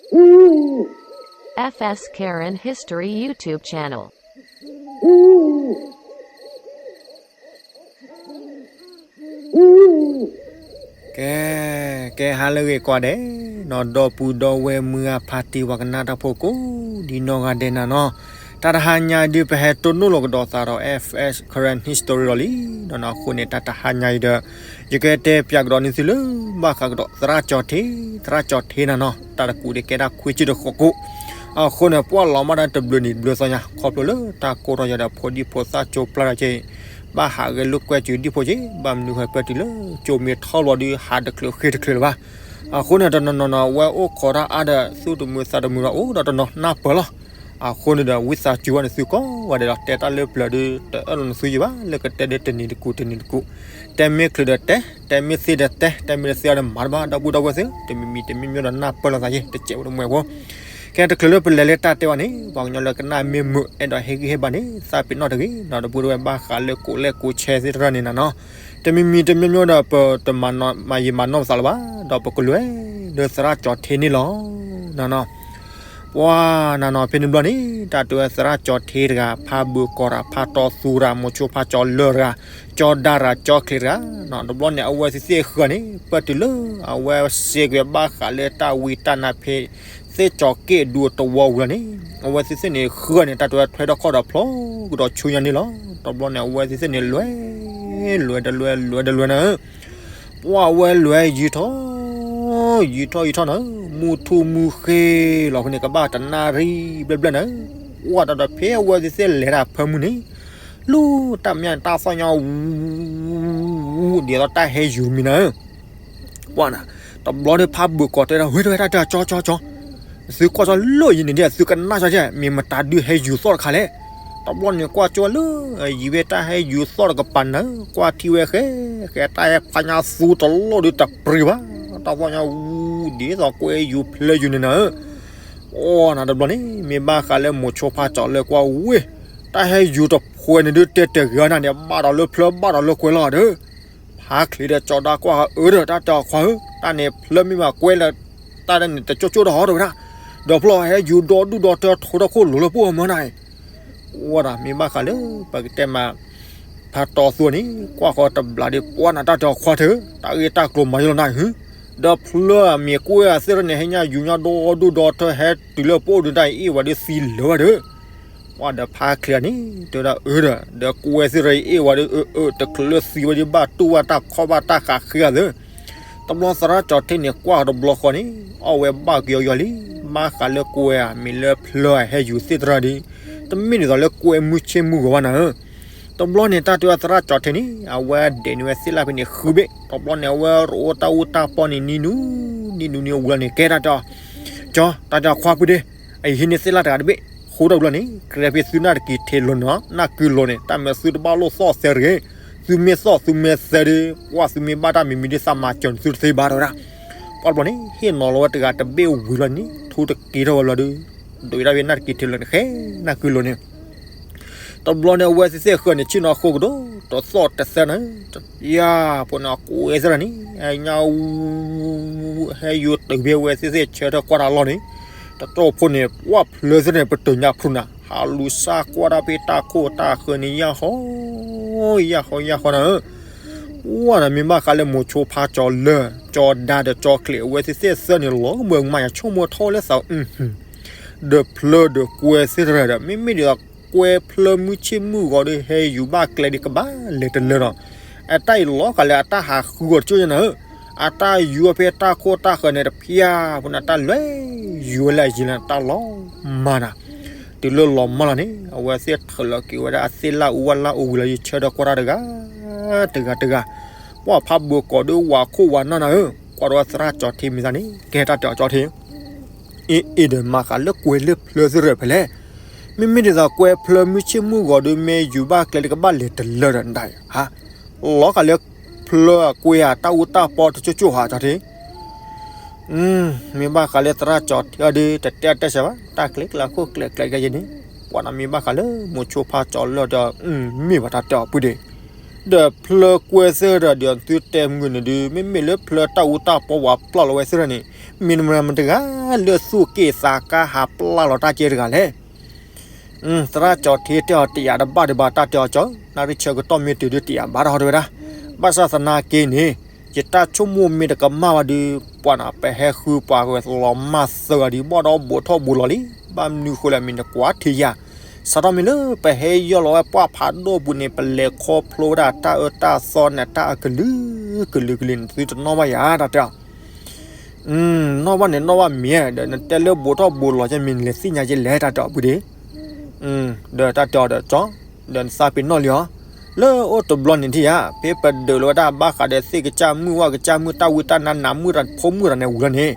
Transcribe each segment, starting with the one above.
F S Karen History YouTube channel. ကဲ, ကဲဟါလၢအဂ့ၤကိးဂၤဒဲး, နီၢ်ဒီပုၢ်ဒီဝဲၢ်မုၢ်ဂၤဖါတံၢ်ဝၤကနၣ်တၢ်ဖိကိးဒံနီၢ်ဂၤဒဲးနၤနီၤ, တၢ်တဟါညါအံၤဒုးပဟဲတိၢ်နီၣ်လီၤကဒီးသးဒီး F S Current History လီၤလံ, နီၢ်နီၢ်အဃိန့ၣ် တၢ်တဟါညါအံၤဒီး ယကတဲပၠးကဒီးန့ၢ်သုလၢ ဘၣ်ဃးကဒီးသရၣ်ကၠီၤထ့, သရၣ်ကၠီၤထ့နၤနီၤ, တၢ်တကူးဒ်ကဲတၢ်ခွံဆံတဃိးကိး, အဃိန့ၣ် ပှၢ်လီၤမၢ်တၢ်တဘျုးနံၤတဘျုးသီညါ ခီဖျိလၢတၢ်ကိၢ်ထီၣ်ယၤဒီးဖိဒံဖိသၣ်ကၠိပျၢ်ဒီးက့ ဘၣ်ဟးဂဲၤလိာ်ကွဲစုဒံဖိက့ ဘၣ်မနုၤဃိကွဲတုၤလၢကၠိမ့ၢ်ထီၣ်လီၤဒုး ဟးတချုးဃ့တချုးလၢၤဘၣ်. အဃိန့ၣ် တနီၤနီၤနီၤ အဝဲအိၣ်ခိးတၢ်အါဒီး သူၣ်တမုာ်သးတမုာ်ဒီး အိၣ်ဒီးတနီၤနၢ်ပၢၢ်လီၤ. အဃိန့ၣ်ဒီး ဝံသးစူၤဝဲန့ၣ်သုကိးဂၤဒဲးဒီး တဲတၢ်လၢပျၢၤဒုး တအၢၣ်လီၤနသုယံၤဘၣ် လၢကတဲဒ်တနံၤတကူးတနံၤတကူး, တဲမ့ၢ်ချုးဒီးတဲ, တဲမ့ၢ်သ့ဒီးတဲ, တဲမ့ၢ်တသ့ဒီးမၤတဘၣ် ဒီပုၢ်ဒီဝဲၢ်သ့ၣ်, တမံၤမံၤတမံၤမံၤဒီးနၢ်ပၢၢ်လိာ်သးယ့ၣ် တစဲးဖိတမှဲးဖိ ကဲတချုးလၢပလဲၤလၢတၢ်တဲဘၣ်န့ၣ် ပှၤကညီလၢကနၣ်မ့ၢ်မုာ် အဲၣ်ဒိးဟ့ၣ်ဂံၢ်ဟ့ၣ်ဘါန့ၣ် သးပ့ၤနီၣ်တဂ့ၤနီၤ ဒီပုၢ်ဒီဝဲၢ် ဘၣ်ဃးလၢကိးလဲၣ်ကိးဆဲသ့ၣ်တဖၣ်န့ၣ်နၤနီၤ, တမံၤမံၤတမံၤမံၤဒီး ပတမၤနီၣ်မၤယံာ်မၤနီၢ်ပသးလၢၤဘၣ်, ဒီးပကလဲၤလၢသရၣ်ကၠီၤထ့န့ၣ်လီၤ နၤနီၤ. ပှၤနၤနီၤ ဖဲန့ၣ်ဘျီန့ၣ် တၢ်တဲဝဲသရၣ်ကၠီၤထ့တဂၤ ဖးဘုးကီးတဂၤ ဖးတီသူတဂၤ မိၤဆိဖးကၠီၤလၢၢ်တဂၤ ကၠီၤဒါတဂၤ ကၠီၤချံးတဂၤနီၤ, တဘျီန့ၣ် အဝဲသ့ၣ်သ့ၣ်ဃၢၤန့ၣ် ပၢၢ်တုၤလၢ အဝဲစ့ကွံာ်ဘၣ်ဃးလၢတၢ်ဝံတၢ်နါဖဲ သ့ၣ်ကၠီၤက့ၣ်ဒူအတဝီဝံၤလီၤန့ၣ် အဝဲသ့ၣ်သ့ၣ်န့ၣ်ဃၢၤန့ၣ် တၢ်တဲဝဲထွဲထီၣ်ခီၣ်ဒီးဖျိကဒီးဆူညါန့ၣ်လီၤ. တဘျီန့ၣ် အဝဲသ့ၣ်သ့ၣ်န့ၣ်လဲၤ လဲၤတလဲၤ လဲၤတလဲၤနၤ ပှၢ်ဝဲလဲၤယံၤထီၣ် ယံၤထီၣ်ယံၤထီၣ်နၤ, မုၢ်ထူၣ်မုၢ်ဃ့လီၤဖဲန့ၣ် ကဘၣ်တနၣ်ရံၣ်ဘျဲၣ်ဘျဲၣ်နၤ, ပှၢ်ဒီးဖဲအဝဲသ့ၣ်သ့ၣ်လဲၤတၢ်ဖၢမုၢ်န့ၣ် လူၤတၢ်မၠၣ်တၢ်သီၣ်ညါ ဝူ ဒ်သိးတၢ်ဟဲယူၤတမံၤနၤ, ပှၢ်နၤ, တဘျီဒီးဖးဘုးကီးတဲဒီး ဝ့ တဝဲတၢ်တဲအီၤ ကၠီ ကၠီ ကၠီ သုကွၢ်ကၠီလၢယံၤန့ၣ်ဒ် သုကနၣ်ကၠီကဲ မ့ၢ်မတၤဒုးဟဲယူၤသီၣ်တခါလဲၣ်. တဘျီန့ၣ်ကွၢ်ကၠီလၢ ယံၤဝဲတၢ်ဟဲယူၤသီၣ်တကပၤနၤ, ကွၢ်ထံၣ်ဝဲဃဲ ဃဲတၢ်ဟဲဖးညါသူတလီၢ်ဒုးတပျံၤဘၣ်, တၢ်သီၣ်ညါဝူ ဒ်သိးကွဲယူၤဖျၢယူၤန့ၣ်နၤ, အိၣ်နၤတဘျီန့ၣ် မ့ၢ်ဘၣ်ဃးလၢမိၤဆိဖးကၠီၤလၢကွၢ်ဝ့ တၢ်ဟဲယူၤတဖှဲးန့ၣ်ဒုးတဲတဂ့ၤနၤန့ၣ် ဘၣ်ဒီးလၢဖျၢဘၣ်ဒီးလၢကွဲလီၤဒီး ဖးချံးဒီးကၠီၤဒါကွၢ်အၢဒီး တၢ်တဲအီၤခွါဧၢ, တၢ်န့ၣ်ဖျၢမ့ၢ်ဘၣ်ကွဲလၢ တၢ်ဒ်န့ၣ်တကၠိကၠိဒီးဟီတဝဲဒၣ်, ဒီးဖျီဟဲယူၤဒီဒူၣ်ဒီထၢထိထီၣ်ခိၣ်လိၤလၢပအိၣ်မၢနၤအံၤ, ဝဲဒၣ်မ့ၢ်ဘၣ်ဃးလၢ ပကတဲမး ဖးတီသူန့ၣ် ကွၢ်ဃီတဘျးဒီး ပှၢ်နၤတၢ်တဲအီၤခွါထၢ တၢ်ဂ့ၢ်တၢ်ကျိၤမၤယိလီၤနၤအံၤ, ဒီးဖျၢအမ့ၢ်ကွဲအသ့ၣ်တဖၣ်န့ၣ် ဟဲညါယူၤညါဒီဒူၣ်ဒီထၢဟဲတုၤလၢပအိၣ်ဒုးတၢ်အံၤ အ့ၣ်ဝဲဒုးသံလၢာ်ဝဲဒီး ပှၢ်ဒီးဖးချံးန့ၣ် တဲဝဲဒၣ်အၢဒီး ဒီးကွဲသ့ၣ်တဖၣ်အံၤအ့ၣ်ဝဲဒုး အၢ အၢ တချုးလၢသံဝဲဒုးဘၣ်တူၢ်ဘၣ်တၢ်ခီၣ်ဘၣ်တၢ်ဃးဃ့အသး, တဘျီသရၣ်ကၠီၤထ့န့ၣ် ကွၢ်တဘျီဃီန့ၣ် အီၣ်ဝဲဘၣ်ကယီယီလံ, ဘၣ်ဃးလၢကွဲဧါ မ့ၢ်လၢဖျၢဟဲယူၤသ့ၣ်တဖၣ်ဒီး တမ့ၢ်ဒ်သိးလၢကွဲမုၢ်ဆ့ၣ်မုၢ်ဂီၤဘၣ်နၤဧၢ, တဘျီန့ၣ် တၢ်တဲဝဲသရၣ်ကၠီၤထ့န့ၣ် အဝဲဒဲးန့ၢ်ဝဲသ့ၣ်လၣ်ဖဲန့ၣ်ဃုဘ့ၣ်, တဘျီန့ၣ် အဝဲတအိၣ်တၢ်အူတၢ်ပီန့ၣ် နံၤနူၤ နံၤနူၤနံၤဝံၤလီၤန့ၣ် ကဲတၢ်တဲအီၤ, ကၠီ တၢ်တဲအီၤခွါပုၢ်ဒ့, အဟံးန့ၢ်သ့ၣ်လၣ်တဂၤတဘ့ၣ်, ဃုထီၣ်ဘျီန့ၣ် ကြၢးဖဲသုနၢ်တက့ၤထံးလိၤန့ၣ် နၢ်ကုလိၤန့ၣ် တၢ်မ့ၢ်သုတဘၣ်လိာ်သီၣ်သဲတဂ့ၤ, သုမ့ၢ်သီၣ်သုမ့ၢ်သဲဒီး ပှၢ်သုမ့ၢ်ဘၣ်တၢ်မံၤမံၤဒ်သးမၤစၢၤန့ၣ် သုတသ့ဘၣ်တဲဝဲဒၣ်, ပှၢ်တဘျီန့ၣ် ဟ့ၣ်နီၤလီၤဝဲတဂၤတဘ့ၣ်ဝံၤလီၤန့ၣ် ထူတက့ၤထီၣ်ဝဲလီၤဒီး ဒိးဝဲဒၣ်ဖဲနၢ်တက့ၤထံးလိၤန့ၣ် ဃဲနၢ်ကုလိၤန့ၣ် တဘျီန့ၣ် အဝဲသ့ၣ်သ့ၣ်ဃၢၤန့ၣ် ဆ့ၣ်နီၤဃိကဒီး တသီၣ်တသဲနၤ, ယၤဖိန့ၣ် အကွဲသ့ၣ်တဖၣ်န့ၣ် ညါ ဟဲယူၤတုၤဖဲအဝဲသ့ၣ်သ့ၣ်ဆၢထၢၣ်ကွၢ်တၢ်လီၢ်န့ၣ်, တတီၢ်ဖိန့ၣ် ပှၢ်ဖျၢသ့ၣ်န့ၣ် ပတုာ်ညါဖျိနၤ ဟးလူၤစၢ်ကွၢ်တၢ်ဖဲတၢ်ခိၣ်တၢ်ဃၢၤန့ၣ် ယၢ်ဟီ ယၢ်ဟီ ယၢ်ဟီနၤဧၢ, ပှၢ်နၤမ့ၢ်ဘၣ်ဃးလၢမိၤဆိဖါကၠီၤလၢၢ် ကၠီၤဒါဒီးကၠီၤချံး အဝဲသ့ၣ်သ့ၣ်သၢန့ၣ် လီၤကမၢယၤဆိကမိၣ်ထီၣ်လၢသး ဒီးဖျၢဒီးကွဲသ့ၣ်တဖၣ်ဒီး မ့မ့ၢ်ဒ်သိးကွဲဖျၢမုၢ်ဆ့ၣ်မုၢ်ဂီၤဒီး ဟဲယူၤဘၣ်ကျဲဒီးကဘၣ်လဲၤတလၢဒီး အတၢ်အံၤလီၤကးလၢအတၢ်ဟးဃုဂီၤတကၠိၢ်ညါနၤဧၢ, အတၢ်ယူၤအီၤဖဲတၢ်ခိၣ်တၢ်ဃၢၤန့ၣ်တဖၠၣ်ဖိန့ၣ် တၢ်လဲၤယူၤဝဲလၢအယံၤလၢတၢ်လီၤမၢ်နၤ, တုၤလၢလီၤမၢ်လီၤန့ၣ် အဝဲသ့ၣ်ထုးလီၤက့ၤဝဲဒၣ်အသ့ၣ်လၣ်အူဝဲလၣ်အူဝံၤလီၤ ယဆၢထၢၣ်ကွၢ်တၢ်တဂၤ တဂၤတဂၤ, ပှၢ်ဖးဘိးကိးဒုးဝးခိၣ်ဝးနၢ်နၤဧၢ, ကွၢ်ဒီးသရၣ်ကၠီၤထ့မ့ၢ်သးန့ၣ် ကဲတၢ်တဲအီၤကၠီၤထ့ အ့ အ့ၣ်ဒီးမၤဃးလၢကွဲလၢဖျၢသ့ၣ်တဖၣ်ဖဲလဲၣ်, မ့မ့ၢ်ဒ်သိးကွဲဖျၢမုၢ်ဆ့ၣ်မုၢ်ဂီၤဒီး မ့ၢ်ယူၤဘၣ်ကျဲဒီးကဘၣ်လဲၤတလၢဒီးဒၣ်ဧါ, လီၤကးလၢဖျၢအကွဲဧါ တၢ်အူတၢ်ပီတကၠိၢ်ကၠိၢ်ဧါ ကၠီၤထ့ မ့ၢ်ဘၣ်ဃးလၢသရၣ်ကၠီၤထ့အီၤဒီး တတဲအတဲစဲးဘၣ် တၢ်ကျဲကျဲခိၣ်ကျဲကျဲကဲယဲန့ၣ်, ပှၢ်နၤမ့ၢ်ဘၣ်ဃးလၢ မိၤဆိဖါကၠီၤလၢၢ်ဒီး မ့ၢ်ဘၣ်တၢ်တဲအီၤပုၢ်ဒ့, ဒီးဖျၢၣ်ကွဲသ့ၣ်ဒီး ဒ်သုတဲမုၢ်န့ၣ်ဒုး မ့မ့ၢ်လၢဖျၢၣ်တၢ်အူတၢ်ပီဝဲပျၢ်လီၤဝဲသ့ၣ်န့ၣ် မ့ၢ်နမတၤမတဂၤလၢသူၣ်က့ၣ်သးကါဟးပျၢ်လီၤတၢ်ကဲတဂၤလဲၣ်. သရၣ်ကၠီၤထံတဲအီၤ တယာ်တဘၣ်ဒံးဘၣ် တၢ်တဲအီၤကၠီၤ နၣ်ရံၣ်ဆၢကတီၢ်မ့ၢ်တုၤဒုးတယာ်ဘၣ်တဟီတဲဝဲဒၣ်. ဘၣ်ဆၣ်သနာ်က့န့ၣ် ယတၢ်ဆိကမိၣ်မ့ၢ်တကမၣ်ဘၣ်ဒုး ပှၤန့ၣ် ပဟဲဃုပှၤဝဲလီၤမၢ်သၢဂၤဒုး ဘၣ်ဒီးဘူးထီၣ်ဘူးလီၤလံ. ဘၣ်မနုၤဃိလဲၣ် မ့ၢ်နကွၢ်ထံယၤ စးထီၣ်မ့ၢ်လၢပဟဲယီၢ်လီၤဝဲပှၢ်ဖးဒိၣ်ပူၤန့ၣ် ပလဲၤခီဖျိဝဲဒၣ်တၢ်အၢတၢ်သီန့ၣ် တၢ်အကလုာ်ကလုာ်ကလုာ်န့ၣ် သုတနီၣ်ဘၣ်ယၤ တၢ်တဲအီၤ နီၣ်ဘၣ်န့ၣ်နီၣ်ဘၣ်မ့ၢ် ဒီးနတဲလၢဘူးထီၣ်ဘူးလီၤကဲ မ့ၢ်နလဲၤသ့ၣ်ညါကဲလဲၣ် တၢ်တဲအီၤပုၢ်ဒ့ ဒီးတၢ်တဲအီၤဒီးကၠီ ဒီးနသးပ့ၤနီၣ်လံအီၤ လၢအိၣ်တဘျီန့ၣ်ထံၣ်ဧါ ဖဲပဒုးလီၤဝဲဒၣ်ဘၣ်ဃးဒီးသ့ၣ်ကစၢ်မုၢ်ဝၣ်ကစၢ်မုၢ်တၢ်ဝံတၢ်နါ နါမုၣ်တၢ်ဖိမုၣ်တၢ်န့ၣ်ဝံၤလီၤန့ၣ်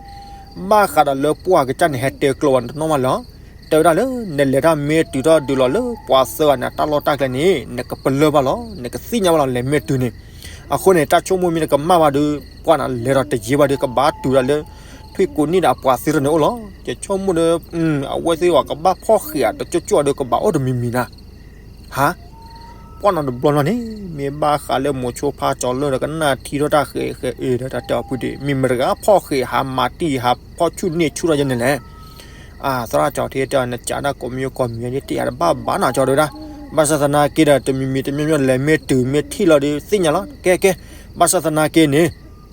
ဘၣ်ဃးဒီးလၢပှၢ်ကစၢ်န့ၣ် ဟဲတဲကျိးဝဲနတနီၣ်ဘၣ်လၢၤ တဲဝဲဒၣ်လၢ နလဲၤတၢ်မ့ၢ်တုၤထီၣ်ဒုးလီၤလၢပှၤသၢဂၤန့ၣ် တၢ်လီၢ်တၢ်ကျဲန့ၣ် နကပလၢၢ်ဘၣ်လီၤ နကသ့ၣ်ညါဘၣ်လီၤ လဲၤမ့ၢ်တုၤန့ၣ် အဃိန့ၣ် တၢ်ဆိကမိၣ်မ့ၢ်တကမၣ်ဘၣ်ဒီး ပှၢ်န့ၣ်လဲၤဒီးတယံာ်ဘၣ်ဒီး ကဘၣ်တုၤဒၣ်လၢ ထွံၣ်ကိးနံၣ်ဒီးအပှၤသ့ၣ်တဖၣ်န့ၣ်အိၣ်လီၤ. ယဆိကမိၣ်ဒီး အဝဲသ့ၣ်အကဘၣ်ဖီၣ်ဃံးအတကၠိၣ်ကၠိၣ်ဒီး ကဘၣ်အိၣ်တမံၤမံၤနၤ ဟါ ပှၢ်န့ၣ်တဘျီလီၤန့ၣ် မ့ၢ်ဘၣ်ဃးလၢမိၤဆိဖါကၠီၤလၢဒီးကနၣ်ထံထီၣ်တၢ်ဃဲးဃဲးအ့ဒီး တၢ်တဲအီၤပုၢ်ဒ့ မ့ၢ်မတဂၤဖီၣ်ဃံးဟးမၤတံၢ်ဟးဖီၣ်ဆူၣ်န့ၢ်ဆူၣ်ထီၣ်ယဲန့ၣ်လဲၣ်. အသရၣ်ကၠီၤထံတဲအီၤ နကးဒၣ်ကိးမံၤကိးမံၤဒ်တယာ်တဘၣ်ဘၣ်နၤကၠီၤတဲဝဲဒၣ်. ဘၣ်ဆၣ်သနာ်က့ဒီး တမံၤမံၤတမံၤမံၤလဲၤမ့ၢ်တုၤမ့ၢ်ထံၣ်လီၤဒီး သ့ၣ်ညါလီၤ ကဲကဲ. ဘၣ်ဆၣ်သနာ်က့န့ၣ်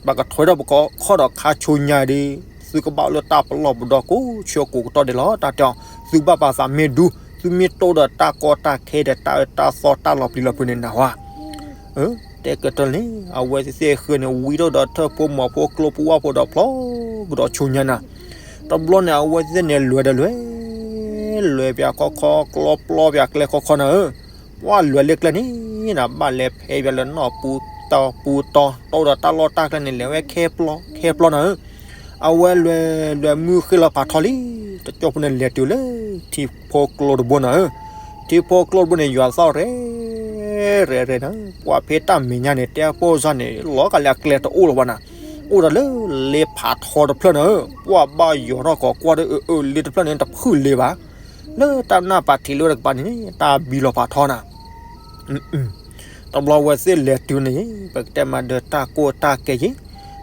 ပကထွဲထီၣ်ပကီၢ်ခီၣ်ဒီးခါဆိညါဒီး သုကဘၣ်အိၣ်လၢတၢ်ပလီၢ်ပဒီကိးဆၢကိးကတီၢ်ဒဲးလီၤ တၢ်တဲအီၤ. သုဘၣ်ပာ်သးမ့ၢ်ဒူ သုမ့ၢ်တိၢ်ဒီးတၢ်ကီတၢ်ခဲဒီးတၢ်အၢတၢ်သီတၢ်လီၤပျံၤလီၤဖုးန့ၣ်နၢ်ဟူဧါ. တဲကတၢၢ်န့ၣ် အဝဲသ့ၣ်ဃၢန့ၣ် ဝံထီၣ်ဒီးထၢၣ်ဖိမီၤဖိကျိဖိဝၣ်ဖိဒီးဖျီကဒီးဆိညါနၤ. တဘျီန့ၣ် အဝဲသ့ၣ်န့ၣ် လဲၤဒီးလဲၤ လဲၤပျးခီခီ ကျီပျီပျးကျဲခီခီနၤဧၢ. ပှၢ်လဲၤလၢကျဲန့ၣ်နၤ ဘၣ်လဲၤဖဲပျးလၢနီၢ်ပူၤတီၤပူၤတီၤ တိၢ်ဒီးတၢ်လီၢ်တၢ်ကျဲန့ၣ် လဲၤဝဲခဲပျီခဲပျီနၤဧၢ. အဝဲလဲၤလဲၤမုၢ်ဃ့လီၤဖးထီလံ. တကၠိၢ်ဖိန့ၣ်လဲၤတုၤလၢ ထံဖိကျိတဘိနၤဧၢ. ထံဖိကျိတဘိန့ၣ် ယွၤသီၣ်ရဲၣ် ရဲၣ်ရဲၣ်နၤ. ပှၢ်ဖဲတၢ်မဲာ်ညါန့ၣ် တဲဖိစၢ်န့ၣ် လီၤဂာ်လၢအကျဲတအိၣ်လၢၤဘၣ်နၤ. အိၣ်ဒီးလၢလ့ဖးထီတဖျၢၣ်နၤဧၢ. ပှၢ်ဘၣ်ယိးထီၣ်ကိးကွၢ်ဒီး အၢ အၢ လ့တဖျၢၣ်န့ၣ် တဖုၣ်လ့ဘၣ်. လၢတၢ်နၢ်ပာ်ထံးလၢဝဲတကပၤန့ၣ် တၢ်ဘံလီၤဖးထီနၤ. တဘျီဝဲသ့ၣ်လဲၤတုၤန့ၣ် ပကတဲမးဒီးတၢ်ကိၢ်တၢ်ကဲယ့ၣ်.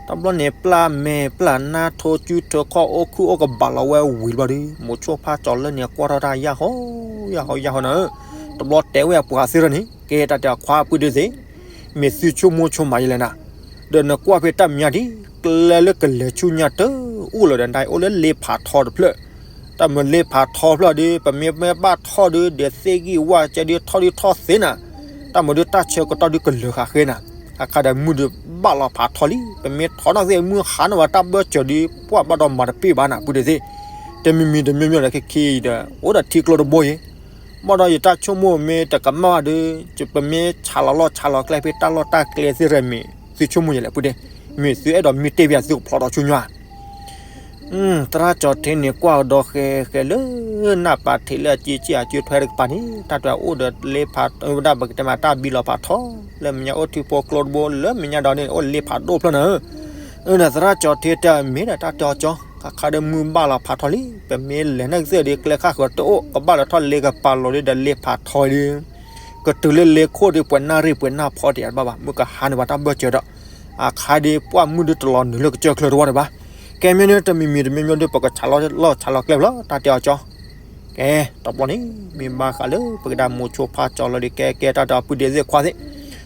တဘျီန့ၣ် ပျၢ်မဲာ်ပျၢ်နါ ထိၣ်စုထိၣ်ခီၣ် အိၣ်ခုၣ်အိၣ်ကဘၣ်လီၤဝဲဝံၤတဘျီဒီး မိၤဆိဖါကၠီၤလၢန့ၣ်ကွၢ်ထီၣ်တၢ်ယၢ်ဟီ ယၢ်ဟီ ယၢ်ဟီနၤဧၢ. တဘျီတဲဝဲအပှၤသ့ၣ်ထီၣ်န့ၣ် ကဲတၢ်တဲအခွါပုၢ်ဒ့သ့ၣ် မ့ၢ်သုဆိကမိၣ်ဆိမးယဲလဲၣ်နၤ. ဒီးနကွၢ်ဖဲတၢ်မဲာ်ညါဒ် ကျဲလၢကလဲၤဆူညါတအိၣ်လၢၤဒီး နအိၣ်လၢလ့ဖးထီတဖျၢၣ်. တၢ်မၤလ့ဖးထီဖျၢၣ်ဒီး ပမ့ၢ်မ့ၢ်ဘၣ်ထီၣ်ဒီး ဒဲးသ့ၣ်ဂံၢ်ဝၣ်ကဲဒုးထီၣ်ဒုးထီၣ်သ့နၤ. တၢ်မၤဒုးတၢ်ဆၢကတီၢ်ဒုးကလၢၤဃာ်ဃ့နၤ. အခါဒီးမုၢ်ဒုးဘၣ်လီၤဖးထီလံ. ပမ့ၢ်ထီၣ်နီၣ်သ့ၣ်မုၢ်ဟါန့ၢ်ဝဲတၢ်ဘၢၣ်စၢၤဒီး ပှၢ်ဘၣ်ဒီးမၤတပ့ၢ်ဘၣ်နၤ ပုၢ်ဒ့သ့ၣ်. တမံၤမံၤတမံၤမံၤဒီးခဲခံဒီး အိၣ်ဒီးထံကျိတဘိယ့ၣ်. ဘၣ်ဒီးယတၢ်ဆိကမိၣ်မ့ၢ်တကမၣ်ဘၣ်ဒီး ပမ့ၢ်ဆးလီၤလီၢ်ဆးလီၤကျဲဖဲတၢ်လီၢ်တၢ်ကျဲသ့ၣ်ရဲၣ်မ့ၢ် သုဆိကမိၣ်ယဲလဲၣ် ပုၢ်ဒ့. မ့ၢ်သုအဲၣ်ဒိးမံတ့ၢ်ပယၤသုကဖျီဒီးဆိညါ သရၣ်ကၠီၤထံန့ၣ် ကွၢ်ကဒီးဃဲဃဲလၢ နၢ်ပာ်ထံးလၢအကံကံၢ်အကၢထွဲတကပၤန့ၣ် တၢ်တဲအိၣ်ဒီးလ့ဖးဝဲဒၣ် ပကတဲမးတၢ်ဘံလီၤဖးထီ လၢမဲာ်ညါအိၣ်ထံဖိကျိတဘိ လၢမဲာ်ညါဒီးန့ၣ် အိၣ်လ့ဖးဒိၣ်ဖျၢၣ်နၤဧၢ. အၢ ဒီးသရၣ်ကၠီၤထံတဲမ့ၢ်ဒီးတၢ်တဲအီၤကၠီၤ ခါခါဒီးမုၢ်ဘၣ်လီၤဖးထီလံ ပမ့ၢ်လဲၤန့ၣ်ကသ့ၣ်ဒီး ကျဲခါဃၢၤတအိၣ် ကဘၣ်လၢထီၣ်လ့ကပၤလီၤဒီး ဒီးလ့ဖးထီဒီး ကတုၤလၢလ့ခိၣ်ဒီး ပှဲၤနၣ်ရံၣ်ပှဲၤနၢ်ဖီတယၤတဘၣ်ဘၣ် မုၢ်ကဟါန့ၢ်ဘၣ်တၢ်ဘၢၣ်စၢၤဒီး အခါဒီး ပှၢ်မုၢ်ဒုးတလီၤနုာ်လၢကစၢၢ်ချၢတဝီတဘၣ်. ကဲမ့ၢ်န့ၣ် တမံၤမံၤတမံၤမံၤဒီး ပကဆးလီၤလီၢ်ဆးလီၤကျဲဖျီ တၢ်တဲအီၤကၠီၤ ကဲ တဘျီန့ၣ် မ့ၢ်ဘၣ်ဃးလၢပကဒၣ်မိၤဆိဖါကၠီၤလၢဒီး ကဲကဲတၢ်တဲအီၤပုၢ်ဒ့သ့ၣ်ခွါသ့ၣ်.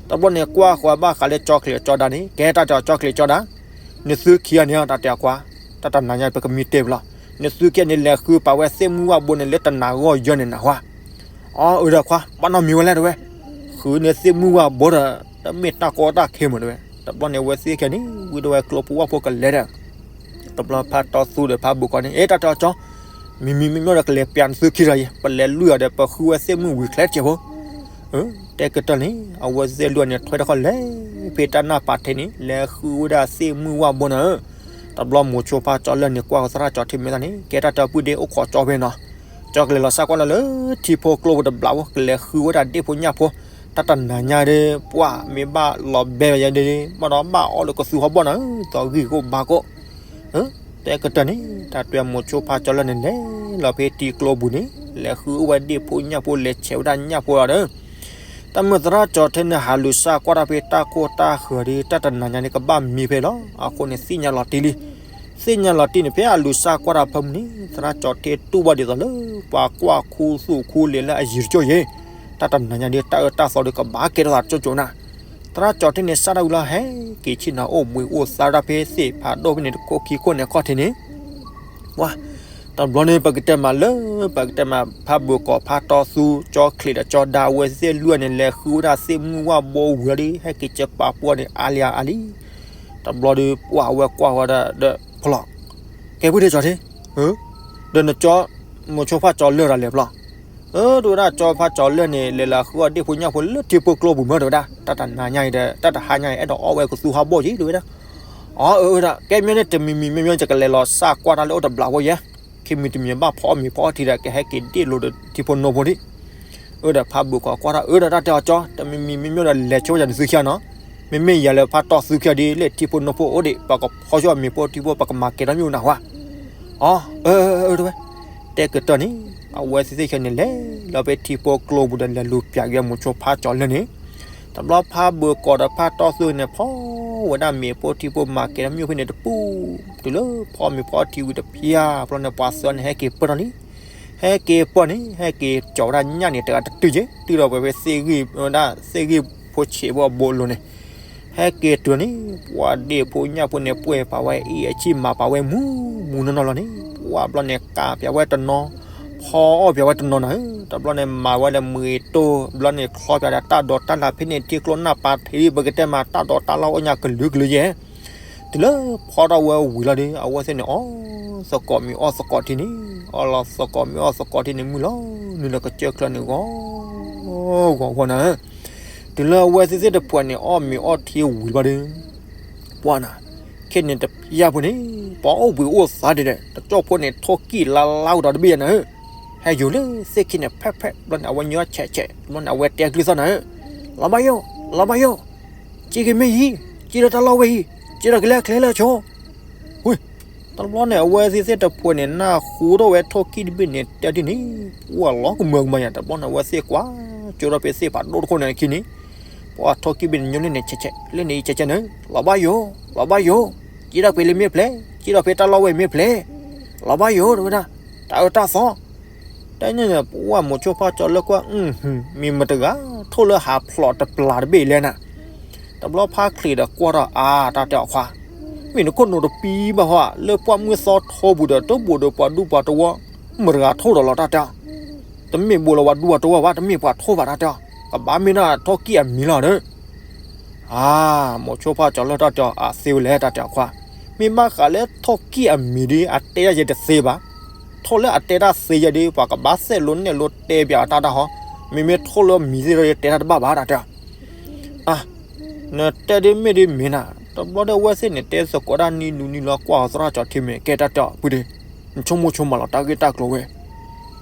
တဘျီန့ၣ် ကွၢ်ဃီၤဘၣ်ဃးလၢကၠီၤချံးကၠီၤဒါန့ၣ် ကဲတၢ်တဲအီၤကၠီၤချံးကၠီၤဒါ နသုခံဂၤန့ၣ် တၢ်တဲအီၤခွါ တၢ်တနၤညါပကမံတ့ၢ်ပလီၤ. နသုခံဂၤန့ၣ် လဲၤဃုပာ်ဝဲသ့ၣ်မုၢ်ဝၣ်ဘိန့ၣ် လၢတနၤဂီၢ်ယဲၢ်န့ၣ်နၢ်ဟူဧါ. အီ အၢ ဒီးခွါ ဘၣ်နီတမံၤဝဲလဲၣ်တဲဝဲ. ဃုန့ၢ်သ့ၣ်မုၢ်ဝၣ်ဘိဒီး တမ့ၢ်တၢ်ကီတၢ်ခဲမးတဲဝဲ. တဘျီန့ၣ် အဝဲသ့ၣ်ခံဂၤန့ၣ် ဝံၤဒီးဝဲကျိဖိဝၣ်ဖိကလဲၤဒီး တဘျီဖါတီသူဒီးဖါဘိကီးန့ၣ် အ့ တၢ်တဲအီၤကၠီၤ မံၤမံၤမ့ၢ်မ့ၢ်ဒီး ကလဲၤပျးနသုခံဂၤယဲၢ် ပလဲၤလွံၢ်ဂၤဒီး ပဃုဝဲသ့ၣ်မုၢ်ဝံၤချဲတကဲးဖိ. တဲကတၢၢ်န့ၣ် အဝဲသ့ၣ်လွံၢ်ဂၤန့ၣ် ထွဲထီၣ်ဃီလဲၤဖဲတၢ်နၢ်ပာ်ထံးန့ၣ် လဲၤဃုဝဲဒၣ်သ့ၣ်မုၢ်ဝၣ်ဘိနၤဧၢ. တဘျီမိၤဆိဖါကၠီၤလၢန့ၣ် ကွၢ်ဃီၤသရၣ်ကၠီၤထံမဲာ်သၣ်န့ၣ် ကဲတၢ်တဲအီၤပုၢ်ဒ့အိၣ်ခိးကၠီၤဖဲနီၤ. ကၠီၤကလဲၤလီၤစၢ်ကွၢ်လၢလၢထံဖိကျိဖိတဘျီဖိ ကလဲၤဃုဝဲဒၣ်ဒ့ၣ်ဖိညၣ်ဖိ တၢ်တနၤညါဒီး ပှၢ်မ့ၢ်ဘၣ်လီၤဘဲယဲၢ်ဒီး ဘၣ်ဒီးဘၣ်အီၣ်လၢကသူဟီၣ်ဘီၣ်နၤဧၢ သီဂံၢ်ကိၣ်ဘါကိၣ်. တဲကတၢၢ်န့ၣ် တၢ်တဲမိၤဆိဖါကၠီၤလၢန့ၣ် လဲၤလီၤဖဲထံကျိပူၤန့ၣ် လဲၤဃုဝဲဒၣ်ဒ့ၣ်ဖိညၣ်ဖိ လဲၤဆဲးဝဲဒၣ်ညၣ်ဖိလီၤဒီး တၢ်မုၢ်သရၣ်ကၠီၤထ့န့ၣ် ဟးလူၤစၢ်ကွၢ်တၢ်ဖဲတၢ်ကိၢ်တၢ်ဃၢၤဒီး တၢ်တနၤညါန့ၣ် ကဘၣ်မံဖဲလီၤ. အဃိန့ၣ် သ့ၣ်ညါလီၤတံၢ်လံ. သ့ၣ်ညါလီၤတံၢ်န့ၣ် ဖဲအလူၤစၢ်ကွၢ်တၢ်ဖၢမုၢ်နံၤ သရၣ်ကၠီၤထ့တူၢ်ဘၣ်ဒ်သိးလၢ ပှၤကွၢ်ခူသူၣ်ခူလံာ်လၢအယံၤတကၠိၢ်ယဲၢ်, တၢ်တနၤညါဒီး တၢ်အၢတၢ်သီဒီး ကဘၣ်ကဲထီၣ်သးတကၠိၢ်ကၠိၢ်နၤ. သရၣ်ကၠီၤထ့န့ၣ် စးထီၣ်ဝံၤလီၤ ဟဲက့ၤဆ့ၣ်နီၤအိၣ်ဘှံးအိၣ်သါတၢ်ဖဲသ့ၣ်ဖးဒိၣ်ဖဲန့ၣ် တခိၣ်ခံခိၣ်န့ၣ်ခီၣ်ထံးန့ၣ် ပှၤ တဘျီန့ၣ် ပကတဲမးလၢ ပကတဲမး ဖးဘၢၣ်ကီၤ ဖးတီသူ ကၠီချံးဒီးကၠီဒါ အဝဲသ့ၣ်လွံၢ်န့ၣ် လဲၤဃုဝဲဒၣ်သ့ၣ်မုၢ်ဝၣ်ဘိဝံၤလီၤဒီး ဟဲက့ၤကၠဲးပာ်ပှၢ်န့ၣ် အါလံအါလံ. တဘျီဒီး ပှၤအဝဲကွၢ်ဝဲဒၣ်ဒီး ဖီလီၤ, ကဲ ဖုထ့ကၠီၤထ့, ဒီးနကၠီ မိၤဆိဖးကၠီၤလၢၢ်တၢ်လဲၤဖီလီၤ. အၢ တဲဝဲဒၣ် ကၠီဖးကၠီၤလၢၢ်န့ၣ် လဲၤလၢဃုအီၣ်ဒ့ၣ်ဖိညၣ်ဖိလၢထံဖိကျိပူၤမ့ၢ် တဲဝဲဒၣ်, တၢ်တနၤညါအံၤဒီး တၢ်တဟါညါအံၤ အဲၣ်ဒိးအီၣ်ဝဲကသူဟးဘီၣ်က့ၤ တဲဝဲဒၣ်. အၢ အၢ အၢ ဒၣ် ကဲ မ့ၢ်န့ၣ် တမံၤမံၤမ့ၢ်မ့ၢ် ယကလဲၤလီၤစၢ်ကွၢ်တၢ်လၢအိၣ်တဘျီဖိယဲၢ်, ခံမံၤတမံၤဘၣ်ဖီအီၣ်မ့ၤဖီအီၣ်ထံဒီး ကဟဲက့ၤဒ့ၣ်လိာ်ဒီးထံဖိနိဖိဒံး. အၢ ဒီးဖးဘၢၣ်ကီၤကွၢ်တၢ် အၢ ဒီးတၢ်တဲအီၤ ကၠီ တမံၤမံၤမ့ၢ်မ့ၢ်ဒီး လဲၤဆိယၤန့ၣ်သုခံဂၤနီၤ, မ့မ့ၢ်ယၤလၢဖးတီၢ်သုခံဂၤဒီး လၢထံဖိနိဖိအိၣ်ဒံး ပကဖီဆိအီၣ်မ့ၤဖိထံဖိ ပကမၤကဲၤထီၣ်မ့ၣ်အူနၤဝဲ. အၢ အၢ အၢ တဲဝဲ, တဲကတၢၢ်န့ၣ် အဝဲသ့ၣ်သ့ၣ်ခံဂၤန့ၣ် လဲၤလီၤဖဲထံဖိကျိပူၤဒီး လဲၤလူၤပၠးက့ၤမိၤဆိဖးကၠီၤလၢၢ်န့ၣ်. တဘျီဖးဘၢၣ်ကီၤဒီးဖးတီသူန့ၣ် ဖီဝဲဒၣ်မ့ၤဖိထံဖိ မၤကဲၤထီၣ်မ့ၣ်အူဖဲန့ၣ်တပူၤ, တုၤလၢဖီမ့ၤဖီထံဝံၤတဖျါ ဘျီန့ၣ် ပှၤသၢန့ၣ် ဟဲက့ၤပၢၢ်ထီၣ်လံ. ဟဲက့ၤပၢၢ်န့ၣ် ဟဲက့ၤကၠီၤဝဲဒၣ်ညၣ်န့ၣ် တဂၤတတုၤက့ၤ တုၤဒီးပှဲၤဖဲသ့ၣ်ဂံၢ်ဝဲဒၣ် သ့ၣ်ဂံၢ်ဖိဆံးဖိအဘိအလိၤန့ၣ် ဟဲက့ၤတုၤန့ၣ် ပှၤဒ့ၣ်ဖိညၣ်ဖိန့ၣ် ပှဲၤပာ်ဝဲအံၤအဆံၣ် မၤပာ်ဝဲမူမူနီၢ်နီၢ်လီၤန့ၣ် ပှၤဘျီန့ၣ် ကၢ်ပၠးဝဲတနီၤ, ဖီအီၣ်ပၠးဝဲတနီၤနၤဧၢ, တဘျီန့ၣ် မၤဝဲလၢမ့ၤတိၢ်, ဘျီန့ၣ် ချီပၠးဒီးတၢ်ဒိးတၢ်လၣ်ဖဲန့ၣ် ထံကျိနၢ်ပၤထံး ပကတဲမး တၢ်ဒိးတၢ်လၣ်အိၣ်ညါကလုာ်ကလုာ်ယဲၢ်. တုၤလၢဖီထီၣ်ဝဲဝံၤလီၤဒီး အဝဲသ့ၣ်န့ၣ် အီၣ်သကိးမ့ၤအီၣ်သကိးထံန့ၣ်, အီၣ်လီၤသကိးမ့ၤအီၣ်သကိးထံန့ၣ် မုၢ်လီၤနုာ်လၢကစၢၢ်ချၢန့ၣ် ဂီၤ ဂီၤဂီၤနၤဧၢ. တုၤလၢအဝဲသ့ၣ်သ့ၣ်တဖုန့ၣ် အီၣ်မ့ၤအီၣ်ထံဝံၤဘျီဒီး ပှၤနၤ, ခဲန့ၣ်တဖျါဖိန့ၣ် ပှၤအိၣ်ဘှံးအိၣ်သါဒံးဒီး တကၠိၢ်ဖိန့ၣ် ထိၣ်ကံၣ်လါလါဝံၤဒီးတဘ့ၣ်ယဲၢ်နၤဧၢ. ဟဲယိာ်လၢသ့ၣ်ခံန့ၣ် ဖဲးဖဲး ဘျီန့ၣ် အဝဲညီဆဲးဆဲး ဘျီန့ၣ် အဝဲတဲကလုၢ်သီၣ်နၤဧၢ, လီၤဘၣ်ယိၣ် လီၤဘၣ်ယိၣ်, စ့က့ၤမ့ၢ်ယံၤ, စ့ဒီးတၢ်လီၢ်ဝဲအံၤ, စ့ဒီးကလဲၤကျဲလၢဆိ ဝ့ၢ်, တဘျီန့ၣ် အဝဲသ့ၣ်သ့ၣ်တဖုန့ၣ် နၢ်ဟူထီၣ်ဝဲထိၣ်ကံၣ်တဘ့ၣ်န့ၣ် တဲဒ်န့ၣ်, ပှၤလီၤကမၢကမၣ်ယါ, တဘျီန့ၣ် အဝဲသ့ၣ်ကွၢ်ကၠိထီၣ်ဖဲသ့ၣ်ဖးဒိၣ်တခိၣ်န့ၣ်အခံန့ၣ်, ပှၤထိၣ်ကံၣ်ဘ့ၣ်န့ၣ် ညီန့ၢ်န့ၣ် ဆဲးဆဲး လၢန့ၣ်အံၤ ဆဲးဆဲးနၤ, လီၤဘၣ်ယိၣ် လီၤဘၣ်ယိၣ်, စ့ဒီးဖဲလၢမ့ၢ်ဖျဲး, စ့ဒီးဖဲတၢ်လီၢ်ဝဲမ့ၢ်ဖျဲး, လီၤဘၣ်ယိၣ် တဲဝဲဒၣ်, တၢ်အၢတၢ်သီ တၢ်န့ၣ်န့ၣ် ပှၤမိၤဆိဖးကၠီၤလၢၢ်ကွၢ်, မ့ၢ်မတၤတဂၤ ထိၣ်လၢဟးဖျိးတပျၢ်တဘ့ၣ်လဲၣ်နၤ. တဘျီဖးချံးဒီးကွၢ်ထီၣ်အါ တၢ်တဲအီၤခွါ, မ့ၢ်နခိၣ်နူာ်တပံဘၣ်ဟီ, လၢပှၢ်မုၢ်သီထိပူၤဒီး တဘိးဒီးပှၤဒူပှၤတဝီ, မတၤတဂၤထိၣ်ဒီးလီၤ တၢ်တဲအီၤ. တမ့ၢ်ဘိးလီၤပှၤဒူပှၤတဝီဘၣ်, တမ့ၢ်ပှၤထိၣ်ဘၣ် တၢ်တဲအီၤ, ကဘၣ်မ့ၢ်ဒၣ်ထိၣ်ကံၣ်အမံၤလီၤဒီး အါ, မိၤဆိဖးကၠီၤလၢၢ်တၢ်တဲအီၤ အသ့ဝဲလဲၣ် တၢ်တဲအီၤခွါ, မ့ၢ်ဘၣ်ဃးလၢထိၣ်ကံၣ်အမံၤဒီး အတဲဒၣ်ယဲတသ့ဘၣ်. ထိၣ်လၢအတဲတၢ်သ့ယဲဒီး ပှၤကဘၣ်သဲးလိနဲၣ်လိတဲပၠးအတၢ်တၢ်ဟီ, မ့မ့ၢ်ထိၣ်လၢမံၤသ့ၣ်ဒီး ယတဲတၢ်တဘၣ်ဘၣ် တၢ်တဲအီၤ. အါ, နတဲဒ်မ့ၢ်ဒ်မ့ၢ်နၤ, တဘျီဒီးအဝဲသ့ၣ်န့ၣ် တဲသကိးဒၣ်နံၤလူၤနံၤလီၤ ကွၢ်အီၤသရၣ်ကၠီၤထ့မဲာ် ကဲ တၢ်တဲအီၤ ဖုဒ့, နဆိကမိၣ်ဆိကမးလီၤ တၢ်ဂ့ၢ်တၢ်ကျိၤဝဲ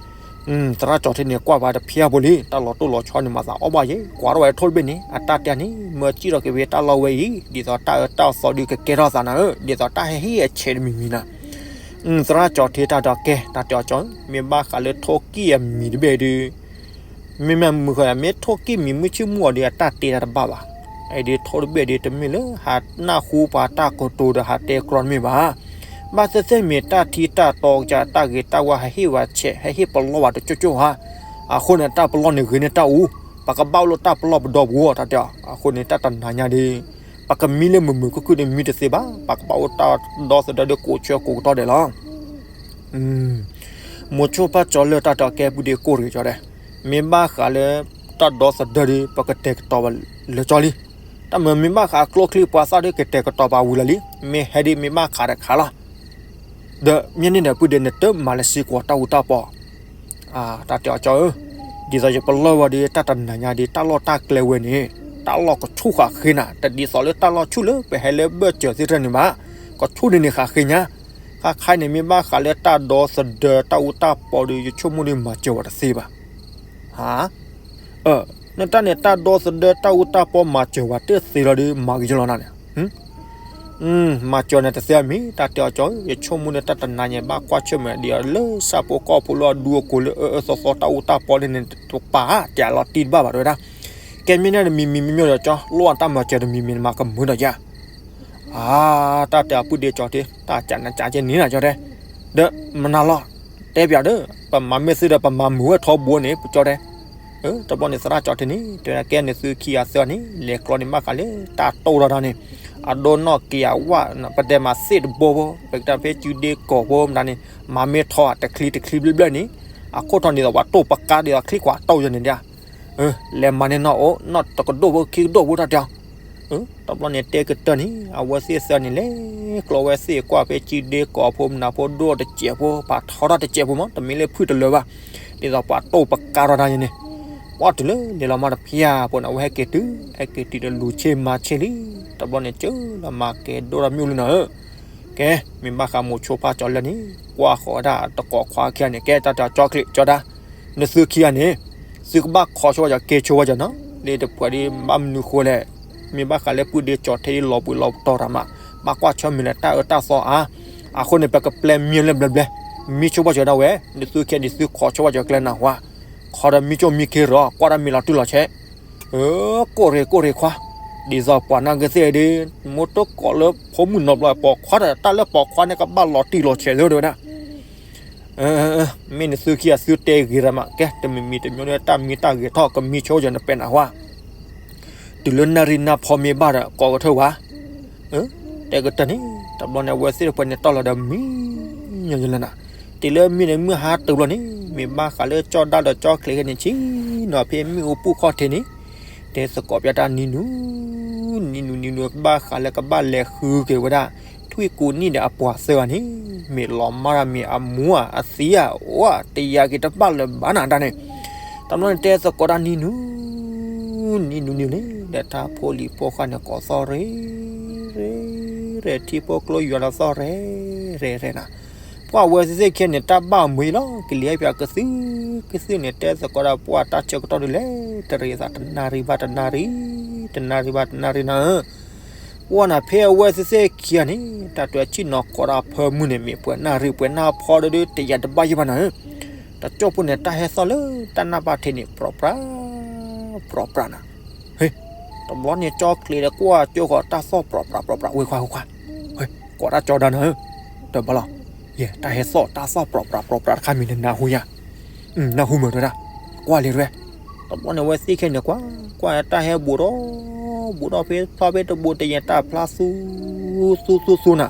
သရၣ်ကၠီၤထ့န့ၣ် ကွၢ်ပှၤတဖျါဖိလံ, တၢ်လီၤတိၢ်လီၤဆီန့ၣ် မၤသးအီၣ်ဘၣ်ယဲ, ကွၢ်ထီၣ်ဝဲထိၣ်တဘ့ၣ်န့ၣ် အတၢ်တဲန့ၣ် မၢစံၣ်ထီၣ်က့ၤဖဲတၢ်လီၢ်ဝဲအံၤ, ဒ်သိးတၢ်အၢတၢ်သီဒုးကကဲထီၣ်သးနၤဧၢ, ဒ်သိးတၢ်ဟဲဟ့ၣ်အဆဲးတမံၤမံၤနၤ. သရၣ်ကၠီၤထ့ တၢ်တဲအီၤ ကဲ တၢ်တဲအီၤကၠီၤ, မ့ၢ်ဘၣ်ဃးလၢထိၣ်ကံၣ်အမံၤတဘ့ၣ်ဒီး မ့မ့ၢ်မုၢ်ဃီယၤ မ့ၢ်ထိၣ်ကံၣ်မံၤမုၢ်ဆ့ၣ်မုၢ်ဂီၤဒီး အတၢ်တဲတၢ်တဘၣ်ဘၣ်. အံၤဒ်ထိၣ်တဘ့ၣ်ဒီး တမ့ၢ်လၢဟးနၢ်ဟူပှၤတၢ်ကတိၤဒီး ဟးတဲကြီတမ့ၢ်ဘၣ်. ဘၣ်သ့ၣ်သ့ၣ်မ့ၢ်တၢ်ထံတၢ်တီကစၢ် တၢ်ဂ့ၤတၢ်ဝါ ဟးဟ့ၣ်ဝဲဆဲး ဟဲဟ့ၣ်ပလီၢ်ဝဲတကၠိၢ်ကၠိၢ်ဧါ. အဃိန့ၣ် တၢ်ပလီၢ်န့ၣ်ဂ့ၤန့ၢ်တၢ်အူ, ပကဘၣ်အိၣ်လၢတၢ်ပလီၢ်ပဒီပူၤ တၢ်တဲအီၤ. အဃိန့ၣ် တၢ်တနၤညါဒီး ပကမံလၢမုာ်မုာ်ခုၣ်ခုၣ်ဒီး မံတသ့ဘၣ်, ပကဘၣ်အိၣ်တၢ်ဒီသဒၢဒီး ကိးဆၢကိးကတီၢ်ဒဲးလီၤ. မိၤဆိဖးကၠီၤလၢၢ် တၢ်တဲအီၤ ကဲ ဖုဒ့ ကိၢ်တဂ့ၤကၠီၤဒဲး, မ့ၢ်ဘၣ်ဃးလၢ တၢ်ဒီသဒၢဒီး ပကတဲာ်ကတီၤဘၣ်လၢကၠီလံ. တၢ်မ့ၢ်မ့ၢ်ဘၣ်ဃးကျိချံမျိာ်သၣ်ဒီး ကတဲာ်ကတီၤပာ်ဝံၤလၢာ်လံ, မ့ၢ်ဟဲဒ်မ့ၢ်ဘၣ်ခးတခါလီၤ. ဒီးမ့ၢ်န့ၣ်ဒီး ဖုဒ့ နတမၤလၢစ့ၢ်ကီးတၢ်အူတၢ်ပီ တၢ်တဲအီၤကၠီၤဧၢ, ဒ်သိးယပလီၢ်ဝဲဒီး တၢ်တနၤညါဒီး တၢ်လီၢ်တၢ်ကျဲဝဲန့ၣ် တၢ်လီၢ်ကဆူၣ်ဃာ်ဃ့နၤ, တဒ်သိးလၢတၢ်လီၢ်ဆူၣ်လၢပဟဲလၢဘၢၣ်စၢၤသ့ၣ်တဖၣ်န့ၣ်ဘၣ်, ကဆူၣ်န့ၣ်န့ၣ်ဃာ်ဃ့ညါ. ခါခါန့ၣ် မ့ၢ်ဘၣ်ဃးလၢတၢ်ဒီသဒၢ တၢ်အူတၢ်ပီဒီး ယဆိကမိၣ်ဒီး မၤစၢၤဝဲတသ့ဘၣ်. ဟါ, နတၢ်န့ၣ် တၢ်ဒီသဒၢ တၢ်အူတၢ်ပီ မၤစၢၤဝဲတသ့လီၤဒီး မၤကယီလီၤနၤန့ၣ် မၤစၢၤနၤတသ့အမံၤ တၢ်တဲအီၤကၠီၤ, ယဆိကမိၣ်န့ၣ် တၢ်တနၤညါဘၣ်ကွၢ်ဆၢၣ်မဲာ်ဒ်အီၤလၢ ဆၣ်ဖိကီၢ်ဖိလၢအဒူအကိာ်လၢအအၢအၢသီသီ တၢ်အူတၢ်ပီန့ၣ်န့ၣ် တပာ်တၢ်လီၤတံၢ်တဘၣ်ဘၣ် တဲဝဲဒၣ်. ကဲမ့ၢ်န့ၣ်တမံၤမံၤမံၤမ့ၢ်ဒီးကၠီ လိၣ်အတၢ်မၤစၢၤတမံၤမံၤမးကမုာ်ဒီးယၤ အါ တၢ်တဲအပုၢ်ဒ့ကၠီတ့ တၢ်ကးနးကးကဲန့ၣ်နၤကၠီတဲ ဒီးမနုၤလီၤ တဲပၠးဒီး ပမၤမ့ၢ်သုဒီးပမၤမုာ်ဝဲထီဘိန့ၣ် ပကၠီတဲ တဘျီန့ၣ်သရၣ်ကၠီတဲန့ၣ် တဲဝဲဒၣ်ကဲန့ၣ်သုခံဂၤသၢဂၤန့ၣ် လဲၤကျီန့ၣ်ဘၣ်ဃးလၢတၢ်တိၢ်ထီၣ်တၢ်န့ၣ် အဒိနီၣ်က့ၤအဝၣ် ပတဲမၤသ့ၣ်တဘိဖိ ပကတဲဖဲစုဒ့ကီၢ်ဖိမတၤန့ၣ် မၤမ့ၢ်ထီၣ်တချံတချံဘျဲၣ်ဘျဲၣ်န့ၣ် အခိၣ်ထီၣ်န့ၣ်ဒီးပှၤတိၢ်ပကါဒ်သိးချံကွၢ်တိၢ်ယၤန့ၣ်ဒၣ် လဲၤမၤန့ၢ်နီၣ်အိၣ် နီၣ်တကဒိၣ်ဖိခံကဒိၣ်ဖိတၢ်တဲအီၤ တဘျီန့ၣ်တဲကတၢၢ်န့ၣ် အဝဲသ့ၣ်သၢန့ၣ် လဲၤကျီဝဲသ့ၣ်ကွၢ်ဖဲစုဒ့ကီၢ်ဖိမနၤဖိဒိၣ်တစဲးဖိ ပာ်ထီထီၣ်တစဲးဖိမး တမ့ၢ်လၢဖုၣ်တလၢၤဘၣ် ဒ်သိးပှၤတိၢ်ပကါထီၣ်တၢ်ယၤန့ၣ် ပှၢ်တုၤလၢန့ၣ်လီၤမးတဖျၢၣ်ဖိန့ၣ် အဝဲဟဲက့ၤတုၤ ဟဲက့ၤတုၤဒီးလူၤဆ့မၤဆ့လံ တဘျီန့ၣ် ကၢလီၤမၤကဲၤဒိၣ်ထီၣ်မ့ၣ်အူလံနီၤဧၢ ကဲ မ့ၢ်ဘၣ်ဃးမိၤဆိဖါကၠီလၢန့ၣ် ကွၢ်ဃီၤဝဲဒၣ်တကိးခွါခံဂၤန့ၣ် ကဲတၢ်တဲအီၤကၠီချံးကၠီဒၣ် နသုခံဂၤန့ၣ် သုကဘၣ်ခိးဆိဝဲကၠီကဲဆိဝဲကၠီနီၤ လၢတပှဲၤဒ်ဘၣ်မနုၤဃိလဲၣ် မ့ၢ်ဘၣ်ဃးလၢပုၢ်ဒ့ကၠီထဲဒ်လီၤဘှံးလီၤတီၤတၢ်မး ဘၣ်ကွၢ်ဆၢၣ်မဲာ်လၢတၢ်အၢတၢ်သီအါ အဃိန့ၣ် ပကပျဲမံလၢဘျဲဘျဲ မံဆိဝဲကၠီဒၣ်ဝဲ နသုခံဂၤန့ၣ် သုခိးဆိဝဲကၠီကျဲနၢ်ဟူဧါ ခိးဒီးမံကၠိမံခ့ရီ ကွၢ်တၢ်မံလီၤတုၤလီၤဆဲး ကိၢ်ရ့ၣ်ကိၢ်ရ့ၣ်ခွါ ဒ်သိးပှၤနာ်က့ၤသ့ၣ်ဒီး မိၢ်တိၢ်ကိးလၢဖိမုၣ်နီတဘျီ ပိာ်ခွါဒီးတၢ်လၢပိာ်ခွါန့ၣ် ကဘၣ်လီၤတံၢ်လီၤဆဲးလၢဝဲဒၣ် မ့ၢ်နသုခံဂၤသုတဲဂ့ၤရၣ်မး ကဲ တမံၤမံၤတမံၤဒီး တၢ်မံတၢ်ဂဲၤထီၣ် ကမံဆိကၠီန့ၣ်ပဲနၢ်ဟူဧါ တုၤလၢနၣ်ရံၣ်နၢ်ဖီမ့ၢ်ဘၣ်ဒီး ကိးကထၢၣ်ဝဲ တဲကတၢၢ်န့ၣ် တဘျီန့ၣ် အဝဲသ့ၣ်တဖၣ်န့ၣ် တီၢ်လီၤဒီးမံညီညီလၢနၤ တုၤလၢမ့ၢ်န့ၣ်မုၢ်ဟါတဘျီန့ၣ် မ့ၢ်ဘၣ်ဃးလၢကၠီဒၣ်ဒီးကၠီချံးခဲန့ၣ် ဆ့ၣ်နီၤဖဲမ့ၣ်အူပူၤခီၣ်ထံးန့ၣ် တဲသကိးပၠးတၢ်နံၤနူၤ နံၤနူၤနံၤနူၤ ကဘၣ်ဃးလၢကဘၣ်လဲၤဃုက့ၤဝဲဒၣ် ထွံၣ်ကူနံၣ်ဒီးအပှၤသၢဂၤန့ၣ် မ့ၢ်လီၤမါတၢ်မ့ၢ်အမူဧါအသံဧါ အိၣ်ဧါ တယာ်က့ၤတဘၣ်လၢၤဘၣ်နၤတၢ်န့ၣ် တဘျီန့ၣ်တဲသကိးတၢ်နံၤနူၤ နံၤနူၤနံၤနူၤန့ၣ် ဒီးတၢ်ဖိလံၤဖိဃၢ်န့ၣ် ကိးသီၣ်ရ့ၣ် ရ့ၣ် ရ့ၣ် ထံဖိကျိယွၤလီၤသီၣ်ရ့ၣ် ရ့ၣ် ရ့ၣ်နၤ ပှၢ်ဝဲသ့ၣ်သ့ၣ်ခံဂၤန့ၣ် တၢ်ဘၣ်မုာ်အံၤလီၤ ကလံၤဟဲပၠးကသုၣ်ကသုၣ်န့ၣ် တဲသကိးတၢ်ပှၢ်တၢ်ဆၢကတီၢ်ဒ်လဲၣ် တရံးသးတနၣ်ရံၣ်ဘၣ်တနၣ်ရံၣ် တနၣ်ရံၣ်ဘၣ်တနၣ်ရံၣ်နၤဧၢ ပှၢ်နၤဖဲအဝဲသ့ၣ်သ့ၣ်ခံဂၤန့ၣ် တၢ်တဲဆ့ၣ်နီၤကိးတၢ်ဖၢမုၢ်န့ၣ် မ့ၢ်ပှဲၤနၣ်ရံၣ်ပှဲၤနၣ်ဖီဒၣ်ဒုး တယာ်တဘၣ်ယံၤဘၣ်နၤဧၢ တကၠိၢ်ဖိန့ၣ် တၢ်ဟဲသီၣ်လၢတၢ်နၢ်ပၢၢ်ထံးန့ၣ် ပြီပြး ပြီပြးနၤ ဟ့ တဘျီန့ၣ်ကၠီချံးဒီးကွၢ်ကၠိဃီၤတၢ်သီၣ်ပြီပြးပြီပြး ဝ့ၢ်ခွါဝ့ၢ်ခွါ ဟ့ ကိးတၢ်ကၠီဒၣ်နၤဧၢ တဘၣ်လီၤ ယဲတၢ်ဟဲသီၣ်တၢ်သီၣ်ပြီပြးပြီပြးတခါမံၤန့ၣ် နၢ်ဟူယၤ နၢ်ဟူမုာ်တဝဲဒၣ် ကွၢ်လံတဝဲ တဘျီန့ၣ်ဝဲသ့ၣ်ခံဂၤန့ၣ် ကွၢ် ကွၢ်တၢ်ဟဲဘူးဒီး ဘူးဒီးဖဲဖျီဖဲတဘူးတယဲၢ်တၢ်ဖျါသူ သူသူသူနၤ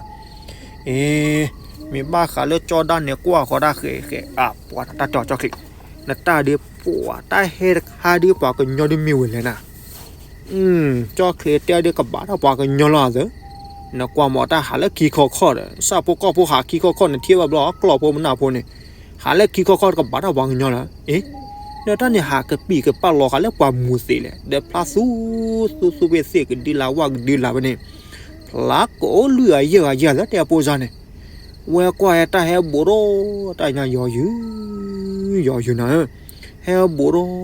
အ့ မ့ၢ်ဘၣ်ဃးလၢကၠီဒၣ်န့ၣ် ကွၢ်ဃီၤတၢ်ဃဲးဃဲး အပှၤနတၢ်တဲအီၤကၠီချံး နတၢ်ဒုးပှၤ တၢ်ဟဲတခါဒုးပှၤကညီဒုးမ့ၢ်ဝဲလဲၣ်နၤ ကၠီချံးတဲဒုးကဘၣ်ထီၣ်ပှၤကညီလီၤသၢ နကွၢ်မ့ၢ်တၢ်ဟးလၢခံခီခီဒီး ဆၣ်ဖိကီၢ်ဖိဟးခံခီခီ နထံၣ်ဘၣ်ဘျီ ကျီၢ်ဖိမနၢ်ဖိန့ၣ် ဟးလၢခံခီခီတကဘၣ်ထီၣ်ပှၤကညီလီၤ အ့ ဒီးတၢ်န့ၣ်ဟးကပံာ်ကပာ်လီၤဃာ်လၢပှၤမူၤသ့လဲၣ် ဒီးဖျါသူ သူသူဖဲသ့ၣ်ကဒုလာ်ဝၣ်ကဒုလာ်ဝဲန့ၣ် ဖျါကအိၣ်လွံၢ်ဂၤယဲၢ်ဂၤယဲၢ်ဂၤလၢတဲအပိစါန့ၣ် ဝဲကွၢ်ဟဲတၢ်ဟဲဘူးဒီး တၢ်ညါယီၤယုာ် ယီၤယုာ်နၤဧၢ ဟဲဘူးဒီး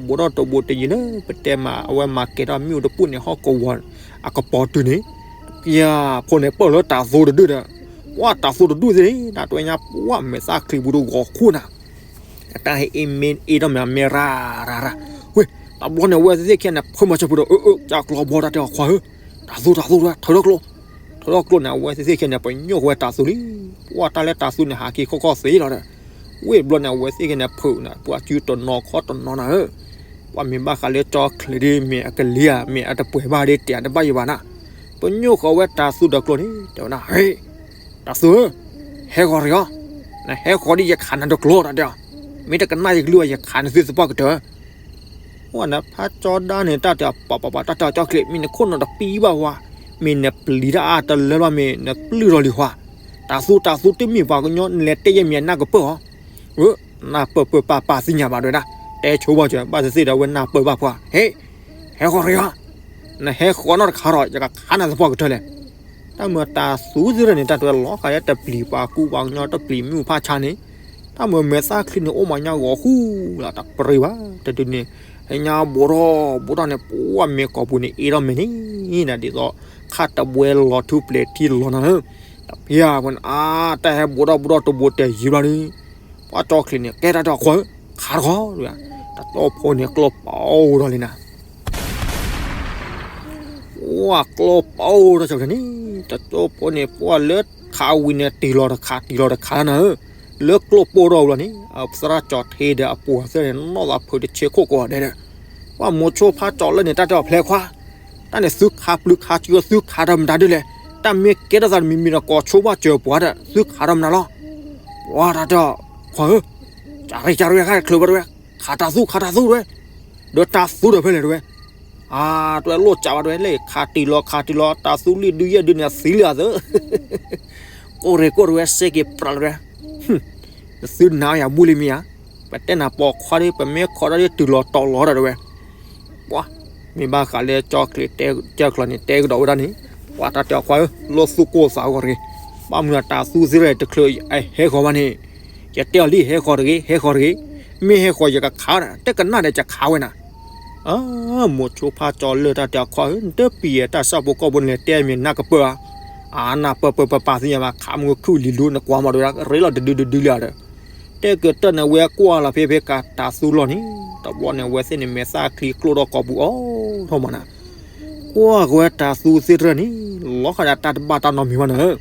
ဘူးဒီးတဘူးတယံၤလၢ ပတဲမး အဝဲမၤကဲၤထီၣ်မ့ၣ်အူတပူၤန့ၣ် ဟီၣ်ကဝီၤအကပီၤတုၤန့ၣ် ယၤဖိန့ၣ်ပၢၢ်လၢတၤသိတဒုဒီး ပှၢ်တၤသိတဒုသ့ၣ် တၢ်တဝဲညါ ပှၢ်မဲာ်သၣ်ချံဘူးဒီးဂီၤခိၣ်နၤ အတၢ်ဟဲအ့မ့ၢ်အ့ထီၣ်မ့ၢ်အမဲာ်ရၤရၤရၤ ဝ့ၢ် တဘျီန့ၣ် အဝဲသ့ၣ်ခံဂၤန့ၣ် ဖၢမၤစၢၤပူၤဒီး အၢ အၢ ကၢ်ကျီဘီတၢ်တဲအီၤခွါဧၢ တၤသိတၤသိတဝဲ ထုးထီၣ်ကျိ ထုးထီၣ်ကျိန့ၣ် အဝဲသ့ၣ်ခံဂၤန့ၣ် ပညိၣ်ဃီဝဲတၤသိလံ ပှၢ်တၢ်လၢတၤသိန့ၣ် ဟးခံခီခီသ့လီၤဒီး ဝ့ၢ်ဘျီန့ၣ် အဝဲသ့ၣ်ခံဂၤန့ၣ် ဖုးနၤ ပှၤစုတနီၤခီတနီၤနၤဧၢ ပှၢ်မ့ၢ်ဘၣ်ဃးလၢကၠီချံးဒ်မ့ၢ်အကလံၤဧါ မ့ၢ်အတပှဲၤဘၣ်ဒ်တဲတဘၣ်ယံၤဘၣ်နၤ ပညိၣ်ဃီဝဲတၤသိဒီးကျိန့ၣ် တဲဝဲဒၣ် ဟ့ၣ် တၤသိဧၢ ဟဲဃီၤရ့ၣ်အီၤ နဟဲဃီၤဒ်ယခးနၤတကျိတၢ်တဲအီၤ မ့ၢ်တကနၣ်ယကလုၢ်အီၤ ယခးနသုသပှၢ်ကတၢၢ် ပှၢ်နဖးကၠီဒၣ်န့ၣ် တၢ်တဲအီၤ ပှၢ်ပှၢ်ပှၢ် တၢ်တဲအီၤကၠီချံး မ့ၢ်နခိၣ်နူာ်တပံဘၣ်ဝဲ မ့ၢ်နပျံၤတၢ်အါတလၢလီၤ မ့ၢ်နပျုၢ်ထီၣ်လံဟါ တၤသိတၤသိတမ့ၢ်ပှၤကညီ နလဲၤတဲယဲၢ်မ့ၢ်အနၢ်ကပၢၢ်အီၤ အၢ နၢ်ပၢၢ်ပၢၢ်ပၢ်ပၢ်သ့ၣ်ညါဘၣ်ဒဝဲဒၣ် တဲဆိဘၣ်စၢၤ ဘၣ်သ့ၣ်သ့ၣ်ဒီးဝဲနၢ်ပၢၢ်ဘၣ်ပှၢ် ဟ့ၣ် ဟဲဃီၤရ့ၣ်အီၤ နဟဲဃီၤနီတခါဒီး ယကခးနၤသပှၢ်ကတၢၢ်လဲၣ် တၢ်မ့ၢ်တၤသူသ့ၣ်တဖၣ်န့ၣ် တၢ်တဲဝဲလီၤဃာ်လၢတပျံၤပှၤကူပှၤကညီ တပျံၤမ့ၣ်အူဖးဆါန့ၣ် တၢ်မ့ၢ်မဲာ်သၣ်ချံန့ၣ် အိၣ်မးညါဂီၤဃူလီၤ တပရ့ဘၣ် တဒုန့ၣ် ဟဲညါဘူးထီၣ်ဘူးထီၣ်န့ၣ် ပှၢ်မဲာ်ကီၢ်ပူၤန့ၣ် အ့ထီၣ်မဲာ်န့ၣ် နၤဒ်သိး ခးတဘှဲလီၤထူပျဲၤထံလီၤနၤဧၢ တဖၣ်အပှၢ်န့ၣ် အါ တၢ်ဟဲဘူးထီၣ်ဘူးထီၣ်တဘူးတယံၤဘျီန့ၣ် ပှၢ်ကၠီချံးန့ၣ် ကဲတၢ်တဲအီၤခွါဧၢ ခးတခီ တၢ်တီၢ်ဖိန့ၣ် ကျီၢ်ပအိၣ်ထီၣ်လံနၤ ပှၢ်ကျိပိၢ်ထီၣ်ဆိန့ၣ်, တကၠိဖိန့ၣ် ပှၢ်လၢခးဝံၤန့ၣ် တံၢ်လီၤတခး တံၢ်လီၤတခးနၤဧၢ, လၢကျိပိၢ်ထီၣ်ဝံၤလီၤန့ၣ် သရၣ်ကၠီၤထံဒီးအပှၤသ့ၣ်န့ၣ် နီၣ်သးဖုးတဆ့ခိၣ်ကိးဂၤဒဲးဒီး, ပှၢ်မိၤဆိဖါကၠီၤလၢန့ၣ် တၢ်တဲအီၤဖျဲးခွါ, တၢ်န့ၣ်သုခးပျုၤခးစှၤသုခးတၢ်မတၤဒ်လဲၣ်, တၢ်မ့ၢ်ကဲထီၣ်သးတမံၤမံၤဒီးကိးဆိဘၣ်စၢၤပှၤဒီး သုခးတၢ်မတၤလီၤ. ပှၢ်တၢ်တဲအီၤ, ခွါဧၢ, ကၢ်ရံၣ်ကၢ်ရံၣ်ခါတချုးဘၣ်တဝဲ, ခးတၢ်သူၣ်ခးတၢ်သူၣ်တဝဲ, ဒီးတၢ်သူဒီးဖဲလဲၣ်တဝဲ အါ, တဝဲလိၣ်စးဘၣ်တဝဲ လၢခးတံၢ်လီၤခးတံၢ်လီၤ တၢ်သူလံၣ်ဒုယဲၢ်ဒုန့ၣ် အသံလံအသၢ, ကိၢ်ရ့ၣ်ကိၢ်တဝဲ စဲက့ၤပြးလီၤတဝဲ, သုနာ်ယၤဘူၣ်လံမ့ၢ်ဧါ, ပတဲနၤပိာ်ခွါဒီး ပမ့ၢ်ခိးတၢ်ဒီးတုၤလီၤတီၤလီၤဒီးတဝဲ ပှၢ်, မ့ၢ်ဘၣ်ဃးလၢကၠီၤချံးတဲကၠီၤချံးန့ၣ် တဲကဒီးဝဲဒၣ်န့ၣ်, ပှၢ်တၢ်တဲအီၤခွါဧၢ, လိၣ်သူၣ်ကိၢ်သးဂီၢ်တဂ့ၤ, ဘၣ်မနုၤတၢ်သူသ့ၣ်ရၢၣ်တချုးအဟဲဃီၤဘၣ်န့ၣ်, ယတဲအီၤလံ ဟဲဃီၤတဂ့ၤ ဟဲဃီၤတဂ့ၤ, မ့ၢ်ဟဲဃီၤယကခးနၤ တကနၣ်ဒီးယခးဝဲနၤ အၢ, မိၤဆိဖါကၠီၤလၢတၢ်တဲအီၤခွါဧၢ, နတပျံၤတၢ်ဆၣ်ဖိကီၢ်ဖိန့ၣ်လဲၣ် တဲမ့ၢ်နၢ်ကပၢၢ်ဧါ, အါနၢ်ပၢၢ်ပၢၢ်ပပာ်သ့ၣ်ညါဘၣ် ခးမုၢ်ခုၣ်လံၤလူနကွၢ်မးတဝဲဒၣ် ရ့လိာ်တဒုတဒုလံဒီး, တဲကတၢၢ်န့ၣ်ဝဲကွၢ်လီၤဖဲဖဲကးတၢ်သူလီၢ်န့ၣ်, တဘျီန့ၣ် အဝဲသ့ၣ်န့ၣ် မဲာ်သၣ်ချံကျိၣ်ထီၣ်ကိာ်ပူၤအီၤထီၣ်မးနၤ ကွၢ်က့ၤဝဲတၢ်သူသ့ၣ်တဖၣ်န့ၣ်, လီၤဃာ်ဒီးတၢ်တဘၣ်တၢ်နီတမံၤဘၣ်နၤဧၢ,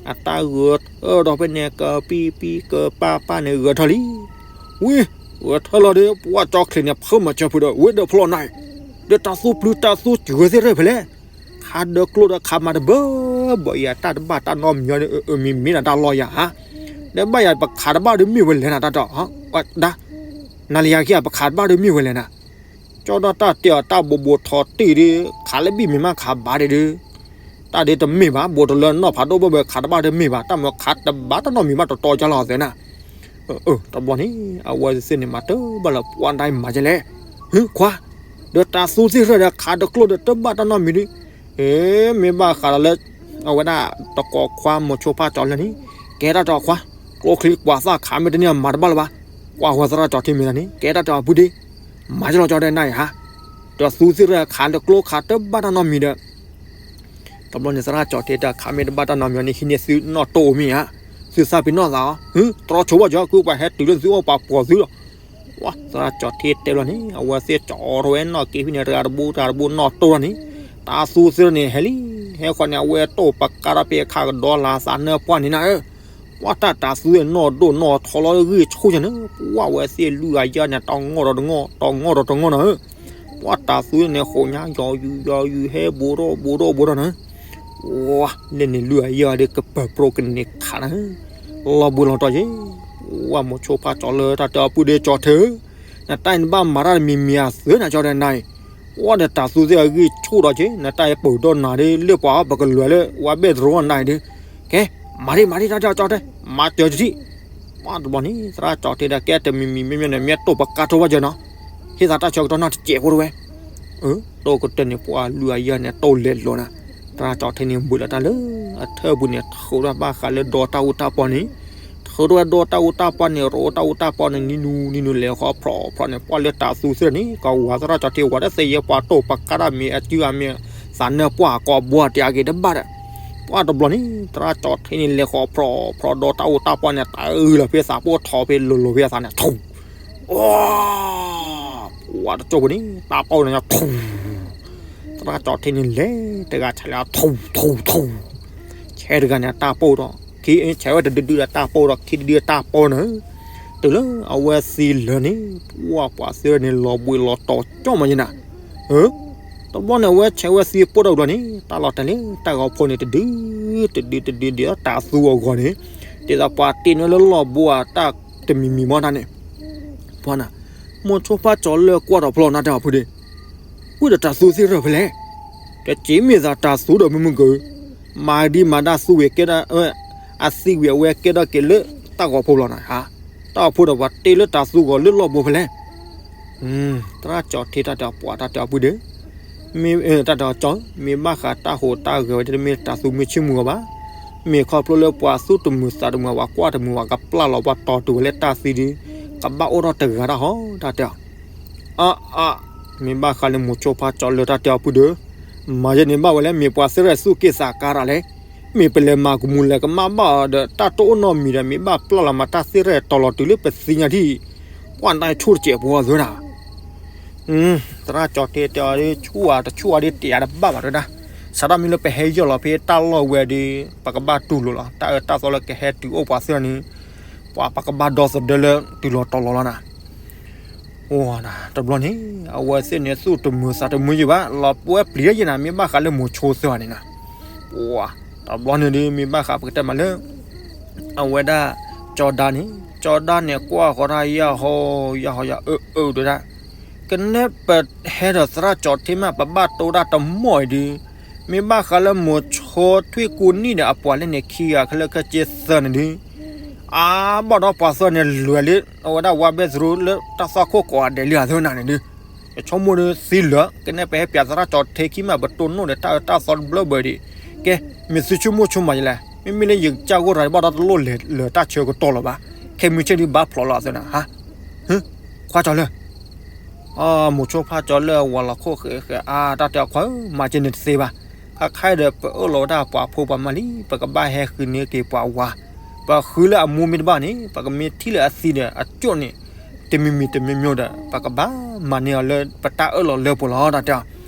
အတၢ်ဂဲၤထၢၣ်ဒီးဖဲန့ၣ် ကပံပံကပၢ်ပၢ်န့ၣ် ဂဲၤထၢၣ်လံ, ဝံၤ, ဂဲၤထၢၣ်လီၤဒီး ပှၢ်ကၠီၤချံးန့ၣ် ဖုးမၤစၢၤဖုးဒီး ဝံၤဒီးဖျီၣ်နၤ, ဒီးတၢ်သူပျုၤတၢ်သူစှၤသ့ၣ်တဖၣ်ဖဲလဲၣ်, ခးဒီးကျိဒီးခးမၤတဘၣ်ဘၣ်အံၤ တၢ်တဘၣ်တၢ်နီတမံၤ မ့ၢ်နၤတၢ်လီၢ်ယၤဧါ, ဒီးဘၣ်ယၤပခးတဘၣ်ဒီးမ့ၢ်ဝဲလဲၣ်နၤတၢ်တီၢ်, ဒၣ် နၤလၢယၤခံဂၤ ပခးတဘၣ်ဒီးမ့ၢ်ဝဲလဲၣ်နၤ, ကၠီဒီးတၢ်တဲအီၤ တၢ်ဘိးဘိးထီၣ်တ့ၢ်ဒီး ခးလၢဘံၣ်မ့ၢ်မးခးဘၣ်ဒံးဒီး, တၢ်ဒ်တမ့ၢ်ဘၣ် ဘိးတလၢနီၢ်ဖးဒိၣ်ဘၣ်ဘၣ် ခးတဘၣ်ဒီးမ့ၢ်ဘၣ် တၢ်မၤခးတဘၣ်တၢ်နီတမံၤဘၣ် တတီၤကၢ်လီၤအသးနၤ, တဘျီန့ၣ် အဝဲသ့ၣ်န့ၣ် မၤတဘၣ်လၢပှၢ်ဒၣ်မၤကလဲၣ်, ဟုခွါ, ဒီးတၢ်သူသ့ၣ်တဖၣ်ဒီးခးဒီးကျိဒီးတဘၣ်တၢ်နီတမံၤဒီး, မ့ၢ်ဘၣ်ဃးဒီးလၢ အဝဲဒၣ် တကိးခွါမိၤဆိဖါကၠီၤလၢန့ၣ်, ကဲတၢ်တဲအီၤခွါ, ကျိချံကွၢ်သၣ်ခးမ့ၢ်တန့ၢ်မၤတဘၣ်လၢၤဘၣ်, ကွၢ်ဝဲသရၣ်ကၠီၤထံမ့ၢ်တၢ်န့ၣ် ကဲတၢ်တဲအီၤဖုဒ့, မၤကလီၤကၠီၤဒီးနၤအံၤဟါ, ဒီးသူသ့ၣ်တဖၣ်ခးဒီးကျိခးတဘၣ်တၢ်နီတမံၤဒီး တဘျီန့ၣ် သရၣ်ကၠီၤထံတဲ ခးမ့ၢ်တဘၣ်တၢ်နီတမံၤန့ၣ် ဟံးန့ၢ်သုနီၣ်တိၢ်မ့ၢ်ဧါ, သုသးပ့ၤနီၣ်သးအီၤ, တြီဆိဘၣ်ကၠီၤ ကုပှၤဟဲတုၤလၢသုအိၣ်ပှၤပိာ်သုလီၤ, ဝဲ သရၣ်ကၠီၤထံတဲဘျီန့ၣ် အဝဲသ့ၣ်ကၠီၤထီၣ်ဝဲနီၣ်က့ၤဖဲန့ၣ် တဂၤတဘိတဂၤတဘိနီၣ်တိၢ်လီၤန့ၣ်, တၢ်သူသ့ၣ်န့ၣ် ဟဲလံ, ဟဲဃီန့ၣ် အဝဲတိၢ်ပကးထီၣ်ဖဲအခါကဒီးလၢသးနၢပှၢ်န့ၣ်နၤဧၢ, ပှၢ်တၢ်တၢ်သူသ့ၣ်နီၣ်ဒိၣ်နီၣ်ထီလီၤဂံၢ်ဆူၣ်န့ၣ်, ပှၢ်ဝဲသ့ၣ်လွံၢ်ဂၤယဲၢ်န့ၣ် တငီၢ်ဒီးတငီၢ် တငီၢ်ဒီးတငီၢ်နၤဧၢ ပှၢ်တၢ်သူန့ၣ် ဃိးညါယီၤယုာ်ယီၤယုာ် ဟဲဘူးထီၣ်ဘူးထီၣ်ဘူးထီၣ်နၤ, ဝဲ လၢန့ၣ်လွံၢ်ဂၤယဲၢ်ဂၤဒီး ကပၢၤပြိကန့ၢ်ခးနၤဧၢ, လီၤဘှံးလီၤတီၤက့ၤ, ဝဲမိၤဆိဖါကၠီၤလၢတၢ်တဲအီၤပုၢ်ဒ့ကၠီၤထံ, နတၢ်အံၤနဘၣ်မၤတၢ်တမံၤမံၤအသၢနၤကၠီၤဒီးနၤအံၤ, ဝဲဒီးတၢ်သူသ့ၣ်အဂံၢ်ဆူၣ်ဒီးက့ၤ နတၢ်အံၤပၢၤဒီးနၤဒီး လၢပှၤအီၤပကလဲၤလၢ ဝဲဘ့ၣ်တရိအနၤအံၤဒီး, ကဲ, မၤဒံးမၤဒံးတၢ်ကၠီၤတဲ, မၤစၢၤတထံၣ် ပှၢ်တဘျီန့ၣ် သရၣ်ကၠီၤထံဒီး ကဲတမံၤမံၤမ့မ့ၢ်န့ၣ် မ့ၢ်တိၢ်ပကးထီၣ်ဘၣ်ကၠီၤနီၤ, ဟ့ၣ်သးတၢ်ဆၢကတီၢ်နီတစဲးဖိတဝဲ, တိၢ်ကတၢၢ်န့ၣ် ပှၢ်လွံၢ်ဂၤယဲၢ်န့ၣ် တိၢ်လဲၤလိာ်နၤ, သရၣ်ကၠီၤထံန့ၣ် ဘှံးလီၤတၢ်လၢ အထၢၣ်ပူၤန့ၣ် ထုးထီၣ်ဘၣ်ဃးလၢဒီတၢ်အူတၢ်ပီန့ၣ်, ထုးထီၣ်ဝဲဒီတၢ်အူတၢ်ပီန့ၣ် ရိတၢ်အူတၢ်ပီန့ၣ် နံၤနူၤနံၤနူၤလဲၤဃီဖျိးဖျိးန့ၣ် ပှၢ်လၢတၢ်သူသ့ၣ်န့ၣ် ကဝၤသရၣ်ကၠီၤထံဝၤတသ့ယဲၢ် ပှၤတိၢ်ပကးတၢ်မ့ၢ်အစုအမ့ၢ် သးနၢပှၢ်ကိးဘှီတယၤက့ၤတဘၣ်ဒီး, ပှၢ်တဘျီန့ၣ် သရၣ်ကၠီၤထံန့ၣ် လဲၤဃီဖျိးဖျိးဒီတၢ်အူတၢ်ပီန့ၣ် တၢ်အုၣ်လီၤဖဲသးပိၢ်ထီၣ်ဖဲလိၤလိၤဖဲအသးန့ၣ် ထူၣ် ပှၢ်တကၠိၢ်ပူၤန့ၣ် တၢ်ပိၢ်န့ၣ် ထူၣ်, သရၣ်ကၠီၤထံန့ၣ်လဲၤတဂၤဆဲးလၢ ထူၣ်ထူၣ်ထူၣ်, ဆဲးတဂၤန့ၣ် တၢ်ပိၢ်ဒီး, ဆဲးဝဲတဒုဒုဒီးတၢ်ပိၢ်ဒီး ခံတဒုတၢ်ပိၢ်န့ၣ်, တုၤလၢအဝဲသံလၢာ်န့ၣ် ပှၢ်ပှၤသ့ၣ်န့ၣ် လီၤဘှံးလီၤတီၤကၠီမးယဲနၤ, တဘျီန့ၣ် အဝဲဆဲးဝဲသံပိၢ်ဒီးဘျီန့ၣ် တၢ်လီၤတဲာ်လၢတၢ်ဂီၤဖိန့ၣ် တဒု တဒုတဒုဒ်တၢ်သူအဂီၢ်န့ၣ်, ဒ်သိးပှၤတ့ၢ်န့ၢ်လၢလီၢ်ဘိအတၢ်တမံၤမံၤမီၢ်တၢ်န့ၣ်, ပှၢ်နၤ, မိၤဆိဖါကၠီၤလၢကွၢ်ထီၣ်ဖျိးနၤတဲအီၤဖုဒ့, ဝံၤဒီးတၢ်သူသ့ၣ်ရၢၢ်ဖဲလဲၣ်, တက့ၤမ့ၢ်သးတၢ်သူဒီးမုၢ်မုၢ်ကၢ, မၤဒံးမၤဒၣ်သူဝံၤကဲဒၣ်, အသံဝံၤအဝဲကဲထီၣ်က့ၤလၢတၢ်ဂီၤဖိလီၤနၤဧါ, တၢ်ဂီၤဖိဒီးပှၤတ့ၢ်လၢတၢ်သူဂီၤလၢလီၢ်ဘိဖဲလဲၣ် သရၣ်ကၠီၤထံတၢ်တဲအီၤပှၢ်တၢ်တဲအီၤပုၢ်ဒီး, မ့ၢ်တၢ်တဲအီၤကၠီၤ, မ့ၢ်ဘၣ်ဃးတၢ်ဟူးတၢ်ဂဲၤဝဲဒၣ်တမ့ၢ်တၢ်သူမုၢ်ဆ့ၣ်မုၢ်ဂီၤဘၣ်, မ့ၢ်ခီဖျိလၢပှၤသူၣ်တမုာ်သးတမုာ် ပှၤကွၢ်တမုာ် ပှၤကပျၢ်လီၤပှၤတီၤတုၤဝဲလၢတၢ်သံဒီး, ကဘၣ်အိၣ်ထီၣ်တဂၤတၢ်ဟီတၢ်တဲအီၤ အါအါ, မ့ၢ်ဘၣ်ဃးလၢမိၤဆိဖါကၠီၤလၢတၢ်တဲအီၤပုၢ်ဒီး, မၤယဲန့ၣ်ဘၣ်ဝဲလဲၣ် မ့ၢ်ပှၤသ့ၣ်ရဲၣ်သူၣ်က့ၣ်သးကါတၢ်လဲၣ်, မ့ၢ်ပလဲၤမၤကမူၤလဲၤကမၣ်ဘၣ်အီၤဒီး တၢ်တအိၣ်နီတမံၤဒီး မ့ၢ်ဘၣ်ပျၢ်လီၤမၤတၢ်သ့ၣ်ရဲၣ်တီၤလီၤတုၤလၢပသံညါထံၣ်, ပှၢ်နတၢ်ဆိၣ်တစဲးဖိအီၤသၢနၤ သရၣ်ကၠီၤထံတဲအီၤ ဆူၣ်ဧါတဆူၣ်ဧါဒ်တဲယၤတဘၣ်ဘၣ်တဲဝဲဒၣ်, စးထီၣ်မ့ၢ်လၢပဟဲယီၢ်လီၤဖဲတၢ်လီၢ်ဝဲဒီး ပကဘၣ်တူၢ်လိာ်လီၤ တၢ်အၢတၢ်သီလၢကဟဲတုၤအိၣ်ပှၤသ့ၣ်န့ၣ်, ပှၤပကဘၣ်ဒီသဒၢလၢတုၤလီၤတီၤလီၤလီၤနၤ. အိၣ်နၤ တဘျီန့ၣ် အဝဲသ့ၣ်န့ၣ်သူၣ်တမုာ်သးတမုာ်ယံၤဘၣ် လီၤပှဲၤပျံၤယံၤနၤ မ့ၢ်ဘၣ်ဃးလၢမိၤဆိသ့ၣ်န့ၣ်နၤ. ပှၤ တဘျီန့ၣ်ဒီး မ့ၢ်ဘၣ်ဃးပကတဲမးလၢ အဝဲဒၣ် ကၠီဒါန့ၣ် ကၠီဒါန့ၣ် ကွၢ်ဃီၤတၢ်ယၢ်ဟီယၢ်ဟီယၢ်အၢအၢဒၣ် ကနဲၣ်ပဟဲဒီးသရၣ်ကၠီထံမး ပဘၣ်တိၢ်တၢ်တမီၢ်အံၤဒီး မ့ၢ်ဘၣ်ဃးလၢမိၤဆိထွံၣ်ကူနံၣ်ဒီးအပှၤလၢန့ၣ်ခံဂၤခဲလၢာ်ခဲဆ့သၢန့ၣ်ဒီး အါဘၣ်ဒီးပှၤသၢန့ၣ်လွဲၤလံ အဝဲဒၣ် one bedroom လၢတၢ်သွၣ်ခိၣ်ကိးဂၤဒဲးလံအသ့ၣ်နၤန့ၣ်ဒီး ယဆိကမိၣ်ဒီးသံလၢာ် ကနဲၣ်ပဟဲပၠးသရၣ်ကၠီထံခံမး ပတိၢ်နီၣ်ဒီးတၢ်အၢတၢ်သီတဘျီဘၣ်ဒီး ကဲ မ့ၢ်သုဆိကမိၣ်ဆိမးယလဲၣ် မ့မ့ၢ်လၢယကစၢ်ဂိၢ်ရၤ ဘၣ်ဒီးတလိၣ်လဲၤလၢတၢ်ဆၢကတီၢ်လၢၤဘၣ် ခဲမုၢ်ဆ့ၣ်ဒုးဘၣ်ဖျိးလီၤအသ့ၣ်နၤ ဟါ ဟ့ ခွါကၠီလၢာ် အမိၤဆိဖးကၠီလၢာ် အဝၤလီၤခိၣ်ဃဲးဃဲး အါ တၢ်တဲအီၤခွါဧၢ မၤက့န့ၣ်တသ့ဘၣ်. ခါခါအံၤဒီး ပအၢၣ်လီၤဝဲဒၣ်ပှၤဖိပှၤမါလံ ပကဘၣ်ဟဲဃုန့ၢ်က့ၤပှၤဝၤ, ပဃုလၢအမူမ့ၢ်တဘၣ်န့ၣ် ပကမ့ၢ်ထံၣ်လၢအသံဒီးအကၠိၣ်န့ၣ် တမံၤမံၤတမံၤမံၤဒီး ပကဘၣ်မၤန့ၢ်အီၤလၢပတၢ်အၢၣ်လီၤလၢပှဲၤလီၤ တၢ်တဲအီၤ.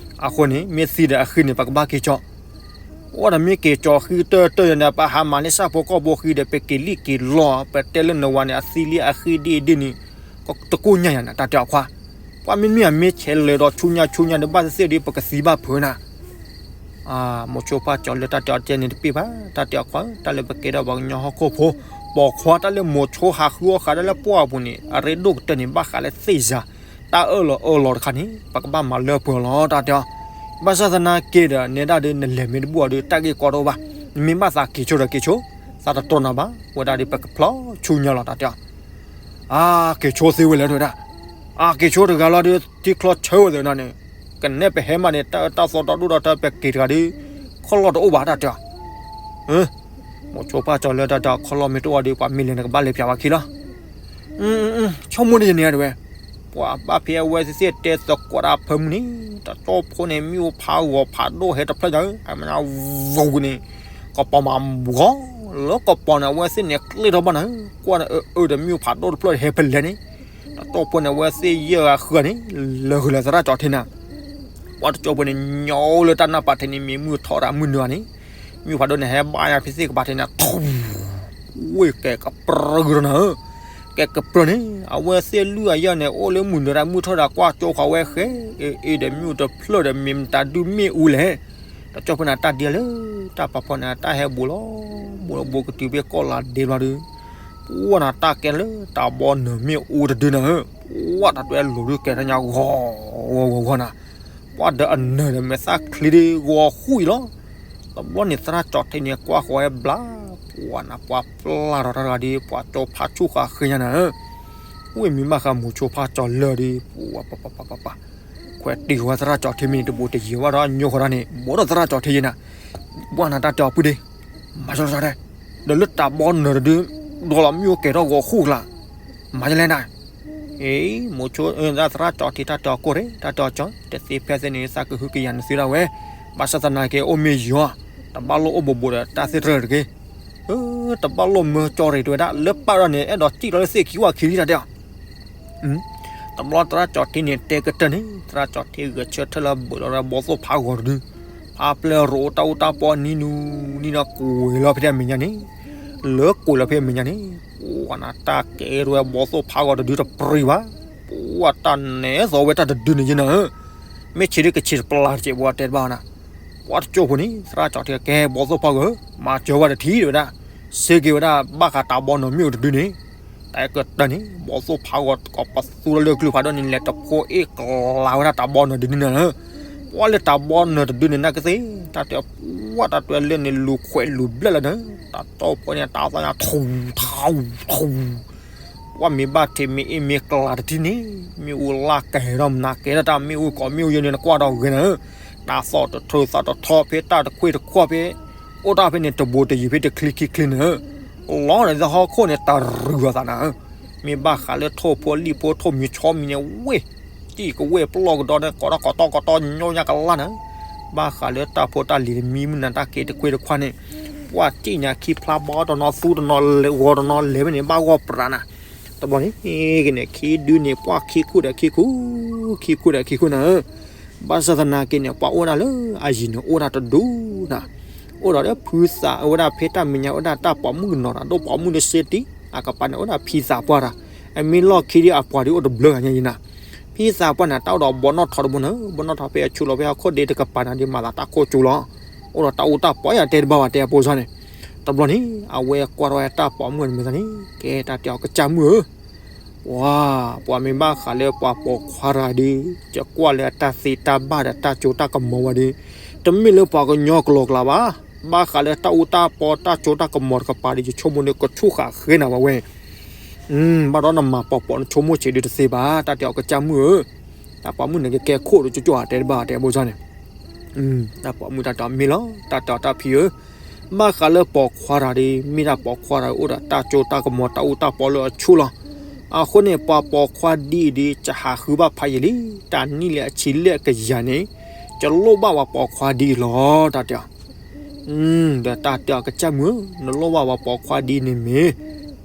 အဃိန့ၣ် မ့ၢ်သံဒီးအဃံန့ၣ် ပကဘၣ်က့ၤကၠီ အိၣ်ဒီးမ့ၢ်က့ၤကၠီဃံတၢၢ်တၢၢ်ယၤန့ၣ် ပဟးမၤန့ၢ်ဆၣ်ဖိကီၢ်ဖိဃံဒီး ပက့ၤလံၣ်က့ၤလီၢ် ပတဲလၢနဝၤန့ၣ် အသံလံအဃံဒ်အံၤဒ်န့ၣ် တကိၢ်ညါယၤန့ၣ် တၢ်တဲအီၤခွါ. ပှၤမ့မ့ၢ်အမ့ၢ်ဆဲးလဲၤဒီးဆူညါဆူညါဒီး ဘၣ်သ့ၣ်သ့ၣ်ဒီး ပကသံဘၣ်ဖုးနၤ. မိၤဆိဖးကၠီလၢာ် တၢ်တဲအီၤတဲန့ၣ်တပ့ၢ်ဘၣ် တၢ်တဲအီၤခွါဧၢ တၢ်လၢပကဲထီၣ်ပှၤကညီဟီၣ်ခိၣ်ဖိ ပိာ်ခွါတၢ်လၢမိၤဆိဟးဃုအီၣ်ဃာ်တၢ်လၢပှၢ်အပူၤန့ၣ် အရ့ဒိၣ်ကတၢၢ်န့ၣ် ဘၣ်ဃးလၢသ့ၣ်ယၤ တၢ်အၢၣ်လီၤအၢၣ်လီၤတခါန့ၣ် ပကဘၣ်မၤလၢပှဲၤလီၤ တၢ်တဲအီၤ. ဘၣ်ဆၣ်သနာ်က့ဒီး နဲဒၣ်ဒီး နလဲၤမ့ၢ်တဘူၣ်အီၤဒီး တၢ်ဂ့ၢ်ကီတအိၣ်ဘၣ်. နမ့ၢ်ဘၣ်သးက့ၤဆိဒီးက့ၤဆိ, သးတတီနၤဘၣ်, ဝဲဒၣ်ဒီး ပကဖျီဆူညါလီၤ တၢ်တဲအီၤ. အါ, က့ၤဆိသ့ဝဲလဲၣ် တဲဝဲဒၣ်. အါ, က့ၤဆိတဂၤလီၤဒီး ထံချီဆၢဝဲသ့ၣ်နၤန့ၣ်, ကနဲၣ်ပဟဲမးန့ၣ် တၢ်အၢတၢ်သီဒီဒူၣ်ဒီထၢ ပက့ၤတဂၤဒီး ခီၣ်လီၢ်တအိၣ်ဘၣ် တၢ်တဲအီၤ. မိၤဆိဖးကၠီလၢာ် တၢ်တဲအီၤ ခီၣ်လီၢ်မ့ၢ်တအိၣ်ဒီး ပှၤမ့ၢ်လဲၤန့ၣ် ကဘၣ်လဲၤပၠးဝဲခံလီၤ. ဆိကမိၣ်န့ၣ်ယန့ၣ် တဲဝဲ, ပှၤဘၣ်ဖဲအဝဲသ့ၣ်တဲသကိးတၢ်ဖၢမုၢ်န့ၣ်, တၢ်ကၠီဖိန့ၣ် မ့ၣ်အူဖးဂီၤဖးဒိၣ်ဟဲတဖျၢၣ်ညါဧၢ, အမနၤဝူၤန့ၣ်, ကပီၤမးဂီၤ, လၢကပီၤန့ၣ် အဝဲသ့ၣ်န့ၣ်ကျ့ထီၣ်ဘၣ်နၤဧၢ, ကွၢ်န့ၣ်အၢအၢဒီး မ့ၣ်အူဖးဒိၣ်တဖျၢၣ်ဟဲဖဲလဲၣ်န့ၣ်, တၢ်ကၠီဖိန့ၣ် အဝဲသ့ၣ်ယဲၢ်ဂၤဃုဂၤန့ၣ် လၢာ်ဃုာ်လၢသရၣ်ကၠီထံနၤ ပှၤတကၠိဖိန့ၣ် ညီလၢတၢ်နၢ်ပၤထံးန့ၣ် မ့ၢ်မုၢ်ထီၣ်တၢ်မုၢ်နုာ်န့ၣ်, မ့ၣ်အူဖးဒိၣ်န့ၣ် ဟဲဘၣ်ညါဖဲသ့ၣ်ကပၤထံးန့ၣ်, ထူ, ဝ့ၢ်ကဲကပြုၢ်ဒီးနၤဧၢ, ကဲကပြုၢ်န့ၣ်, အဝဲသ့ၣ်လွံၢ်ဂၤယဲၢ်န့ၣ် အိၣ်လၢမုၢ်နုာ်တၢ်မုၢ်ထီၣ်တၢ်ကွၢ်ကၠိဃီဝဲဃဲ, အ့အ့ဒီးမ့ၣ်အူတဖျၢၣ်ဒီး မ့ၢ်မတၤဒုးမ့ၣ်အူလဲၣ်, တၢ်ကၠီဖိန့ၣ် တၢ်ဒ်လဲၣ်, တၢ်ပာ်ဖှိၣ်န့ၣ် တၢ်ဟဲဘူးလီၤ, ဘူးလီၤဘူးကတုၤဖဲကီၢ်လၤဒ့ဘျီဒီး ပှၢ်နၤတၢ်ကဲလၢတၢ်ဘီနၢၤမ့ၣ်အူတဒုနၤဧၢ, ပှၢ်တၢ်တွဲလိၤဒုးကဲထီၣ်ညါဂီၤဂီၤဂီၤဂီၤနၤ, ပှၢ်ဒီးအနၢၤဒီးမဲာ်သၣ်ချံဒုးဂီၤဃူအံၤလီၤ. တဘျီန့ၣ်သရၣ်ကၠီထံန့ၣ် ကွၢ်ဃီဝဲဘျါ, ပှၢ်နၤပှၢ်ပျၢ်ထီၣ်တၢ်တဂၤဒီး ပှၢ်ကၠိဖးဆူၣ်ဃာ်ဃ့ညါနၤဧၢ, ဝ့ၢ်မ့ၢ်ဘၣ်ဃးမိၤဆိဖးကၠီလၢာ်ဒီး ပှၢ်ပှၢ်ပှၢ်ပှၢ်ပှၢ် ခွဲးတံၢ်ဝဲသရၣ်ကၠီထံမ့ၢ်တဘူးတယံၤဝဲဒီး ညိဃီတၢ်န့ၣ် ဘူးဒီးသရၣ်ကၠီထံယဲနၤ, ပှၢ်နၤတၢ်တဲအီၤပုၢ်ဒ့, မၤကၠီတၢ်တဲ, ဒီးလၢတၢ်ဘီနၢၤတဒု ဒီးလီၤမ့ၣ်အူကဲထီၣ်ဂီၤဃူကျါ, မၤယလဲၣ်နၤ, အ့ မိၤဆိ သရၣ်ကၠီထံတၢ်တဲအီၤကိၢ်ရ့ၣ် တၢ်တဲအီၤကၠီ တသ့ဖဲသ့န့ၣ် သးကဟုကယာ်နသုဒၣ်ဝဲ, ဘၣ်ဆၣ်သနာ်က့အိၣ်မ့ၢ်ယီၤ, တဘၣ်လိၣ်အိၣ်ဘူးဘူးဒီးတၢ်သ့ၣ်တရၢၢ်တဂ့ၤ တဘၣ်လိၣ်မၢကၠီရ့ၣ်တဲဝဲဒၣ် လၢပၢ်ဒီးန့ၣ် အဲၣ်ဒိးစံၣ်လီၤလၢသ့ၣ်ခံဝၣ်ခံလံတၢ်တဲအီၤ, တဘျီသရၣ်ကၠီထံန့ၣ်တဲကတၢၢ်န့ၣ် သရၣ်ကၠီထံဂဲၤဆၢထၢၣ်လၢဘၢၣ်လီၤဒီးဘီသိၣ်ဖးဂီၤတဒု, ဖးပျဲၢ်ရိးတၢ်အူတၢ်ပီနံၤနူနံၤဒီးကွံာ်လီၤဖဲတၢ်မဲာ်ညါန့ၣ်, လၢကွံာ်လီၤဖဲမဲာ်ညါန့ၣ်, ပှၢ်နၤတၢ်ကဲထီၣ်ဝဲဘီသိၣ်ဖးဂီၤတဒုတပြံၤဘၣ်, ပှၢ်တၢ်နဲၣ်သီဝဲတၢ်တဒုန့ၣ်ယဲနၤဧၢ, မ့ၢ်ဆံးဒုကဆံးတပျၢ်တစဲးဘၣ်တဲတဘၣ်နၤ ပှၢ်တကၠိဖိန့ၣ် သရၣ်ကၠီထံကဲဘီသိၣ်ဖးဂီၤဧၢ, မၤစၢၤဝဲတထံၣ်တဲဝဲဒၣ်, စ့က့ၤဝဲဒၣ်ဘၣ်ဃးတၢ်ဘီနၢၤမ့ၣ်အူတဒုန့ၣ်, တၢ်ကတၢၢ်န့ၣ် ဘီသိၣ်ဖးဂီၤတကိးပသူထီၣ်လၢကျုဖးဒိၣ်န့ၣ် လဲၤတဖိအ့ၣ်ကျါဝဲဒၣ်တၢ်ဘီနၢၤတဒုန့ၣ်နၤဧၢ, ပှၢ်လၢတၢ်ဘီနၢၤတဒုန့ၣ် နာ်က့သ့ၣ် တၢ်တဲပှၢ်တၢ်တွဲလၢန့ၣ် လူၤခွဲးလူၤဘျဲၣ်လၢနၤဧၢ, တၢ်ကၠိဖိန့ၣ် တၢ်သီၣ်ညါထူ ထူ ထူ ပှၢ်မ့ၢ်ဘၣ်ထံးမ့ၢ်အ့ၣ်မ့ၢ်ကျါတထံၣ်န့ၣ်, မ့ၣ်အူလၢ်ကဲထီၣ်မနၤကဲထီၣ်တၢ်မ့ၣ်အူကိးမ့ၣ်အူယဲန့ၣ် နကွၢ်ဒီးဂ့ၤနၤဧၢ, တၢ်သီၣ်တထၢသီၣ်တထီဖဲတၢ်တခွ့ၣ်တခွါဖဲ, အိၣ်တၢ်ဖဲန့ၣ်တဘူးတယံၤဖဲတချံခံချံနၤဧၢ, လီၤန့ၣ်သဟီၣ်ခိၣ်န့ၣ် တရူးအသးနၤဧၢ, မ့ၢ်ဘၣ်ဃးလၢထိၣ်ဖိလံၣ်ဖိထိၣ်မံၤဆီမံၤန့ၣ် ဝ့ၢ်, စံၣ်ကဝ့ၢ်ပလီၢ်ကဒီးန့ၣ် ကိးထီၣ်ကိးတီကိးတီညီညါကလါနၤဧၢ, ဘၣ်ဃးလၢတၢ်ဖိတၢ်လံၤမံမုၢ်နၤတၢ်က့ၤတခွ့ၣ်တခွါန့ၣ် ပှၢ်စံၣ်ညါခံဖျါဘီတနီၤသူတနီၤ ဂီၤတနီၤလဲၤဝဲန့ၣ် ဘၣ်ဂီၢ်ပြးနၤ, တဘျီန့ၣ်က့န့ၣ် ခံဒုန့ၣ် ပှၢ်ခံခိၣ်ဒီးခံခိၣ်, ခံခိၣ်ဒီးခံခိၣ်နၤဧၢ, ဘၣ်ဆၣ်သနာ်က့န့ၣ် ပှၤအိၣ်ဒၣ်လၢအယံၤန့ၣ် အိၣ်ဒၣ်တဒူၣ်နၤ, အိၣ်ဒီးဖုသးဝဲဒၣ်ဖဲတၢ်မဲာ်ညါဝဲဒၣ်တၢ်ပိာ်မုၣ်ကနီၤတၢ် ဒိၣ်ပိာ်မုၣ်လၢစ့တံၢ် အကပၤန့ၣ်အိၣ်ဒၣ်ဖံသးပှၢ်တၢ်, အမ့ၢ်လီၢ်ခံဒ်အပှၤဒ်အိၣ်တဘျၢဂၤညါအံၤနၤ, ဖံသးပှၢ်န့ၣ် တၢ်အိၣ်ဒီးဘီနီၣ်ထီတဘိန့ၣ် ဘီနီၣ်ထီဖဲအဆူၣ်လီၤ ဖဲဟီၣ်ခိၣ်ဒ့တကပၤန့ၣ်ဒီး မၤသးတၢ်ခိၣ်ကၠူလီၤ, အိၣ်ဒီးတၢ်အူတၢ်ပီယတဲတဘၣ်ဘၣ် တဲအပိစါန့ၣ်, တဘျီန့ၣ် အဝဲကွၢ်ထီၣ်ဝဲတၢ်ပိာ်မုၣ်န့ၣ်မ့ၢ်သးန့ၣ် ကဲတၢ်တဲအီၤကစၢ်မုၣ်ဧၢ ပှၤ, ပှၤမ့ၢ်ဘၣ်ဃးလၢပှၤပိာ်ခွါတဂၤဒီး ယကွၢ်လၢတၢ်သ့တၢ်ဘၣ်ဒီးတၢ်စိတၢ်ကမီၤဝဲဒီး တမ့ၢ်လၢပှၤကညီကလီကလီဘၣ်, ဘၣ်ဃးလၢတၢ်အူတၢ်ပီတၢ်စိတၢ်ကမီၤတကပၤဒီး ယဆိကမိၣ်န့ၣ် ကဆူၣ်ဃာ်ဃဲနၤဝဲဝဲ, ဘၣ်ဒီးနမၤပိာ်ပိာ်နဆိကမိၣ်ဆံးဒုးတသ့ဘၣ် တၢ်တဲအီၤကစၢ်မုၣ်ဧၢ, တၢ်ပိာ်မုၣ်န့ၣ်ကကဲခိၣ်ဒီးကၠိကၠိတဲတဘၣ်တဲအပိစါန့ၣ် တၢ်ပိာ်မုၣ်တၢ်တဲအီၤမ့ၢ်လီၤ တၢ်တဲအီၤတၢ်ဖံဧၢ, ဘၣ်ဃးလၢပိာ်ခွါတဂၤဒီး မ့ၢ်ဒၣ်ပိာ်ခွါတဂၤအိၣ်ဒီးတၢ်စိတၢ်ကမီၤတၢ်အူတၢ်ပီလၢအဆူၣ်လီၤ, အဃိန့ၣ် ပှၤပိာ်ခွါဒ်အံၤဒီး ကဟးဃုဘၣ်ဖးယံာ်လံ, တၢ်နံၣ်လၢအဆံလၢကယၤန့ၣ် ကလိၣ်ဘၣ်ပှၤပိာ်ခွါဒ်အံၤလီၤ တၢ်တဲအီၤ ဒီးတၢ်တဲအီၤကစၢ်မုၣ်ဧၢ, နလိၣ်ဘၣ်ပှၤပိာ်ခွါဒ်အံၤန့ၣ်မ့ၢ်,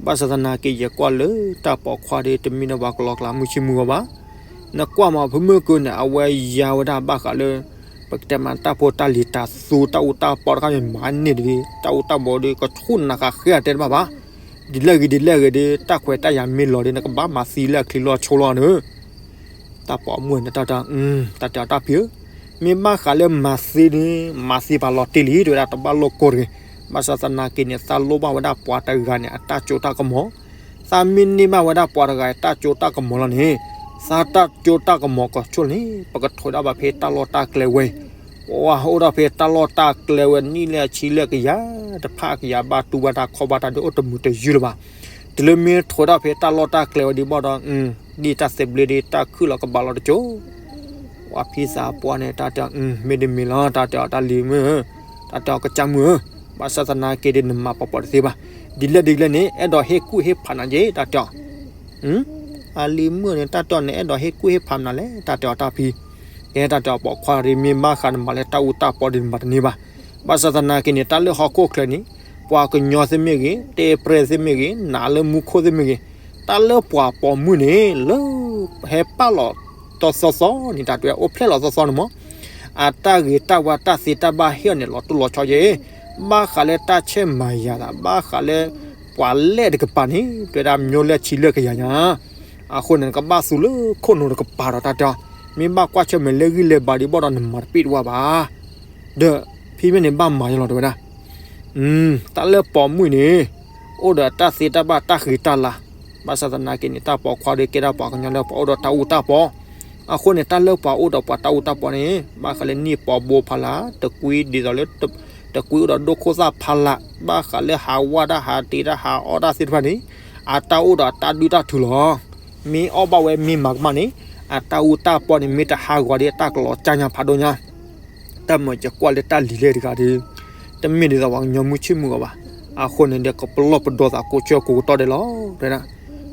ဘၣ်ဆၣ်သနာ်က့ယကွၢ်လၢတၢ်ပိာ်ခွါဒီး တမ့ၢ်ဒီးပှၤကလီကလီမုၢ်ဆ့ၣ်မုၢ်ဂီၤဘၣ်, နကွၢ်မးဖုမုၢ်ကုန့ၣ် အဝဲယါဝဲဒၣ်ဘၣ်ဃးလၢ ပကတဲမးတၢ်ဖိတၢ်လံၤတၢ်သူတၢ်အူတၢ်ပီတခါန့ၣ် မၤန့ၢ်ဒီး တၢ်အူတၢ်ပီဒီး ကဆူၣ်နၤဃာ်ဃဲအတဲတဘၣ်ဘၣ်, ဒ်လဲၣ်ဂ့ၤဒ်လဲၣ်ဂ့ၤဒီး တၢ်ခွဲးတၢ်ယာ်မ့ၢ်လီၤဒီး နကဘၣ်မၤသံလၢအချံလီၤဆိလီၤန့ၣ် တၢ်ပိာ်မုၣ်န့ၣ်တၢ်တဲ, တၢ်တဲအီၤတၢ်ဖံဧၢ, မ့ၢ်ဘၣ်ဃးလၢမၤသံန့ၣ် မၤသံပာ်လီၤတ့ၢ်လံ တဲဝဲဒၣ်တဘၣ်လိာ်ကိၢ်တဂ့ၤ, ဘၣ်ဆၣ်သနာ်က့န့ၣ် သးလိၣ်ဘၣ်ဝဲဒၣ်ပှၤတဂၤန့ၣ် အတၢ်စိတၢ်ကမီၤ, သးမ့ၢ်န့ၢ်ဘၣ်ဝဲဒၣ်ပှၤတဂၤအတၢ်စိတၢ်ကမီၤလီၤန့ၣ်, သးတၢ်စိတၢ်ကမီၤကဆူၣ်န့ၣ် ပကထိးဒၣ်ဘၣ်ဖဲတၢ်လီၢ်တၢ်ကျဲဝဲအံၤ, ပှၤအိၣ်ဒၣ်ဖဲတၢ်လီၢ်တၢ်ကျဲဝဲနံၣ်လၢအဆံလၢကယၤတဖၣ်ကယၤ ဘၣ်တူၢ်ဘၣ်တၢ်ခီၣ်ဘၣ်တၢ်ဒီးအိၣ်တမုာ်တယုၢ်လၢၤဘၣ်, တုၤလၢမ့ၢ်ထိးဒၣ်ဖဲတၢ်လီၢ်တၢ်ကျဲဝဲဒံးဘၣ်ဒီး ဒ်တၢ်သဘျ့ဒ်တၢ်ခုၣ်လီၤကဘၣ်လီၤတကၠိ, ပှၤဖံသးပှၢ်န့ၣ် တၢ်တဲအီၤ မ့ၢ်တမ့ၢ်လီၤ တၢ်တဲအီၤတၢ်လံၤမုၣ်ဧၢ, တၢ်တဲအီၤကစၢ်မုၣ်ဧၢ, ဘၣ်ဆၣ်သနာ်က့ဒီးနမၤပိာ်ပိာ်တသ့ဘၣ်, ဒ်လဲၣ်ဒ်လဲၣ်န့ၣ် အဲၣ်ဒိးဟ့ၣ်ကူၣ်ဟ့ၣ်ဖးနၤက့ တၢ်တဲအီၤ အလံၤမုၣ်န့ၣ် တၢ်တဲအီၤန့ၣ် အဲၣ်ဒိးဟ့ၣ်ကူၣ်ဟ့ၣ်ဖးနၤလဲၣ် တၢ်တဲအီၤတၢ်ဖံ, ကဲတၢ်တဲအီၤပိာ်ခွါဒီး မ့ၢ်ဘၣ်ဃးနမၤလၢတၢ်အူတၢ်ပီဒီးနမၤတန့ၢ်ဘၣ်, ဘၣ်ဆၣ်သနာ်က့န့ၣ် တၢ်လၢဟီၣ်ခိၣ်ချၢန့ၣ် ပှၤကညီသ့ၣ်မ့ၢ်ဂ့ၤ, တဲပြဲၢ်သ့ၣ်မ့ၢ်ဂ့ၤ, နးလၢမူခိၣ်သ့ၣ်မ့ၢ်ဂ့ၤ, တၢ်လၢပှၤပိာ်မုၣ်န့ၣ် လၢဟဲပာ်လီၤတသီသီန့ၣ် တၢ်တဲအိၣ်ဖျဲၣ်လီၤသီသီန့ၣ်မး အတၢ်ဂ့ၤတၢ်ဝါတၢ်သ့တၢ်ဘၣ်ဟ့ၣ်အီၤန့ၣ် လီၤတိၢ်လီၤဆီက့ၤ, ဘၣ်ဃးလၢတၢ်ဆဲးမၤယၤသး ဘၣ်ဃးလၢ ပှၤလဲၣ်တကပၤန့ၣ် တဲဝဲဒၣ်မျိုးလဲၣ်ဆံးလဲၣ်ကယၤညါ, အဃိန့ၣ် နကဘၣ်သူလၢခိၣ်နူာ်တကပၤဒီးတၢ်တဲအီၤ, မ့ၢ်ဘၣ်ကွၢ်ဆၢၣ်မဲာ်လၢဂံၢ်လၢဘါဒီးဘၣ်ဒီးနမၤတပ့ၢ်တဝါဘၣ်, ဒီးဖံမ့ၢ်န့ၣ်ဘၣ်မၤယလီၤတဲဝဲဒၣ် တၢ်လၢပိာ်မုၣ်န့ၣ် အိၣ်ဒီးတၢ်သ့တၢ်ဘၣ်တၢ်ဃံတၢ်လၤ, ဘၣ်ဆၣ်သနာ်က့န့ၣ် တၢ်ပိာ်ခွါဒီးကဲဒၣ်ပှၤကညီလၢပှၤအိၣ်ဒီးတၢ်အူတၢ်ပီ, အဃိန့ၣ် တၢ်လၢပှၤအိၣ်ဒီးပှၤတၢ်အူတၢ်ပီန့ၣ် ဘၣ်ဃးလၢနံၣ်ပီဘိဖးလၢ်, တကွံဒ်သိးလၢ တကွံအိၣ်ဒီးဒိၣ်ခိၣ်သၣ်ဖးလၢ်, ဘၣ်ဃးလၢဟးဝၣ်တၢ်ဟးတ့တၢ်ဟးအီၣ်တၢ်သ့ၣ်တဖၣ်န့ၣ် အတၢ်အိၣ်ဒီးတၢ်ဒုၣ်တၢ်ထုလီၤ. မ့ၢ်အီၣ်ဘၣ်ဝဲမ့ၢ်မၤကမၣ်န့ၣ် အတၢ်အူတၢ်ပီန့ၣ် မ့ၢ်တဟးဂီၤဒီးတၢ်ကလီၤကၢ်ညါဖးဒိၣ်ညါ တၢ်မၤစၢၤကွၢ်လၢတၢ်လံၤလဲၣ်တဂၤဒီး တမ့ၢ်ဒ်သိးပှၤကညီမုၢ်ဆ့ၣ်မုၢ်ဂီၤဘၣ်. အဃိန့ၣ်ဒီး ကပလီၢ်ပဒီသးကိးဆၢကိးကတီၢ်ဒဲးလီၤ. တဲဒၣ်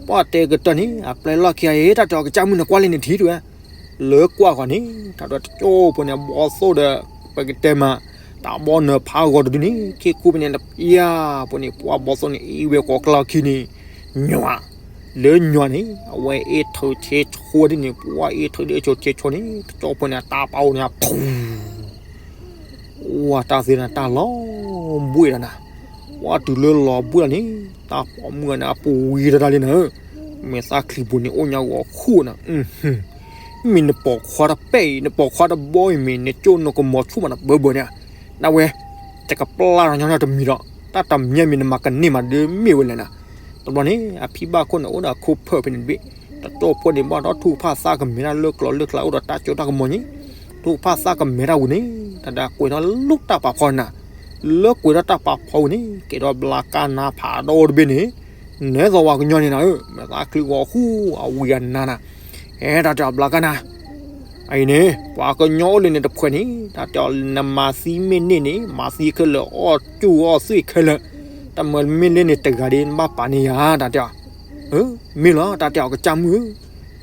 ပှၤတဲကတၢၢ်န့ၣ် အပျဲၢ်လီၢ်ခံဂၤအံၤ တၢ်တဲအီၤကစၢ်မုၣ်န့ၣ် ကွၢ်လံန့ၣ်ထံၣ်တဝဲ လၢကွၢ်ဂီၤန့ၣ် တၢ်ဒီးတကၠိဖိန့ၣ် ဘီသိၣ်ဒီး ပကတဲမး တၢ်ဘီနၢၤဖးဂီၤတဒုန့ၣ် ခ့ခူပန့ၣ် တပျၢ်ဖိန့ၣ် ပှၤဘီသိၣ်န့ၣ် အံၤဝဲကိးကျါခံန့ၣ် ညွၤ လၢညွၤန့ၣ် အဝဲအ့ၣ်ထုးဆ့ဆိဒ်န့ၣ် ပှၤအ့ၣ်ထုးဒ်အ့ၣ်ဆိးဆ့ဆိန့ၣ် တကၠိဖိန့ၣ် တၢ်ပာ်အိၣ်န့ၣ် ဖူ ဝၤတၢ်သ့န့ၣ် တၢ်လီၤဘှံးဒီးနၤ, ပှၤတုၤလၢလီၤဘှံးလီၤန့ၣ် တၢ်ပိာ်မုၣ်န့ၣ် အပူၤဝံၤတၢ်တၢ်လံနၤ, မဲာ်သၣ်ချံပူၤန့ၣ် အိၣ်ညါဂီၤခူၣ်နၤ, မ့ၢ်နပိာ်ခွါတပဲာ်အံၤ နပိာ်ခွါတဘီအံၤမ့ၢ် နကၠိၣ်နကမီၤဆူၣ်မးနဘၢဘၢန့ၣ်, နဝဲ တကပျၢ်ထီၣ်ညီညီတမံၤဒီး တၢ်တမံၤမ့ၢ်နမၤကန့ၢ်မးဒ်မ့ၢ်ဝဲလဲၣ်နၤ, တဘျီန့ၣ် အဖံဘၣ်ခိၣ်န့ၣ် အိၣ်ဒီးခိၣ်ဖၢၣ်ဖဲန့ၣ်တဘ့ၣ်, တကၠိဖိန့ၣ် ဘၣ်ဒီးထုကဖၣ်သးကမဲာ်တၢ်လၢကျိၤလၢကျါအိၣ်ဒီးတၢ်စိတၢ်ကမီၤန့ၣ်, ထုကဖၣ်သးကမဲာ်တၢ်ဝံၤန့ၣ် တၢ်ဒီးကွဲးထီၣ်လၢတၢ်ပာ်ဖီနၤ, လၢကွဲးထီၣ်တၢ်ပာ်ဖီဝံၤန့ၣ် ကဲဒီးဘျါကၢ်နါဖးဒိၣ်တဘ့ၣ်န့ၣ်, နဲသိးဝၤကညီန့ၣ်နၤဧၢ, မဲာ်သၣ်ချံဂီၤဃူ အဝံၤအနါနၤ, ဟဲတၢ်တဲအီၤဘျါကၢ်နါ အံၤန့ၣ် ပှၤကညီအိၣ်လၢန့ၣ်တဖှဲးန့ၣ် တၢ်တဲအီၤ နမၤသံမ့ၢ်န့ၢ်န့ၣ် မၤသံခဲလၢာ် အီၣ်စူၣ်အီၣ်သွံၣ်ခဲလၢာ်, တၢ်မၤမ့ၢ်လၢန့ၣ်တဂၤဒီး နဘၣ်ပာ်န့ၢ်ယၤ တၢ်တဲအီၤ, မ့ၢ်လီၤ တၢ်တဲအီၤကစၢ်မုၣ်ဧၢ,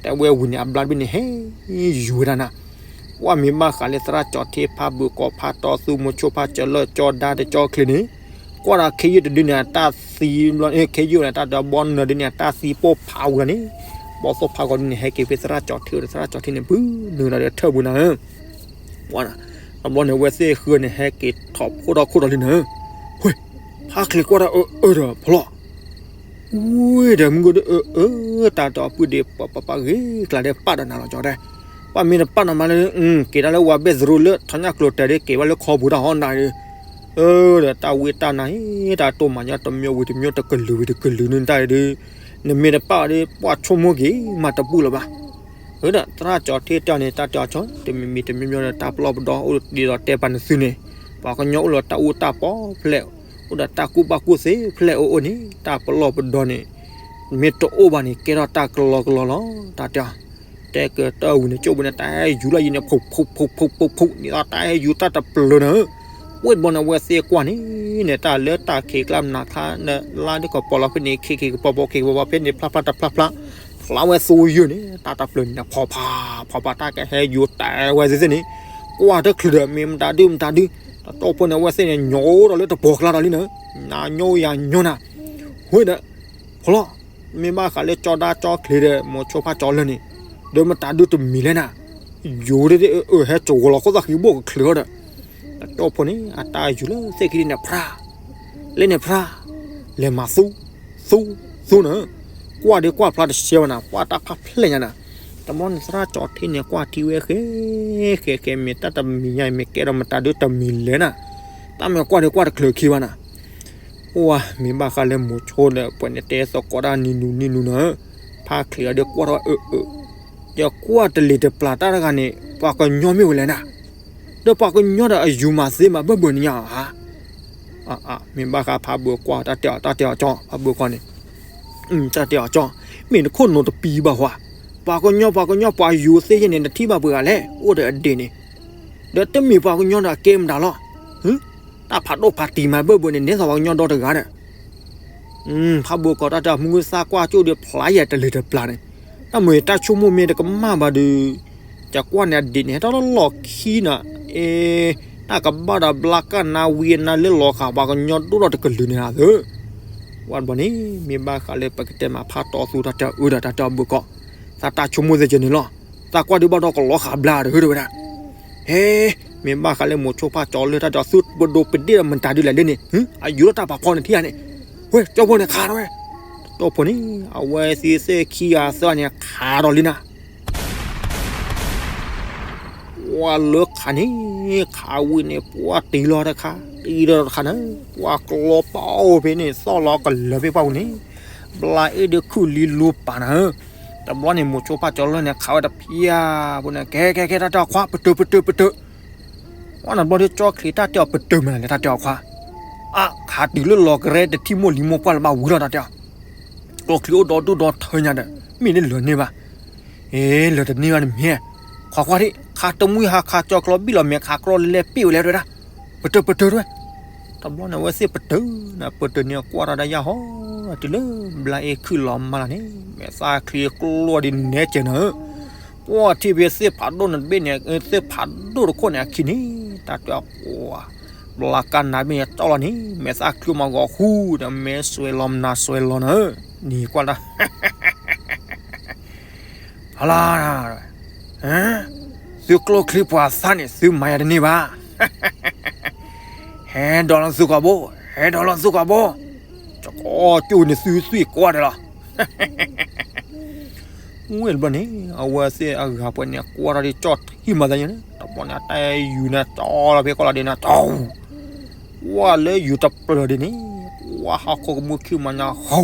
တဲဝဲဝံၤန့ၣ် အဘျါတဘ့ၣ်န့ၣ် ဟဲယူၤဝဲဒၣ်နၤ, ပှၤမ့ၢ်ဘၣ်ဃးလၢသရၣ်ကၠီၤထံဖးဘုးကီးဖးတီသူမူဆိဖးကၠၢလၢကၠီဒါတကၠီချ့န့ၣ် ကွၢ်ဒီးခ့ယုၢ်တဒုန့ၣ် အတၢ်သံ, ခ့ယုၢ်န့ၣ် တၢ်ဒီးဘီနၢၤဒုန့ၣ် အတၢ်သံပိၢ်ဖးဝံၤလီၤန့ၣ်, ဘီသိၣ်ဖးဂီၤဒုန့ၣ် ဟဲက့ၤဖဲသရၣ်ကၠီၤထံဒီး သရၣ်ကၠီၤထံန့ၣ် ပုၢ်နုာ်ဒီးထၢၣ်ပူၤနၤဧၢ, ပှၤနၤ, တဘျီန့ၣ် အဝဲသ့ၣ်ဃၢန့ၣ် ဟဲက့ၤထီၣ်ဖိထီၣ်ခိၣ်ဒီးလံန့ၣ်, ဝ့ၢ်, ဖါချံးကွၢ်တၢ်အၢအၢဒီးဖီလီၤ, ဝ့ၢ်ဒီးမုၢ်ကိၣ်ဒၣ်အၢအၢ, တၢ်တၢ်အပုၢ်ဒ့ပပပၢ်ဂ့ၤကျါဒဲးပာ်ဒီးနၤလီၤကီးဒဲး, ပာ်မ့ၢ်တပာ်နီၤမးလၢ, က့ၤဒၣ်လၢဝၤဘဲၣ်သရိလၢထီညၣ်ကျိၤတဲာ်ဒၣ်က့ၤဘၣ်လၢခီပူၤတၢ်ဟီနၤဒီး, အၢ, ဒီးတၢ်ဝံတၢ်နါအံၤ တၢ်တိၢ်မၤညီတမံၤဝံၤတမံၤတကလုာ်ဝံၤတကလုာ်န့ၣ်တၢ်ဒီး, နမ့ၢ်တပာ်ဒီး ပှၤဆိကမိၣ်က့ၤမးတဘူၣ်လၢၤဘၣ်. အၢဒီးသရၣ်ကၠီထံတဲအီၤန့ၣ် တၢ်တဲအီၤကၠီ တမံၤမံၤတမံၤမံၤဒီး တၢ်ပလီၢ်ပဒီအိၣ်ဒ်သိးတဲပာ်နသုန့ၣ်, ပှၤကညီအိၣ်လီၤတၢ်အူတၢ်ပီဖျဲး, အိၣ်ဒီးတၢ်ကူၣ်ဘၣ်ကူၣ်သ့ဖျဲးအိၣ်အိၣ်န့ၣ် တၢ်ပလီၢ်ပဒီန့ၣ် မ့ၢ်တအိၣ်ဘၣ်န့ၣ် ကဲထီၣ်တၢ်ကလီကလီလီၤ တၢ်တဲအီၤ. တဲကတၢၢ်ဝံၤန့ၣ် ကၠိဘိန့ၣ် တၢ်ဟဲယူၤလၢယံၤန့ၣ် ဖုးဖုးဖုးဖုးဖုး န့ၣ်ဒီးတၢ်ဟဲယူၤတၢ်တပျၢၤန့ၣ်, ဝ့ၢ်တဘျီန့ၣ် အဝဲသ့ၣ်ကွၢ်န့ၣ်, န့ၣ်တၢ်လၢတၢ်ခံးကျါမနုၤခါန့ၣ် လါဒ်ကပီၤလီၤဖဲန့ၣ် ခံးခံးကပီၤပီၤ ခံးကပီၤပီၤဖဲန့ၣ် ဖျါဖျါတဖျါဖျါ, ဖျါဝဲသိယုၢ်န့ၣ် တၢ်တပျၢၤန့ၣ် ဖီဖး ဖီဖး တၢ်ကဟဲယူၤတဲဝဲသ့ၣ်သ့ၣ်န့ၣ်, ကွၢ်တချုးဒီး မ့ၢ်မတၤဒုမတၤဒု, တၢ်တီၢ်ဖိန့ၣ် အဝဲသ့ၣ်န့ၣ် ညိးဒီးလၢတပှီၤကျါဒီးလံန့ၣ်, နညိယၤညိနၤ, ဝ့ၢ်ဒီး ဖီလီၤ, မ့ၢ်ဘၣ်ဃးလၢကၠီဒါကၠီချံးဒီး မိၤဆိဖါကၠီလၢာ်န့ၣ်, ဒီးမတၤဒုတမံၤလဲၣ်နၤ, ယိၤဒ်အၢ ဟဲကဝီၤလီၤခိၣ်သၣ်ဃံဘိၣ်ကချၢဒီး, တၢ်တီၢ်ဖိန့ၣ် အတၢ်ယူၤလၢသ့ၣ်ခံဒ်န့ၣ် ဖျါ, လဲၤန့ၣ်ဖျါ, လဲၤမၤသူ, သူ, သူန့ၣ်, ကွၢ်ဒုးကွၢ်ဖျါတရှဲဘၣ်နၤ ကွၢ်တၢ်ဖးဖျဲၣ်ညါနၤ, တဘျီန့ၣ်သရၣ်ကၠီထံန့ၣ် ကွၢ်ထံဝဲဃဲ, ဃဲဃဲ မ့ၢ်တၢ်တမံၤညါ မ့ၢ်ကဲဒီးမတၤဒုတမံၤလဲၣ်နၤ, တၢ်မ့ၢ်ကွၢ်ဒုးကွၢ်တချုးခံဘၣ်နၤ ပှၤမ့ၢ်ဘၣ်ဃးလၢမိၤဆိဒီး ပှၤန့ၣ်တဲသကိးတၢ်နံၤနူနံၤနူနၤ, ဖါချံးအီၤဒီးကွၢ်ထီၣ်အၢအၢ, ယကွၢ်တလံၤတပျၢၤတၢ်တဂၤန့ၣ် ပှၤကညီမ့ၢ်ဝဲလဲၣ်နၤ, ဒီးပှၤကညီဒီးအယူၤမၤသ့မၤဘၢၣ်ဘၢၣ်န့ၣ်ညါဧါ, မ့ၢ်ဘၣ်ဃးဖးဘၢကွၢ်တၢ်တဲအီၤ တၢ်တဲအီၤကၠီ ဖးဘၢကွၢ်န့ၣ် တၢ်တဲအီၤကၠီ, မ့ၢ်နခိၣ်နူာ်တပံၤဘၣ်ဟါ, ပှၤကညီ ပှၤကညီ ပှၤယူၤသ့ယဲန့ၣ် နထံၣ်ဘၣ်ပှဲၤဂၤလဲၣ် အိၣ်ဒီးအဒ့ၣ်န့ၣ်, ဒီးတမ့ၢ်ပှၤကညီဒီးအကဲမတၤလီၤ, တၢ်ဖးဒိၣ်ဖးတံၢ်မၤဘၢၣ်ဘၢၣ်န့ၣ် နဲသိးပှၤကညီဒီတဂၤဒီး ဖးဘၢကွၢ်တၢ်တဲအီၤ မုၢ်ဂၢ်သၣ်ကွၢ်ကၠိဒီးဖျါယဲတလၢၤတပျၢၤန့ၣ်, တၢ်မ့ၢ်တၢ်ဆိကမိၣ်မ့ၢ်တကမၣ်ဘၣ်ဒီး, ယကွၢ်န့ၣ်အဒ့ၣ်န့ၣ် ဟဲထီၣ်လၢလီၢ်ခံနၤ, အ့, တၢ်ကဘၣ်ဒီးဘျါကၢ်နါဝံအနါလၢလီၤဃာ်ပှၤကညီဒိၣ်ထီၣ်တကလုာ်န့ၣ်ဧါသၢ, ဝံၤတဘျီန့ၣ် မ့ၢ်ဘၣ်ဃးလၢပကတဲမၤဖးတီသူတၢ်တဲအီၤအၢဒီးတၢ်တဲအီၤဘၢကွၢ်, သးတၢ်ဆိကမိၣ်သ့ကဲန့ၣ်လီၤ, သးကွၢ်ဒုးဘၣ်ဒီးကလီၤဃာ်ဘျါတဟၢတဝဲဒၣ် ဟဲ, မ့ၢ်ဘၣ်ဃးလၢမိၤဆိဖးကၠီလၢတၢ်တဲအီၤ သုပဒိးပဒ့ၣ်ဒီးမတၤဒုလဲၣ်လၢန့ၣ်, အယူၤလၢတၢ်ပာ်ဖီန့ၣ်ထံၣ်ဧါန့ၣ်, ဝဲကၠီဖိန့ၣ်ခးထီၣ်ဝဲ, တၢ်တီၢ်ဖိန့ၣ် အဝဲသ့ၣ်သ့ၣ်ခံဂၤသၢဂၤန့ၣ်ခးဒီးလံနၤ ပှၤလၢခးန့ၣ်, ခးဝံၤန့ၣ် ပှၤတံၤလီၤတခါ, တံၤလီၤတခါန့ၣ်, ပှၤကျီပာ်အိၣ်ဖဲန့ၣ် သီၣ်လီၤကလၢၤဖဲပှၢ်ပူၤန့ၣ်, ဘျါအ့ၣ်ဒုးခုၣ်လံလူပာ်နၤဧၢ, တဘျီန့ၣ် မိၤဆိဖးကၠီလၢန့ၣ် ခးဝဲတဖျၢၣ်ဖိန့ၣ် ကဲကဲကဲ တၢ်တဲအီၤခွါ ပတုာ် ပတုာ် ပတုာ်, ဝဲန့ၣ်ဘျီဒုးကၠီချံးတၢ်တဲအီၤပတုာ်မနုၤလဲၣ် တၢ်တဲအီၤခွါ, အါ ခးတုၤလၢလီၤကရဲတထံၣ်မိၢ်လံၤမိၢ်ပှၢ်လၢၤဘၣ်ဝံၤလီၤ တၢ်တဲအီၤ ကျိချံအိၣ်ဒီဒူၣ်ဒီထၢညါဒီး မ့ၢ်န့ၣ်လၢၤန့ၢ်ဘၣ်, အ့ လၢၤတန့ၢ်ဘၣ်န့ၣ်မ့ၢ်, ခွါခွါထံၣ် ခးတမှံဟးခးကၠီကျီဘံၣ်လီၤမဲာ်ခးကျီလဲၤပ့ၣ်ဝဲလဲၤတဝဲဒၣ်, ပတုာ်ပတုာ်တဝဲ, တဘျီန့ၣ် အဝဲသ့ၣ်ပတုာ်နၤ ပတုာ်န့ၣ်ကွၢ်ထီၣ်ဒၣ်ယၢ်ဟီ, တုၤလၢဘျါအ့ၣ်ခုၣ်လီၤမၢ်လီၤန့ၣ် မဲာ်သၣ်ချံကျိဒ်နဲကဲနၤဧၢ ပှၤထံၣ်ဖဲသ့ၣ်ဖးဒိၣ်န့ၣ်တဘ့ၣ်န့ၣ် သ့ၣ်ဖးဒိၣ်တခိၣ်န့ၣ်အခံန့ၣ် တၢ်တဲအီၤပှၤ, ဘျါကၢ်နါဘ့ၣ်န့ၣ်တီၢ်လီၤန့ၣ် မဲာ်သၣ်ချံမၤဂီၤဟူဒီး မဲာ်စွဲလီၤမနၤစွဲလီၤနၤဧၢ, နံၤကွၢ်တၢ် အလါ, သုကျိချံပှၤသၣ်န့ၣ် သုမၤယၤတန့ၢ်ဘၣ်, ဟဲဒီးလီၤသုကီးဘိ, ဟဲဒီးလီၤသုကီးဘိ, ကၠီကီၢ်ကၠိန့ၣ်သုသွံၣ်ကွၢ်ဒီးလီၤ ဝဲတဘျီန့ၣ် အဝဲသ့ၣ်အဂၤပှဲၤန့ၣ် ကွၢ်ထီၣ်ဒ်ကၠီထံမၤသးန့ၣ် တဘျီန့ၣ် အတၢ်ယူၤန့ၣ် တီၢ်လီၤဖဲကီၢ်လီၤဒ့န့ၣ် တီၢ်, ဝဲလၢယူၤတပျၢၤဒ်န့ၣ် ဝဲဟီၣ်ခိၣ်ကမူၣ်ခံမၤညါဟူ,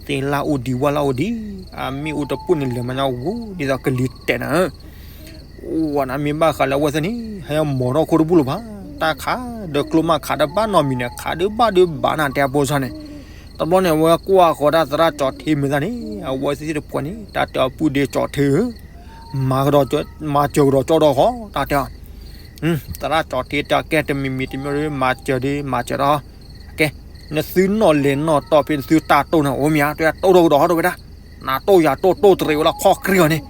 သ့ၣ်လၣ်အိၣ်ဒံး ဝၣ်လၣ်အိၣ်ဒံး, အမ့ၣ်အူတပူၤန့ၣ် လဲၤမၤညါဝူ ဒ်သိးကလံၤတဲာ်နၤဧၢ ဝဲန့ၣ်မ့ၢ်ဘၣ်ဃးလၢအဝဲသ့ၣ်န့ၣ် ဟဲမီၤထီၣ်ခိၣ်တဘူၣ်လၢၤဘၣ်, တၢ်ခးဒီးကျိမးခးဒီးဘၣ်နီတမံၤန့ၣ် ခးဒီးဘၣ်ဒီးဘၣ်နၤတဲအဖိစၢ်န့ၣ်, တဘျီန့ၣ် အဝဲကွၢ်ဃီၤတၢ်သရၣ်ကၠီထံမ့ၢ်သးန့ၣ် အဝဲသ့ၣ်တဖၣ်န့ၣ် တၢ်တဲအီၤပုၢ်ဒ့ကၠီထံဧၢ, မၤကဒီး, မၤစၢၤကဒီးကၠီဒီးဃီ တၢ်တဲအီၤ သရၣ်ကၠီထံတဲအီၤ ကဲတမံၤမံၤတမံၤဒီး မၤစၢၤဒီး မၤစၢၤဒီး, ကဲ, နသုနီၣ်လဲၤနီၣ်တီၢ်ဖဲနသုတၢ်တိၢ်န့ၣ် အိၣ်မ့ၢ်ဧါ, တဲတိၢ်ထီၣ်ကဒီးဟီၣ်တဝဲဒၣ်, နတိၢ်ယၤတိၢ်တိၢ်တရံးဝဲလၢခီၣ်ကြံၢ်အီၤန့ၣ်,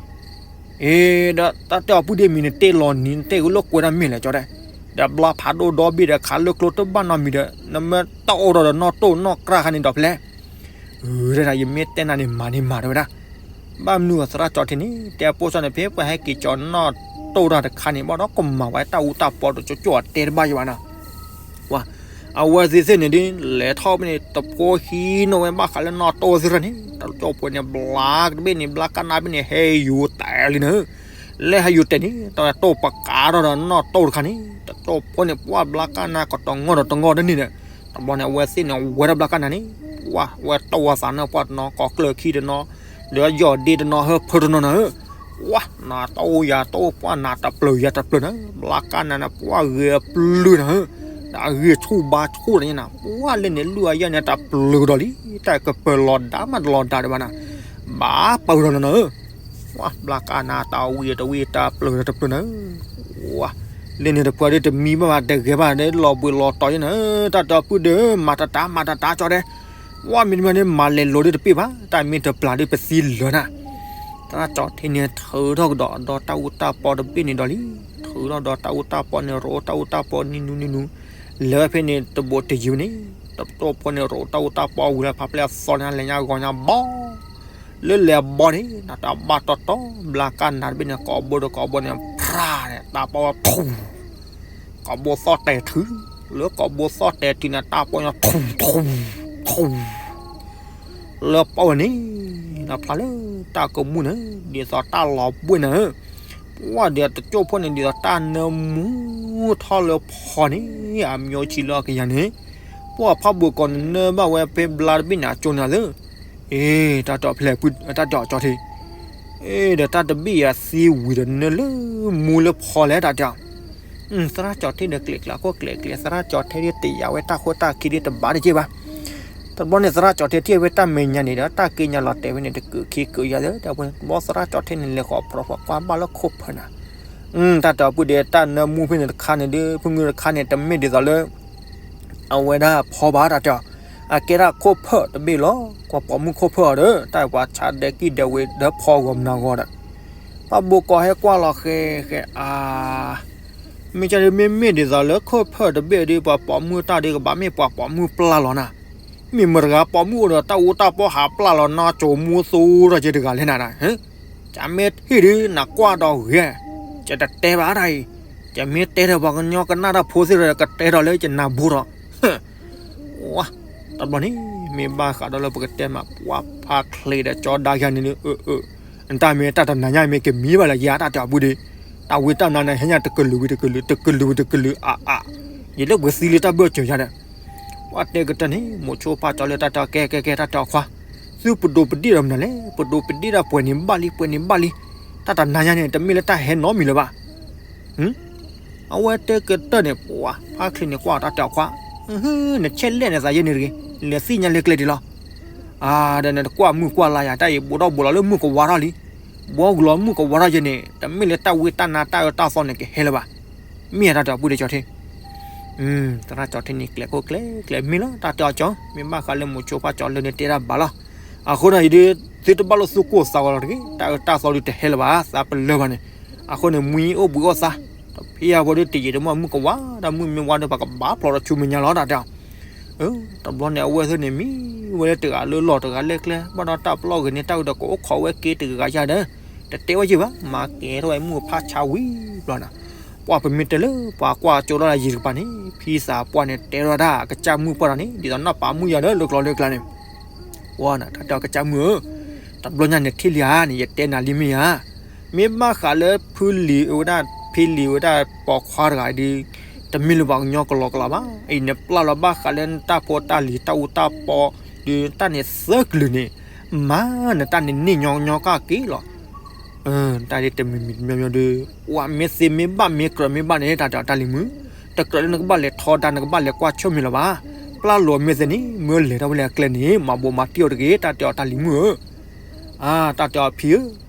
အ့ ဒီးတၢ်တဲအီၤပုၢ်ဒ့မံၤန့ၣ် တ့ၢ်လီၤနံၤ နတ့ၢ်ဝဲလၢကွဲးတၢ်မ့ၢ်လဲၣ်ကၠီတဲ, ဒီးဘျါဖးဒိၣ်ဒီဘ့ၣ်ဒီးခးလၢကျိတဘၣ်နီတမံၤဒီး နမ့ၢ်တၢ်အိၣ်ထီၣ်ဒီးနီၣ်တိၢ်နီၣ်ကြၢ်ခါန့ၣ်ဒီးဖဲလဲၣ် အၢ တၢ်ယမ့ၢ်တဲနၤန့ၣ် မၤန့ၢ်မၤတဝဲဒၣ်, ဘၣ်မနုၤအသရၣ်ကၠီထံန့ၣ် တဲအဖိစၢ်န့ၣ် ဖဲပှၤဟဲက့ၤကၠီနီၣ် တၢ်တိၢ်တၢ်တခါန့ၣ် ဘၣ်ဒီးကမၤဝဲတၢ်အူတၢ်ပီတကၠိကၠိအတဲတဘၣ်ယဘၣ်နီၤ. ဝဲ အဝဲသ့ၣ်သ့ၣ်န့ၣ်ဒ် လဲၤထီၣ်ဖဲန့ၣ် တဖိဟံးနီၣ်ဝဲဘၣ်ဃးလၢနီၢ်တိၢ်သ့ၣ်တဖၣ်န့ၣ် တကၠိဖိန့ၣ် ဘျါကတဘ့ၣ်န့ၣ် ဘျါကၢ်နါဘ့ၣ်န့ၣ် ဟဲယူၤတဲာ်လံနၤ. လၢဟဲယူၤတဲာ်န့ၣ် တၢ်တိၢ်ပကးထီၣ်ဒီးနီၢ်တိၢ်တခါန့ၣ် တကၠိဖိန့ၣ် ပှၢ်ဘျါကၢ်နါကတီၤငီၢ်ဒီးတငီၢ်တန့ၢ်ဒီး တဘျီန့ၣ် အဝဲသ့ၣ်န့ၣ် ဝဲဒၣ်ဘျါကၢ်နါန့ၣ် ဝဲ ဝဲတိၢ်ဝဲသးနၢ်ပှၢ်တနီၤ ကိးကျၢၢ်ခံတနီၤ ဒီးယီၢ်ဒ့တနီၤ ဟၢဖၢတနီၤနၤဧၢ. ဝဲ နၤတိၢ်ယၤတိၢ်ပှၢ်နၤတပျၢၤယၤတပျၢၤနၤ ဘျါကၢ်နါန့ၣ် ပှၢ်ဂ့ၤအပျုၢ်နၤဧၢ. ဒီးအဂ့ၢ်ဆူၣ်ဘါဆူၣ်တညါနၤ ပှၢ်လၢန့ၣ် လုၢ်အယၢ်န့ၣ် တပျၢၤကဒီးလံ တၢ်ကပၢၤလီၤဒါမးတလီၤဒါဒံးဘၣ်နၤ ဘၣ်ပၢၤဒီးနၤနၤဧၢ. ဝဲ ဘျါကၢ်နါတဝံၤတဝံၤတပျၢၤတပျၢၤနၤဧၢ. ဝဲ လၢန့ၣ်တပှၢ်ဒ်တမံဘၣ်ဘၣ် တဂဲၤဘၣ်ဒ် လီၤဘှံးလီၤတီၤယဲနၤဧၢ တၢ်တဲအီၤပုၢ်ဒီး မၤတတး မၤတတးကၠီတဲ. ဝဲ မ့တမ့ၢ်န့ၣ် မၤလဲၤလိၤဒ်တပ့ၢ်ဘၣ် တၢ်မ့ၢ်တပျၢ်ဒ်ပသံလၢာ်နၤ. သရၣ်ကၠီထ့န့ၣ် ထုးထီၣ်ကဒီးဒီးတၢ်အူတၢ်ပီတဘ့ၣ်န့ၣ်ဒီးလံ. ထုးထီၣ်ဒီးတၢ်အူတၢ်ပီန့ၣ် ရိးတၢ်အူတၢ်ပီနံၤနူနံၤနူ လဲၤဝဲဖဲန့ၣ် တဘိးတယံၤဝဲန့ၣ် တကၠိဖိန့ၣ် ရိးတၢ်အူတၢ်ပီဝံၤလၢဖးဖျဲၣ်အသီန့ၣ် လဲၤညါဂီၤညါဘီ လၢလဲၤဘီန့ၣ် နတၢ်ဘၣ်တီတီ ဘျါကၢ်နါတဘ့ၣ်န့ၣ် ကိးဘိဒီးကိးဘိန့ၣ် ဖြးန့ၣ် တၢ်ပီဝဲထူ ကိးဘိသီၣ်တဲာ်ထု လၢကိးဘိသီၣ်တဲာ်ထုန့ၣ် တၢ်ပီညါထူ ထူ ထူ လၢပီဝဲန့ၣ် နဖျါလၢတၢ်ကမူၣ်န့ၣ် ဒ်သိးတၢ်လီၤဘှံးနၤဧၢ. ပှၢ်ဒီးတကၠိဖိန့ၣ် ဒ်သိးတၢ်နၢမူထီၣ်လၢဖီန့ၣ် အမျိုးဆံးလၢအကယၤန့ၣ် ပှၢ်ဖးဘိးကီးန့ၣ် နၢဘၣ်ဝဲဖဲဘျါတဘ့ၣ်န့ၣ် အကၠိန့ၣ်လၢ အ့ တၢ်တဲအီၤဖဲလဲၣ် တၢ်တဲအီၤကၠီထ့ အ့ ဒီးတၢ်တဘ့ၣ်အံၤသံဝံၤဒီးနၢလၢမူလၢဖီလဲၣ် တၢ်တဲအီၤ. သရၣ်ကၠီထ့ဒီးကျဲၤကျဲၤခိၣ်ကျဲၤကျဲၤ သရၣ်ကၠီထ့ဒ်တယာ်ဝဲတၢ်ဃိတၢ်ခံဒ်တဘၣ်တက့ၢ်ဘၣ်. တဘျီန့ၣ် သရၣ်ကၠီထ့ထံၣ်ဝဲတၢ်မဲာ်ညါန့ၣ်ဒီး တၢ်က့ညါလီၤတဲာ်ဝဲန့ၣ် တကုးခံကုးယၤလၢ တဘျီသရၣ်ကၠီထ့န့ၣ် လဲၤဃီၤပြီၤဖီကွၢ်ဘၣ်လၢခိၣ်ဖၢၣ်နၤ တၢ်တဲအီၤပုၢ်ဒီး တၢ်နၢမူဖဲန့ၣ်တခါန့ၣ်ဒီး ဖုမုၢ်တခါန့ၣ် တမ့ၢ်ဒ်သိးလၢ အဝဲဒၣ်ဖီဘၣ် တၢ်တဲအီၤ, အကဲဒၣ်ခိၣ်ဖၢၣ်တဘ့ၣ်လီၤ. ကွၢ်ပိာ်မုၣ်ခိၣ်ဖၢၣ်အီၤဒီး တၢ်ပှၤဆါဒဲကံၢ်ဒဲဝ့ၤဒီးဖီဂီၤမနၤဂီၤဒီး ပှၢ်ဘိးကီးဟဲကွၢ်လီၤဃဲဃဲ အါ မ့ၢ်ကၢ်ဒ်မ့မ့ၢ်ဒ်သိးလၢခိၣ်ဖၢၣ်တဘ့ၣ်ဒီး ပှၤပိာ်မုၣ်တၢ်ဒီးကဘၣ်မ့ၢ်ပှၤပိာ်မုၣ်ပျၢ်လီၤနၤ. မ့ၢ်မတၤတဂၤပိာ်မုၣ်အိၣ်ဒီးတၢ်အူတၢ်ပီဟးပျၢ်လီၤ နီၢ်ကၠိမူသိတၢ်က့တဂၤလဲၣ်နၤ. ကမ့ၢ်ထံၣ်ဒုး နကွၢ်ဒီးဂဲၤ, ယတတဲဘၣ်တၢ်အံၤ, ယမ့ၢ်တဲဒီးပှၤကညီကနၣ်တၢ်ဖိသ့ၣ်ဒီး ကတဲဒီးလၢယနၢ်ဘိဒီး ဝါ, တဘျီန့ၣ် မ့ၢ်ဘၣ်ဃးဒီးလၢပကတဲမး ပှၤဖးချ့ဒီးကၠီဒါယၤန့ၣ် အၢ အၢ နတၢ်မ့ၢ်တၢ်တနၤညါမ့ၢ်ကမံဘၣ်လၢယၤ တၢ်တဲအီၤပုၢ်ဒီး, တၢ်ဝံတၢ်နါန့ၣ် ဟဲညါတကလုာ်ဝံၤတကလုာ် တကလုာ်ဝံၤတကလုာ် အါ အါ, ယလၢပကသံလၢတၢ်ဘၢၣ်စၢၤယၤဒီး ပှၤတဲကတၢၢ်န့ၣ် မိၤဆိဖးကၠီလၢတၢ်တဲအီၤ ကဲ ကဲ ကဲ တၢ်တဲအီၤခွါ, သုပဒိးပဒ့ၣ်ဒီးမနုၤလဲၣ်, ပဒိးပဒ့ၣ်ဒီးပှဲၤန့ၣ်ဘၣ်လံ ပှဲၤန့ၣ်ဘၣ်လံ, တၢ်တနၤညါန့ၣ် တမ့ၢ်လၢတၢ်ဟဲနီတမံၤလၢၤဘၣ်. အဝဲတဲကတၢၢ်န့ၣ် ပှၤဖးချ့န့ၣ် ကွၢ်တၢ်တဲအီၤခွါ, နဆဲးလဲၣ်နသးယဲန့ၣ်တဂ့ၤ, လဲၤသ့ၣ်ညါလၢကျဲဒံးလီၤ. အါ ဒီးနတကွၢ်မုၢ်ကွၢ်လါယၤ တၢ်အံၤ ဘူးထီၣ်ဘူးလီၤလၢမုၢ်ကဝါထီၣ်လံ, ဘူးကလီၤမုၢ်ကဝါထီၣ်ယဲန့ၣ် တမ့ၢ်လၢတၢ်ဝံတၢ်နါတၢ်အၢတၢ်သီန့ၣ်ကဟဲလၢၤဘၣ်. မ့ၢ်တၢ်တဲအီၤပုၢ်ဒီးကၠီထ့ သရၣ်ကၠီထ့န့ၣ် ကျဲၤခိၣ်ကျဲၤကျဲၤမ့ၢ်လီၤ တၢ်တဲအီၤကၠီ, မ့ၢ်ဘၣ်ဃးလၢမိၤဆိဖးကၠီလၢန့ၣ်တဲတၢ်ဘၣ်လီၤ. အဃိန့ၣ် ယဒုး သုတဘၣ်လိာ်သူၣ်ကိၢ်သးဂီၤလီၤတဂ့ၤ, တၢ်အၢတၢ်သီဒုးတဟဲလၢၤဘၣ် သးပလၢၢ်ဘၣ်န့ၣ်, အဃိန့ၣ် မှံအိၣ်ဘှံးအိၣ်သါ, တဖဲအဝဲဒုးတယံာ်တမီၢ်မုၢ်ကဝါ ဒီးမုၢ်မ့ၢ်ဝါဒီး ပှၤကဘၣ်ဖျိးဒီးဆူမဲာ်ညါလီၤ တၢ်တဲအီၤ တဘျီန့ၣ် အဝဲသ့ၣ်န့ၣ် မံဝဲလၢတဂၤလၢလီၢ်တဂၤလၢကျဲ ဘၣ်ဒီးတၢ်ပလီၢ်ဂ့ၤန့ၣ် တၢ်အုးဒီးကအိၣ်ခိးဝဲက့တဂၤဂၤဒီး တတဲဝဲယံာ်ဘၣ် မၤကဲထီၣ်ဝဲမုၢ်ဖးဆါဝံၤဘျီနၤ, ပှၢ်ပမ့ၢ်တဲလၢ ပှၤကွၢ်ကၠိထီၣ်လၢယံၤတကပၤန့ၣ် ဖံသးပှၢ်န့ၣ် တဲထီၣ်ဒၣ်အကစၢ်မုၣ်ပှၢ်တဂၤန့ၣ် ဒ်သိးနီၢ်ပာ်မုၣ်ယၤဒီး လၢကျီလၢကျါန့ၣ် ပှၢ်နၤ တၢ်တဲအီၤကစၢ်မုၣ်ဧၢ, တဘျီညါန့ၣ်ထံၣ်လံဧါန့ၣ် ယတဲနၤလံမ့ၢ်ဧါ, မ့ၢ်ဘၣ်ဃးလၢဖုလံၤဝဲဒၣ် ဖံလံၤဝဲဒၣ်ပိာ်ခွါတဂၤဒီး တမ့ၢ်လၢပှၤကညီကလီကလီဘၣ်, အံၤန့ၣ်ပျၢ်လီၤဘၣ်ဃးလၢနတၢ်ဖိတၢ်လံၤတၢ်အူတၢ်ပီ, ဒီးတၢ်န့ၣ်သၢကလုာ်န့ၣ် မၤနတၢ်န့ၣ်န့ၢ်ညီညီကၢ်က့ၤလီၤ. တၢ်ဒ်တမံၤမံၤတမံၤမံၤဒီး ပှၤမ့ၢ်သ့မ့ၢ်ဘၣ်မ့ၢ်ကြၢးမ့ၢ်ဘၣ်န့ၣ် တၢ်တဲအီၤတၢ်လံၤမုၣ်, တကြၢးလၢနကဘၣ်လဲၤထီဒါ နကဘၣ်လဲၤကွၢ်ဆၢၣ်မဲာ်လီၤဘၣ်, ပျၢ်လိာ်မ့ၢ်သ့န့ၣ် မ့ၢ်လဲၤထီၣ်ဝဲလၢအကျဲန့ၣ် မၤဘိးမၤတံၢ်အီၤတဂ့ၤ တၢ်တဲအီၤတၢ်လံၤမုၣ်ဧၢ. အါ တၢ်တဲအီၤဖံဧၢ,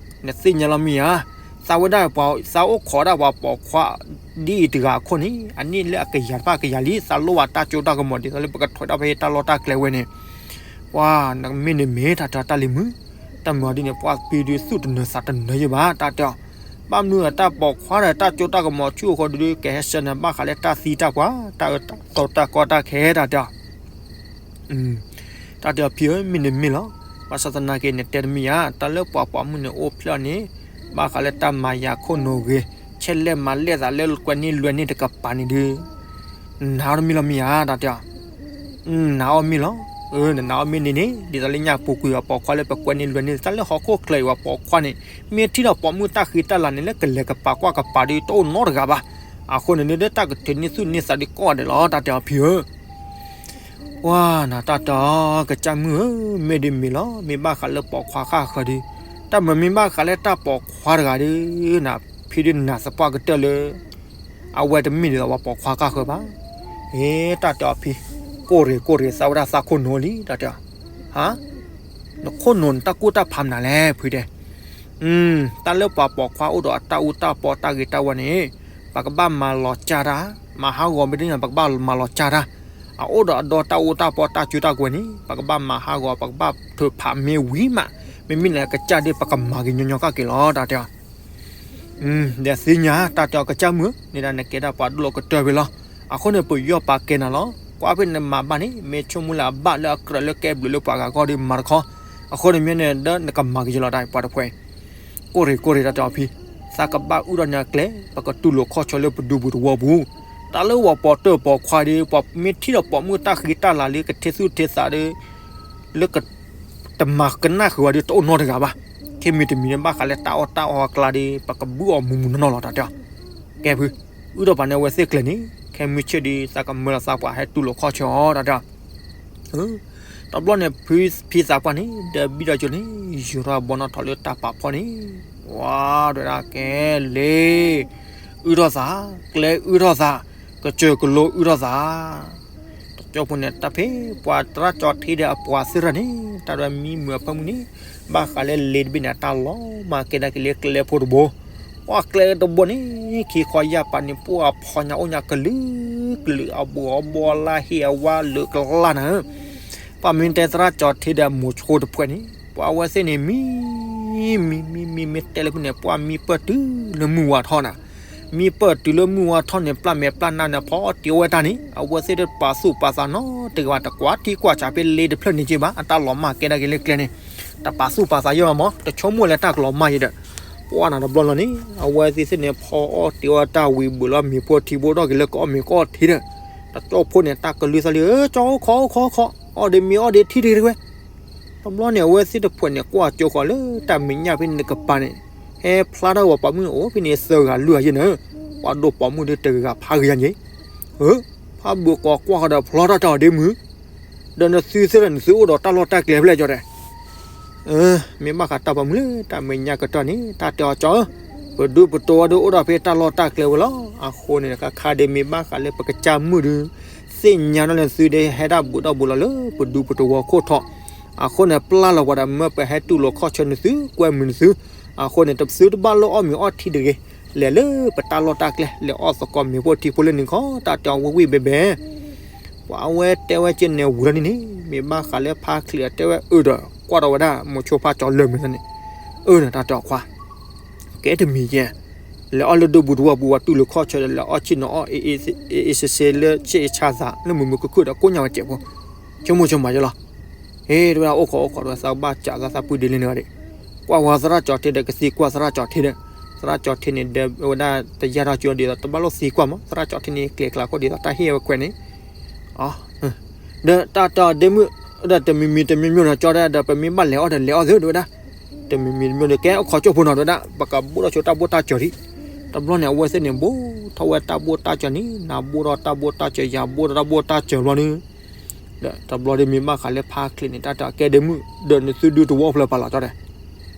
နသ့ၣ်ညါလီၤမ့ၢ်ဧါ, သးဝဲဒၣ်ပှၤ သးအိၣ်ခိးဒၣ်ပှၤပိာ်ခွါ ဒ်အံၤတဂၤအခိၣ်န့ၣ် အနံၣ်လၢအကယၤတဖၣ်ကယၤလံ, သးလိၣ်ဘၣ်တၢ်စိတၢ်ကမီၤဒ်သိးလၢပကထွဲးဒၣ်ဖဲတၢ်လီၢ်တၢ်ကျဲဝဲန့ၣ်, ပှၤ နမ့ၢ်န့ၣ်မ့ၢ်တၢ်တဲအီၤတၢ်လံၤမုၣ်, တၢ်မၤဒ်န့ၣ် ပှၤဖံဒုးသူၣ်တနၢၤသးတနၢၤယဲဘၣ် တၢ်တဲအီၤ, ဘၣ်မနုၤအတၢ်ပိာ်ခွါဒီးတၢ်စိတၢ်ကမီၤဆူၣ်အဃိဒုး ကဟဲဆှၢနၤဘၣ်ဃးလၢတၢ်သံတၢ်ပှၢ် တၢ်အၢတၢ်သီတၢ်ကီတၢ်ခဲ တၢ်တဲအီၤ တၢ်တဲအီၤဖံဧၢ မ့ၢ်န့ၣ်မ့ၢ်လီၤ. ဘၣ်ဆၣ်သနာ်က့ နတဲတမ့ၢ်ဧါ, တၢ်လၢပှၤပိာ်မုၣ်န့ၣ်အိၣ်ဖျဲၣ်အီၤန့ၣ် ဘၣ်ဃးလၢတၢ်မၤယၤခိၣ်နူာ်ဂ့ၤ, ဆဲးလဲၤမၤလဲၢ်သးလၢကွဲန့ၢ်လွဲန့ၢ်တကပၤန့ၣ်ဒုး နနာ်အီၤတမ့ၢ်လီၤမ့ၢ်ဧါ တၢ်တဲအီၤ. နနာ်အီၤမ့ၢ်လီၤ. နနာ်အီၤမ့ၢ်န့ၣ်န့ၣ် ဒ်သိးလၢညါပူၤကွံာ်ပှၤပိာ်ခွါလၢပကွဲန့ၢ်လွဲန့ၢ် တၢ်လၢဟီၣ်ခိၣ်ချၢအံၤပှၤပိာ်ခွါန့ၣ် မ့ၢ်ထံၣ်ဒီးပိာ်မုၣ်တၢ်ဃံတၢ်လၤန့ၣ် လၢကလဲၤကပၤကွၢ်ကပၤဒီးတအိၣ်နီတဂၤဘၣ်. အဃိန့ၣ်ဒုး တၢ်ကထုးန့ၢ်သူၣ်န့ၢ်သးဒုးကိးဂၤဒဲးလီၤ တၢ်တဲအီၤဖံဧၢ. ပှၤနတၢ်တဲအီၤ ကစၢ်မုၣ်ဧၢ, မ့ၢ်ဒ်မ့ၢ်လီၤ. မ့ၢ်ဘၣ်ဃးလၢပိာ်ခွါဃၣ်ဃၢၤဒုး, တၢ်မၤမ့ၢ်ဘၣ်ဃးလၢတၢ်ပိာ်ခွါတဂၤဒုး နဖံဒုးနၢ်သပှၢ်ကတၢၢ်လၢ အဝဲတမ့ၢ်ဒ်သိးပှၤပိာ်ခွါဃၣ်ဃၢၤဘၣ်. ဟ့ တၢ်တဲအီၤဖံ, ကိၢ်ရ့ၣ်ကိၢ်ရ့ၣ် သးဝဲဒၣ်သးခိၣ်နူာ်လံ တၢ်တဲအီၤ. ဟါ, နခိၣ်နူာ်နတၢ်ကူၣ်တၢ်ဖးမနုၤလဲၣ် ဖုတဲ. တၢ်လၢပှၤပိာ်ခွါအိၣ်ဒီးအတၢ်အူတၢ်ပီတၢ်ဂ့ၤတၢ်ဝါန့ၣ် ပကဘၣ်မၤလီၤစၢ်တၢ်, မၤဟးဂီၤမ့ၢ်တန့ၢ် ပကဘၣ်မၤလီၤစၢ်တၢ်. အအိၣ်ဒီးအဒီတၢ်အူတၢ်ပီတၢ်စုတၢ်ကဝဲၤန့ၣ် ပကဘၣ်မၤဟးဂီၤ ပကဘၣ်ထုးဖးမ့ၢ်ဝံၤမး, မ့မ့ၢ်လၢကစၢ်ဒ်ပကမၤက့ၤညီညီကၣ်က့ၤလီၤ တၢ်တဲအီၤ. ဒီးသ့ၣ်ညါ တၢ်တဲအီၤ ကစၢ်မုၣ်ဧၢ, န့ၣ်ဒၣ်နကဲဒၣ်ပှၤဒိၣ်လီၤကတၢၢ်ဖဲလီၤ. အဃိန့ၣ် ပယီၢ်ပာ်ကဲနၤလီၤ. ကွၢ်ဖဲနမၤဘၣ်န့ၣ် မ့ၢ်ဆိကမိၣ်လၢအဘၣ်လၢအကြၢးလၢကဲဘျုးလၢပှၤဂၤဂီၢ်ဒီးမၤတခီ, အဃိန့ၣ်မ့ၢ်န့ၣ်ဒီးနကမၤက့ၤယလီၤ တၢ်ပှၤတဖှဲး. ကိၢ်ရ့ၣ်ကိၢ်ရ့ၣ် တၢ်တဲအီၤဖံ, သးကဘၣ်အုၣ်ထီၣ်န့ၢ်အကျဲ ပကတူၢ်လိာ်ခီၣ်ဆၢလၢပဒူပူၤတဝီပူၤ. တၢ်လၢပှၤပိာ်တၢၢ်ပိာ်ခွါဒီး ပှၤမ့ၢ်ထံၣ်ဒီးပိာ်မုၣ်တၢ်ဃံတၢ်လၤလၢကထဲသူၣ်ထဲသးဒီး လၢက တမၤကနၣ်ဃုာ်ဝဲဒီးတအိၣ်နီတဂၤဘၣ်. ခဲမံၤတမံၤန့ၣ် ဘၣ်ဃးလၢတၢ်အီၣ်တၢ်အီအကျါဒီး ပကဘုၣ်အီၤမူမူနီၢ်နီၢ်လီၤ တၢ်တဲအီၤ. ကဲဖု, အုၣ်ထီၣ်ပာ်န့ၢ်အဝဲသ့ၣ်ကျဲန့ၣ် ခဲမုၢ်ဆ့ၣ်ဒီး သးကမၢလီၤသးပှၤဟဲတူၢ်လိာ်ခီၣ်ဆၢအီၤ တၢ်တဲအီၤ. တဘျီန့ၣ် ဖံသးပှၢ်န့ၣ် ဒီးဘံၣ်ဒီးကၠိန့ၣ် ယူၤထီၣ်ဘီနီၣ်ထီၣ်လၢတၢ်ပာ်ဖီန့ၣ်, ဝါ ဒဝဲဒၣ်ကဲလ့ အုၣ်ထီၣ်သး, ကျဲအုၣ်ထီၣ်သး, ကစၢၢ်ကလိအုၣ်ထီၣ်သး. တကၠိဖိန့ၣ် တၢ်ဖဲပှၤသရၣ်ကၠီထံဒီးအပှၤသ့ၣ်တဖၣ်န့ၣ် တၢ်ဒွဲမံမုာ်အဖၢမုၢ်န့ၣ် ဘၣ်ဃးလၢလ့တဘ့ၣ်န့ၣ် တၢ်လီၤမၢ်ကဲဒၣ်က့ၤလၢကျဲဖိတဘိ. ပှၤကျဲတဘိန့ၣ် ခံခီယၢ်ပာ်န့ၣ် ပှၤဖီညါအိၣ်ညါကလုာ်ကလုာ် အဘူးအဘီလၢဟ့ၣ်အဝါလၢကလၢ်နၤဧၢ. ပှၤမ့ၢ်တဲသရၣ်ကၠီထံဒီးမိၤဆိတဖှဲးန့ၣ် ပှၤအဝဲသ့ၣ်န့ၣ် မံ မံ မံ မံ မ့ၢ်တဲလၢဖဲန့ၣ် ပှၤမံပၢၢ်တုၤလၢမုၢ်ဝါထီၣ်နၤ. မံပၢၢ်တုၤလၢမုၢ်ဝါထီၣ်န့ၣ် ပျၢ်မဲာ်ပျၢ်နါန့ၣ် ဖီအီၣ်တ့ၤဝဲတၢ်န့ၣ် အဝဲသ့ၣ်တပာ်သူၣ်ပာ်သးနီတဂၤဘၣ် တကွၢ်ထံကွၢ်ဆးဖဲလ့တဖျၢၣ်န့ၣ်က့ဘၣ် အတၢ်လီၤမၢ်ကဲဒၣ်က့ၤလၢကျဲန့ၣ်. တပာ်သူၣ်ပာ်သးယဲၢ်မး တဆိကမိၣ်လၢတၢ်ကလီၤမၢ်ယဲၢ်ဒီး ပှၤနၤတဘျီလီၤန့ၣ် အဝဲသ့ၣ်သ့ၣ်န့ၣ် ဖီအီၣ်တ့ၤဝဲတၢ်ဝံၤ ဘုးလီၤမ့ၤဖိထံဖိဒီးက့ၤလၢကအီၣ်မ့ၤကအီၣ်ထံဒီး တကၠိဖိန့ၣ် တၢ်ကလုၢ်သးလံ ကၠီအိၣ်ခိးအိၣ်ခိးအိၣ်ခိး အီၣ်ဒ့မ့ၤအီၣ်ဒ့ထံတဂ့ၤတဝဲ. တဘျီန့ၣ် အဝဲသ့ၣ်တဖှဲးန့ၣ် ကွၢ်ကၠိဃီၤလၢတၢ်မဲာ်ညါဖဲန့ၣ်တကပၤန့ၣ် ဟဲဖျါထီၣ်ဝဲပိာ်မုၣ်န့ၣ်အိၣ်ဖဲန့ၣ်သၢဂၤလွံၢ်ဂၤယဲၢ်န့ၣ်, ပှၤဒိးပိာ်မုၣ်ဒုးတဂၤဂၤဖးဂ့ၤယါန့ၣ်, ဖးဘုးကိးကွၢ်ဃီၤဒီးဖျီထီၣ်တၢ်အီၤဒ့မုၣ်, ဒီးနသုသ့ၣ်ဒီးနသုအိၣ်ဒီးတၢ်လီၢ်တၢ်ကျဲဖဲလဲၣ်ကၠီတဲ မ့ၢ်ဘၣ်ဃးတၢ်ပိာ်မုၣ်လၢတၢ်မဲာ်ညါကတီၢ်န့ၣ် တၢ်တဲအီၤကၠီဧၢ, ပဒူပတဝီဒုးအိၣ်ဒီးဖဲတၢ်လီၢ်တၢ်ကျဲဝဲလီၤ. အဃိန့ၣ် ခါခါဒုးမ့ၢ်ဘၣ်ဃးလၢပကစၢ်မုၣ်ဒုး သ့ၣ်ညါနီၢ်လၢသုဒုးဟဲဒၣ်ဘူးဒီးဘူးလီၤလၢပဒူပတဝီခိၣ်ထီၣ်, အဃိန့ၣ် ပျၢ်လီၤပှၤဒီးမၢပဟဲတူၢ်လိာ်ခီၣ်ဆၢနသု ကွဲမုာ်နသု, အဃိန့ၣ် တသုတဘၣ်လၢအီၣ်မ့ၤအီၣ်ထံတဂ့ၤ, လဲၤလၢပတၢ်လီၢ်တၢ်ကျဲ လဲၤအီၣ်သကိးမ့ၤဖိထံဖိလၢနံၤခီ တၢ်တဲအီၤဝံၣ်ဝံၣ်ဘဲဘဲ ပှၤအဝဲတဲဝဲက့န့ၣ်ဝံၤလီၤန့ၣ်န့ၣ် မ့ၢ်ဘၣ်ဃးလၢဖါချံးအတဲဝဲအၢဒီး ကွၢ်ဒီးဝဲဒၣ်မိၤဆိဖါကၠီလၢာ်မ့ၢ်န့ၣ်, အၢန့ၣ်တၢ်တဲအီၤခွါ, ကဲတမံၤယဲၢ်, လဲၤအီၣ်လၢဒိၣ်ဘူးတဝီဘူး ပှၤတူၢ်လိာ်ခီၣ်ဆၢဒီး လဲၤအီၣ်ဆ့ၣ်နီၤအီၣ် အ့ၣ်အ့ၣ်စ့စ့လၢဆ့ၣ်ဆါသး လၢမုာ်မုာ်ခုၣ်ခုၣ်ဒီးကိးညါဝဲစဲးဖိ, ဆိကမိၣ်ဆိကမးယဲၢ်လီၤ. ဟ့ၣ် တဝဲဒၣ်အိၣ်ခိးအိၣ်ခိးဒီး သးဘၣ်စးသးသးပှံၤဒ်လဲၣ်န့ၣ်ဒီး, ကွၢ်ဝဲသရၣ်ကၠီထံဒီးကသံကွၢ်သရၣ်ကၠီထံဒီး, သရၣ်ကၠီထံန့ၣ် ဒီးဝဲဒၣ်တယၢ်ထီၣ်ကၠိဒ်သိး တဘၣ်လိၣ်သံကွၢ်မး သရၣ်ကၠီထံန့ၣ် ကျဲၤကျါခိၣ်ဒ်သိး တၢ်ဟ့ၣ်ဝဲခွဲးန့ၣ် ဒီးတၢ်တဲအီၤဒ့မုၣ်, ဒီးတမံၤမံၤတမံၤမံၤနီၤ ကၠီဒၣ်ဒီး ပမ့ၢ်ဘၣ်လဲၤအီၣ်ဒီးလဲၤအီၣ်သုဒ်ဝဲဒၣ်, တမံၤမံၤတမံၤဒီး ကဲအိၣ်ခိးကၠိဖိနီၤဒ်ဝဲဒၣ် ပကဘိၣ်ထီၣ်ဆိတၢ်ဘိၣ်တၢ်စၢၤဒံး, တဘျီန့ၣ် အဝဲသ့ၣ်န့ၣ် ဘိၣ်ထီၣ်ဝဲတၢ်ဘိၣ်တၢ်စၢၤန့ၣ် နၤဘိၣ်ထီၣ်တၢ်ဘိၣ်တၢ်စၢၤ ယၤဘိၣ်ထီၣ်တၢ်ဘိၣ်တၢ်စၢၤဘျီန့ၣ် ဒီးတဘျီဒ်မ့ၢ်ဘၣ်ဃးလၢဖါချံးန့ၣ် တၢ်တဲအီၤကဲဒ့မုၣ် ဒီးနသုဒုးတဝီအိၣ်ဖျၢၣ်ပာ်လီၤကၠီဒီး,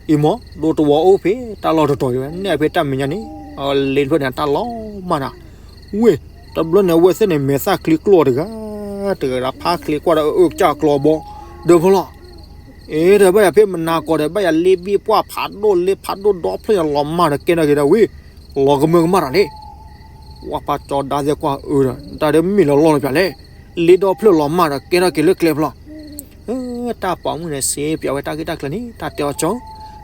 အံၤမး ဒိၣ်တဝီအိၣ်ဖဲတၢ်လီၢ်တတီၤအံၤဝဲ နဲၣ်ဖဲတၢ်မဲာ်ညါန့ၣ် လ့တဖျၢၣ်န့ၣ် တၢ်လီၤမၢ်နၤ, ဝ့ၢ် တဘျီန့ၣ် အဝဲသ့ၣ်န့ၣ် မဲာ်သၣ်ချံကျိတဂၤ တဂၤဒီးဖါချံးကွၢ်ဒီးအၢကစၢ်ကျီဘီ ဒီးဖီလီၤ အ့ ဒီးဘၣ်ယၤဖဲမနၤကီၢ်ဒီး ဘၣ်ယၤလ့ဘ့ၣ်ပှၢ်ဖးဒိၣ်လ့ဖးဒိၣ်ဒီဖျၢၣ်ညါလီၤမၢ်ဒီးကဲထီၣ်က့ၤဒီးဝံၤ လီၤကမၢကမၣ်တၢ်န့ၣ်, ဝဲဖါကၠီဒါသဲကွၢ်အၢဒီး တၢ်ဒ်မ့ၢ်လီၤလီၢ်လီၤပျၢၤလဲၣ်, လ့ဒီဖျၢၣ်လီၤမၢ်ဒီးကဲထီၣ်က့ၤလၢကျဲဖျီ တၢ်ပိာ်မုၣ်န့ၣ်စ့ပၠးဝဲတၢ်ဂ့ၢ်တၢ်ကျိၤန့ၣ် တၢ်တဲအီၤကၠီ,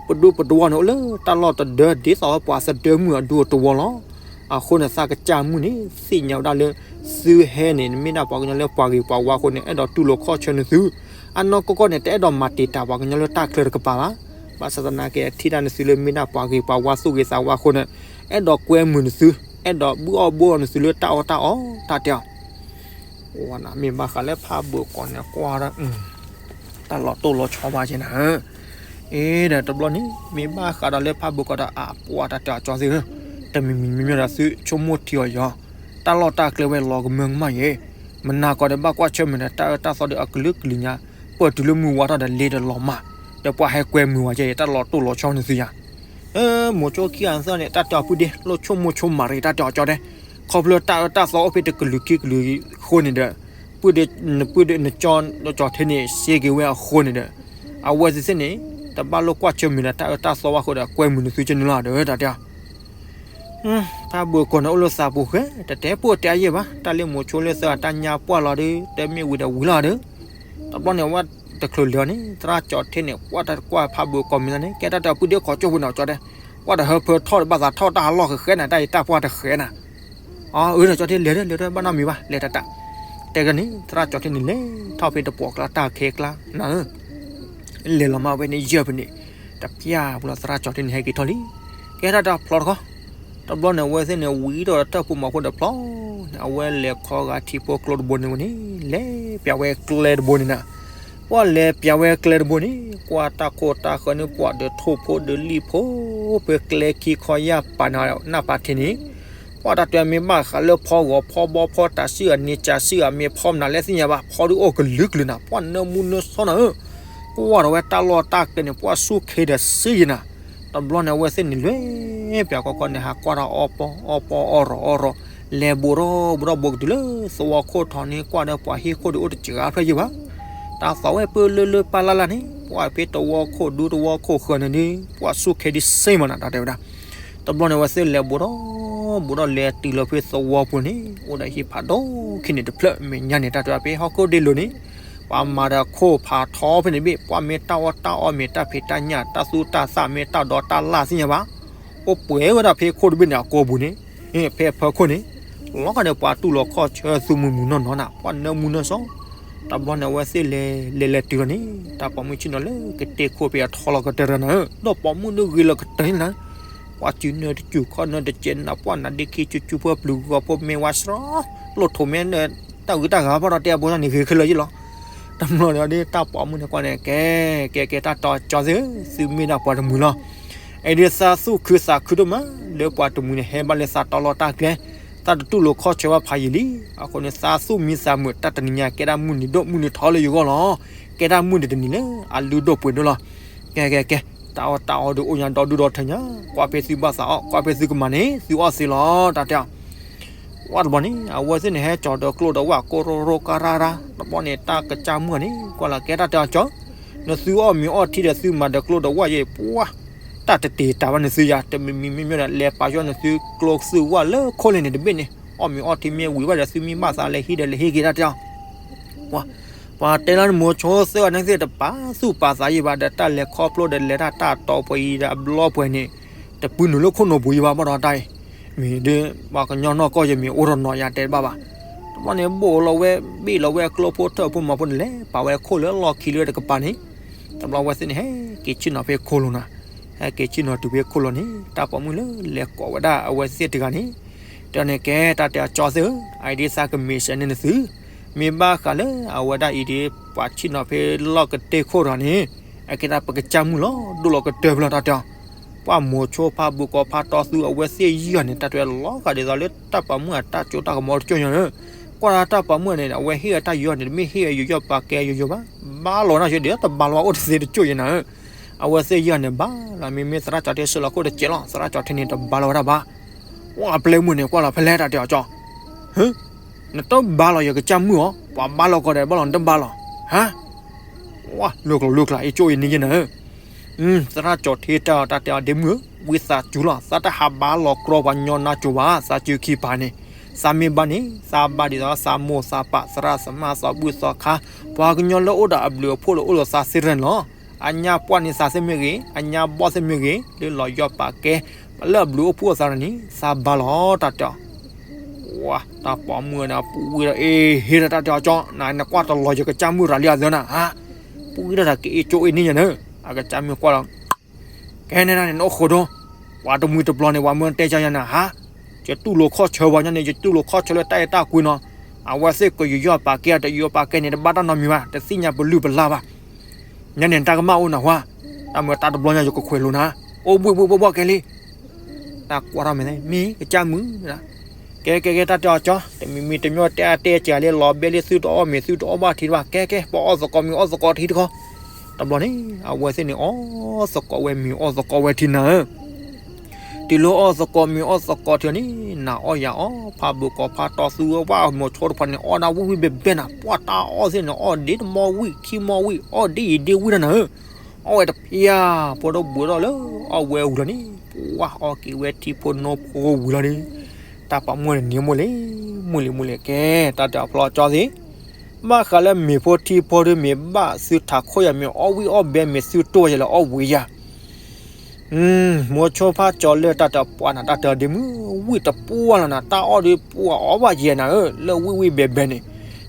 ပဒူပတဝီန့ၣ်အိၣ်လၢတၢ်လီၢ်တဒၢဒ်သိးဝဲပှၤသဒၢမုၣ်အဒူအတဝီလီၤ. အဃိန့ၣ် သးကစၢ်မုၣ်န့ၣ် သ့ၣ်ညါဝဲဒၣ်လၢ သုဟဲန့ၣ် နမ့ၢ်ဒၣ်ပှၤကညီလၢပှၤဂ့ၤပှၤဝါအဃိန့ၣ် အဲၣ်ဒိးတူၢ်လိာ်ခီၣ်ဆၢနသု, အနီၢ်ကီၢ်ကီၢ်န့ၣ် တအဲၣ်ဒိးမၤတံာ်တာ်ပှၤကညီလၢတၢ်ချၢတကပၤဘၣ်. ဘၣ်ဆၣ်သနာ်က့ ထံၣ်တၢ်နသုလၢမ့ၢ်ဒၣ်ပှၤဂ့ၤပှၤဝါသူၣ်ဂ့ၤသးဝါအဃိန့ၣ် အဲၣ်ဒိးကွဲမုာ်နသု, အဲၣ်ဒိးဘုၣ်အီၣ်ဘှီအီၣ်နသုလၢတၢ်အီၣ်တၢ်အီတၢ်တဲအီၤ. ဝဲနၤ မ့ၢ်ဘၣ်ဃးလၢဖးဘိကီးန့ၣ် ကွၢ်ဒၣ် တၢ်လီၤတိၢ်လီၤဆီဘၣ်က့နၤဧၢ. အ့ဒီးတဘျီန့ၣ် မ့ၢ်ဘၣ်ဃးဒီးလၢဖးဘိကီးဒီး အပှၢ်တၢ်တဲအီၤကၠီသ့ၣ်ဧၢ, တမံၤမံၤမ့မ့ၢ်ဒီးသုဆိကမိၣ်ထံအီၤယီၤ, တၢ်လီၢ်တၢ်ကျဲဝဲလီၤကမၢကမၣ်ယဲ, မနၤကီးဒီးဘၣ်ကွၢ်ဆၢၣ်မဲာ်ဒီးတၢ်အၢတၢ်သီဒီးအကလုာ်ကလုာ်ညါ, ပၢၢ်တုၤလၢမုၢ်ဝါထီၣ်ဒီးလ့ဒီးလီၤမၢ်, ဒီးပှၤဟဲကွဲမုာ်ဝဲကဲ တၢ်လီၤတိၢ်လီၤဆီနသုယၤ မိၤဆိခံဂၤသၢန့ၣ် တၢ်တဲအီၤပုၢ်ဒ့ လိၣ်ဆိကမိၣ်ဆိမၤရံ တၢ်တဲအီၤကၠီတဲ, ခီဖျိတၢ်အၢတၢ်သီအိၣ်ဖဲတကလုာ်ခံကလုာ်အဃိန့ၣ်ဒီး, ပုၢ်ဒ့ နပုၢ်ဒ့နကၠီ ကၠီထဲန့ၣ် စ့က့ၤဝဲအဃိန့ၣ်ဒီး, အဝဲသ့ၣ်သ့ၣ်န့ၣ် တဘၣ်လိၣ်ကွၢ်ဆၢၣ်မဲာ်ဒီးတၢ်အၢတၢ်သီဘၣ်အဃိဒီး ကွဲမုာ်နသုကဲန့ၣ်လီၤဒီး တၢ်တဲအီၤ ဖးဘိကီးန့ၣ်အိၣ်လၢသးပူၤဃဲ, တတဲပိၢ်တဲအယဲၢ်ဘၣ်, တၢ်လၢမိၤဆိလၢသၢဂၤတၢ်ညါပှၢ်လီၤဒီး တမ့ၢ်ဝံၤဒီးဝံၤလီၤဒီး, တဘျီန့ၣ်ဝဲတချုးလၢာ်န့ၣ် သရၣ်ကၠီထဲန့ၣ် ကွၢ်တၢ်ကွၢ်ဖးဘိကီးမံၤလီၤန့ၣ် ကဲတၢ်တဲအီၤပုၢ်ဒ့ခီကၠိဖိန့ၣ်ကၠီတဲ, ကွၢ်ဒီးဟၢဖၢထီၣ်တဘၣ်သးထီၣ်တၢ်ဟးလီၢ်ဃဲဃဲနၤ တၢ်အံၤတၢ်ပှၢ်တဃဲနၤ အၢ ဒီးကၠီထဲလဲၤဒီးလဲၤဒီးဘၣ်နီတမံၤဘၣ် လဲၤတၢ်တၢ်, တဲကန့ၣ် သရၣ်ကၠီထဲန့ၣ်လဲၤထီၣ်ဖဲတပှီၢ်ကျါတၢ်ခဲကျါ, နၤဧၢ လဲၤလီၤမးဝဲန့ၣ်ယဲၢ်ဖဲန့ၣ်, တပျၢ်ပူၤလီၤ သရၣ်ကၠီထဲန့ၣ်ဟဲက့ၤထီၣ်လံ, ကဲတၢ်တၢ်ဖျီတခီ, တဘျီန့ၣ် အဝဲသ့ၣ်န့ၣ် ဝံၤဒီးတၢ်ဖိမၤဖိဒီးဖျီန့ၣ် အဝဲလဲၤခီဂာ်ထံဖိကျိတဘိန့ၣ်ဝဲန့ၣ် လဲၤပျးဝဲကျဲတဘိန့ၣ်နၤ, ပှၢ်လဲၤပျးဝဲကျဲတဘိန့ၣ် ကွၢ်တၢ်ခိၣ်တၢ်ဃၢၤန့ၣ် ပှၢ်ဒီးထိၣ်ဖိဒီးလံၣ်ဖိ ပကျဲခံခီယၢ်ပာ်နၤနၢ်ပာ်ထံန့ၣ်, ပှၢ်တၢ်တဲမ့ၢ်ဘၣ်ဃးလၢဖီဂီၤဖီဘီဖီတၢ်စုၣ်အန့ၣ် ကၢ်စုၣ်အမ့ၢ်ဖီမနုၤလဲၣ်သ့ၣ်ညါဘၣ် ဖီဒုးအိၣ်ကလုာ်ကလုာ်နၤ ပှၢ်နၢမူနၢဆီနၤဧၢ, ကွၢ်ဒီးဝဲတၢ်လီၢ်တၢ်ကျဲန့ၣ် ပှၢ်ဆူၣ်ခ့ဒီးစ့ယဲနၤ, တဘျီန့ၣ် အဝဲသ့ၣ်န့ၣ်လဲၤပျးကီကီန့ၣ် ဟးကွၢ်တၢ်အီၣ်ပီအီၣ်ပီအီၣ်ရီၤအီၣ်ရီၤ, လဲၤဘူးထီၣ်ဘူးထီၣ်ဘူးကတုၤလၢသဝီခိၣ်ထီၣ်န့ၣ် ကွၢ်ဒီးပှၤဟံၣ်ခိၣ်ဒုးအိၣ်တစှၤဖျၢၣ်ယဲဘၣ်, တၢ်သီဝဲပၢလၢလၢပၢ်လၢ်လၢ်န့ၣ် ပှၢ်ဖဲသဝီခိၣ်ဒူသဝီခိၣ်ဃၢၤန့ၣ်ဒုး ပှၢ်ဆူၣ်ခ့ဒ်စ့မနၤ တၢ်တဲဝဲဒၣ် တဘျီန့ၣ် အဝဲသ့ၣ်လဲၤဘူးထီၣ်ဘူးထီၣ်လဲၤတုၤလီၤဖဲသဝီပူၤန့ၣ် အိၣ်ဒီးဟံၣ်ဖးဒိၣ်ခံန့ၣ်တဖျၢၣ် မဲာ်ညါန့ၣ် တၢ်တဲဖဲဟီၣ်ခိၣ်ဒ့လိၤန့ၣ် ပှၤမၤဒီးခိၣ်ဖးထီဖဲန့ၣ်ဘ့ၣ် ပှၢ်မ့ၢ်တၢ်အီၣ်တၢ်အီမ့ၢ်တၢ်ဖံးတၢ်ညၣ် တၢ်သူတၢ်သၣ်မ့ၢ်တၢ်ဒီးတၢ်လၢ်သ့ၣ်ညါဘၣ်, အိၣ်ပှဲၤဝဲဒၣ်ဖဲခိၣ်တဘ့ၣ်န့ၣ် အကိာ်ပူၤန့ၣ်, ဖဲအဖီခိၣ်န့ၣ် လီၤဂာ်ဒီးပှၤတူၢ်လိာ်ခီၣ်ဆၢသုးမုၢ်မုၢ်နီၢ်နီၢ်နၤ ပှၢ်နၢမူနၢဆီ တဘျီန့ၣ် အဝဲသ့ၣ်လဲၤလဲၤလဲၤတုၤလီၤန့ၣ် တၢ်ပိာ်မုၣ်ဆ့ၣ်နီၤလၢကတဲခိၣ်ဖဲအထီလီၤကတၢၢ်တၢ်နၤဧၢ, ဒီးပိာ်မုၣ်ဒုးဂ့ၤလီၤကတၢၢ်န့ၣ်နၤ, ပှၤစုနၢတစူၢ်ခီၣ်နၢတစဲးနၤ ပှၢ်နၤဒ့ခံကၠူကၠူဖၢပျုၤဂီၤဖိမ့ၢ်ဝါစရီ လိၣ်ထိးမ့ၢ်နၢ တၢ်ဂုၤတၢ်ဂၤဖီဒီးတဲအဘိန့ၣ်ဂ့ၤခဲလၢာ်ယ့ၣ်လီၤ, တဘျီန့ၣ်ဒီးတၢ်ပိာ်မုၣ်န့ၣ်ကွၢ်န့ၣ် ကဲ ကဲကဲတၢ်တီကၠီသ့ၣ်ဧၢ သုမ့ၢ်ဒၣ်ပှၤတမှံၤလီၤ အံၤဒ်သးသူၣ်ခုသးခုဒိၣ်မး လၢပှၤတမှံၤန့ၣ် ဟဲဘၣ်လၢသးတီလီၤတၢ်ကျဲ, သးတတူၢ်လိာ်ခီၣ်ဆၢဘၣ်ဖးယံာ်လံ, အဃိန့ၣ် သးသူၣ်မံသးမုာ်တၢ်တနံၤညါ ကဲဒၣ်မုၢ်နံၤဒိၣ်မုၢ်နံၤထီလၢယဂီၢ်လီၤ, ကဲဒၣ်မုၢ်နံၤတနံၤလၢအလုၢ်ဒိၣ်ပှ့ၤဒိၣ်လီၤ, ကဲကဲကဲ, တၢ်အီၣ်တၢ်အီဒုးအိၣ်ညါဒီဒူၣ်ဒီထၢညါ, ကွၢ်ဖဲသုဘၣ်သးအီၣ် ကွၢ်ဖဲသုကမၤန့ၣ် သုအီၣ်သ့လီၤ တၢ်တဲအီၤ ဝဲတဘျီန့ၣ် အဝဲသ့ၣ်န့ၣ် ဟဲကၠီၤဒီးကျိဒီးဝၣ်ကိရိရိကရၢရၢ, တဘျီန့ၣ် တၢ်ကစၢ်မုၣ်န့ၣ် ကွၢ်လီၤကဲတၢ်တဲအီၤကၠီ, နသုအီၣ်မ့ၤအီထံဒီးသုမၤဒီးကျိဒီးဝၣ်ယဲၢ်ပှၢ်, တၢ်တတ့ၤတၢ်ဘၣ်နသုယၤ တမံၤမံၤမ့မ့ၢ်ဒီး လဲၤပာ်ယီၣ်နသုကျိသုဝၣ်လၢခိၣ်လ့ၣ်န့ၣ်တဘ့ၣ်န့ၣ်, အီၣ်မ့ၤအီထံမ့ၢ်ဝံၤဘၣ်ဒီးသုမ့ၢ်ဘၣ်သးလဲၤဟံးဒီးလဲၤဟ့ၣ်က့ၤတၢ်တဲအီၤ ပှၤတဲလၢနမိၤဆိသၢဂၤန့ၣ်သ့ၣ်တပာ်သူၣ်ပာ်သးယံာ်ဘၣ်ဒီး တၢ်လဲၤခီဖျိဒီးလဲၤတၢ်တၢ်တီပှဲၤအံၤဒီးအဘျီပှဲၤန့ၣ်, တပုၢ်နုာ်လၢခိၣ်နူာ်ပူၤယံၤဘၣ်ဘၣ်ဒီးတၢ်အံၤ, မ့ၢ်ဒ် ပှၤကညီနီၢ်ကီၢ်ယမ့ၢ်အိၣ်ထီၣ်နီၢ်ယၤတဲတဘၣ်ဘၣ်, တဘျီန့ၣ် ဘိၣ်လီၤဝဲ ဘ့ၣ်လီၤဝဲအကျိဖိထၢၣ်ဖိမၤဖိန့ၣ်လဲၤ ပာ်ဝဲခိၣ်လၢလီၢ်ခံလၢတကပၤန့ၣ်, တဘျီဝဲသ့ၣ်န့ၣ် ဟဲက့ၤဆ့ၣ်နီၤဖဲခိၣ်လိၤနၤ, ဟဲက့ၤဆ့ၣ်နီၤတုၤဖဲခိၣ်လိၤန့ၣ် တၢ်ပိာ်မုၣ်လၢလဲၤကိးဝဲဒၣ်အဝဲသ့ၣ်တဂၤန့ၣ်, တဲန့ၣ်ကဲတၢ်တဲအီၤကၠီသ့ၣ်ဧၢ, အအံၤဒ်သးကမ့ၢ်စဲးန့ၢ်နသု, မ့ၢ်ဘၣ်ဃးလၢအဝဲဒၣ်အံၤဒ် ပှၤဆ့ၣ်နီၤဖဲလီၢ်ကတ့ၢ်ခိၣ်တဂၤန့ၣ်, အကဲဒၣ်ပကစၢ်မုၣ်လီၤ ဒိၣ်လီၤကတၢၢ်ဖဲလီၤတၢ်တဲအီၤ, ပှၢ်မိၤဆိဖးဘုကီဖးတီသူအဝဲသ့ၣ်ယီၤန့ၣ် တၢ်တဲလီၤဂာ်ဒ်သိးလၢတၢ်ပိာ်မုၣ်အတၢ်စိတၢ်ကမီၤတကၠိၢ်ညါန့ၣ်, ကွၢ်လၢတၢ်ပိာ်မုၣ်န့ၣ် အဝဲဟ့ၣ်အတၢ်ယီၤန့ၣ် တမ့ၢ်ဟ့ၣ်အယိာ်ယီၣ်ပာ်ကဲယိာ်ယိာ်ဘၣ်, ဘါလီၤနၢ်ဆိဒ်တဘါလီၤဘၣ် အိၣ်တသ့တကၠိၢ်ယဲၢ်နၤဧၢ, အဝဲသ့ၣ်ယီၤန့ၣ်ဘါလီၤ မ့မ့ၢ်သရၣ်ကၠီထဲဆှၢလီၤခိၣ်တစဲးလီၤ သရၣ်ကၠီထဲန့ၣ်တဘါလီၤဝဲဒၣ်ဘၣ်, ပှၢ်ပျဲမုၣ်န့ၣ် ကွၢ်လီၤဖဲလဲၣ်တၢ်တဲအီၤကၠီ နတဘါလီၤယကစၢ်မုၣ်အီၤ ပှၤဘါလီၤကီးဒီးဘါလီၤနတဘါလီၤ, ဟါ, ဝါ လိၣ်ကျိၤလိၣ်ကျါ အံၤကၠိအံၤန့ၣ်ယဲၢ်နၤဧၢ, သရၣ်ကၠီထဲတၢ်အီၤတၢ်တဲအီၤဒ့မုၣ်ဧၢ, ဝံသးစူၤလီၤ သးတဟးဘါလီၤကြီပှၤကညီနါစိၤဘၣ် သးစုခံပၤန့ၣ်, သးမ့ၢ်ဘါန့ၣ် သးဘါဒ်သိးသးမိၢ်သးပၢ် သရၣ်သမါသးဘုၣ်သးခါ, ပှၤကညီလၢအိၣ်ဒီးအဘျုးအဖှိၣ်လၢအိၣ်လီၤသးသ့ၣ်တဖၣ်န့ၣ်လီၤ, အညါပှၢ်န့ၣ်သးသ့ၣ်မ့ၢ်ဂ့ၤ အညါဘီၣ်သ့ၣ်မ့ၢ်ဂ့ၤ လၢလီၤယီၣ်ပာ်ကဲ, လၢအဘျုးအိၣ်ဖှိၣ်အသးန့ၣ် သးဘါလီၤတၢ်တဲအီၤ ဝါ တၢ်ပိာ်မုၣ်န့ၣ် ပူၤဝံၤဒီး အ့ ဟ့ၣ်ဒီးတၢ်တဲအီၤကၠီ နနကွၢ်တလီၤယကစၢ်မုၣ်ရၤလံအသၢနၤ ဟါ, ပူၤဝံၤဒီးတၢ်က့ၤအ့ၣ်ကၠိအ့ၣ်န့ၣ်ယဲၢ်နၤ, အကစၢ်မုၣ်ကွၢ်လီၤ, ကဲန့ၣ်နၤန့ၣ် နအိၣ်ဃိဒိ, ပှၤတမှံၤတဘျီန့ၣ် ပှၤမၢတဲကၢယၤနၤဟါ, ယတူၢ်လိာ်ခီၣ်ဆၢဝဲညါန့ၣ် ယတူၢ်လိာ်ခီၣ်ဆၢလၢတၢ်အဲၣ်တၢ်ကွံနီၤ, အဝဲသ့ၣ်ကယူးယီၣ်ပာ်ကဲ တယူးယီၣ်ပာ်ကဲန့ၣ် တဘၣ်တၢ်နီတမံၤဘၣ်, တသ့ၣ်ညါပလုၢ်ပလၢ်ဘၣ်. ညါန့ၣ် တၢ်ကမၣ်အိၣ်နၤဟါ, တၢ်မၢတၢ်တဘျီညါ ယကခွဲးလိာ်နၤ, အိၣ်ဘှံးဘှံးဘှီၣ်ဘှီၣ်ကဲလံ. တၢ်ကွၢ်ထီၣ်မဲာ်သ့ၣ် မ့ၢ်ကစၢ်မုၣ်, ကဲကဲကဲ တၢ်တဲအီၤကၠီ, တမံၤမံၤတမံၤတဲအါတဲစှၤလံ လီၤဘဲလံ သုတအီၣ်မ့ၤ သုတအီၣ်ဘၣ်ထံတဘၣ်, ကဲကဲ ပအီၣ်သကိးမ့ၤအီၣ်သကိးထံတခီ. တဘျီန့ၣ် အဝဲသ့ၣ်န့ၣ် အီၣ်သကိးဝဲမ့ၤအီၣ်သကိးဝဲထံနၤဧၢ. တုၤလၢအီၣ်သကိးမ့ၤအီၣ်သကိးထံန့ၣ် နၤအီၣ်ယၤအီၣ် ဖးဘိးကိးဖးတီသူဝဲ မိၤဆိတဖၣ်န့ၣ် အီၣ်ဒၣ်ဝံၣ်ဝံၣ်ဘဲဘဲနၤ, ပှၢ်တၢ်အီၣ်သ့ၣ်န့ၣ် အီၣ်ဒ့တမီၢ်ဝံၣ် ခံမီၢ်ဝံၣ် အီၣ်ဒ့အံၤဒ့ဝံၣ်တၢ်နၤဧၢ. အီၣ်ဝဲတဖျၢၣ် ဖိဒိၣ်ဘှံးထီၣ်လၢအီၣ်ဝဲဝံၤလီၤန့ၣ် ပှၢ်အီၣ်က့ၤဝဲထံဖိနီဖိဝံၤလီၤန့ၣ် တၢ်ပာ်မူန့ၣ်န့ၣ် မိၢ်လံ မိၢ်လံ မိၢ်လံ ကဲ တၢ်တဲအဖျီကၠီသ့ၣ်, ဘၣ်ဃးလၢမ့ၤဖိထံဖိဒု မ့ၢ်ဘၣ်သုထးခိၣ်ယၤ မ့ၢ်အီၣ်ဝံၣ်အီၣ်ဘဲ မ့ၢ်သုတိၢ်ယၤလၢအီၣ်ဝံၤယၤ မိၤဆိဖးကၠီလၢတၢ်တပှၢ်နၤ တၢ်တဒ့မုၣ် ဝံၣ်တပှၢ်လီၤနၤ တၢ်အီၣ်ဒုးပှၢ်အီၣ်ဘၣ်ယဲနၤဧၢ လၢဝံၣ်ဝံၣ်ဘဲဘဲန့ၣ်,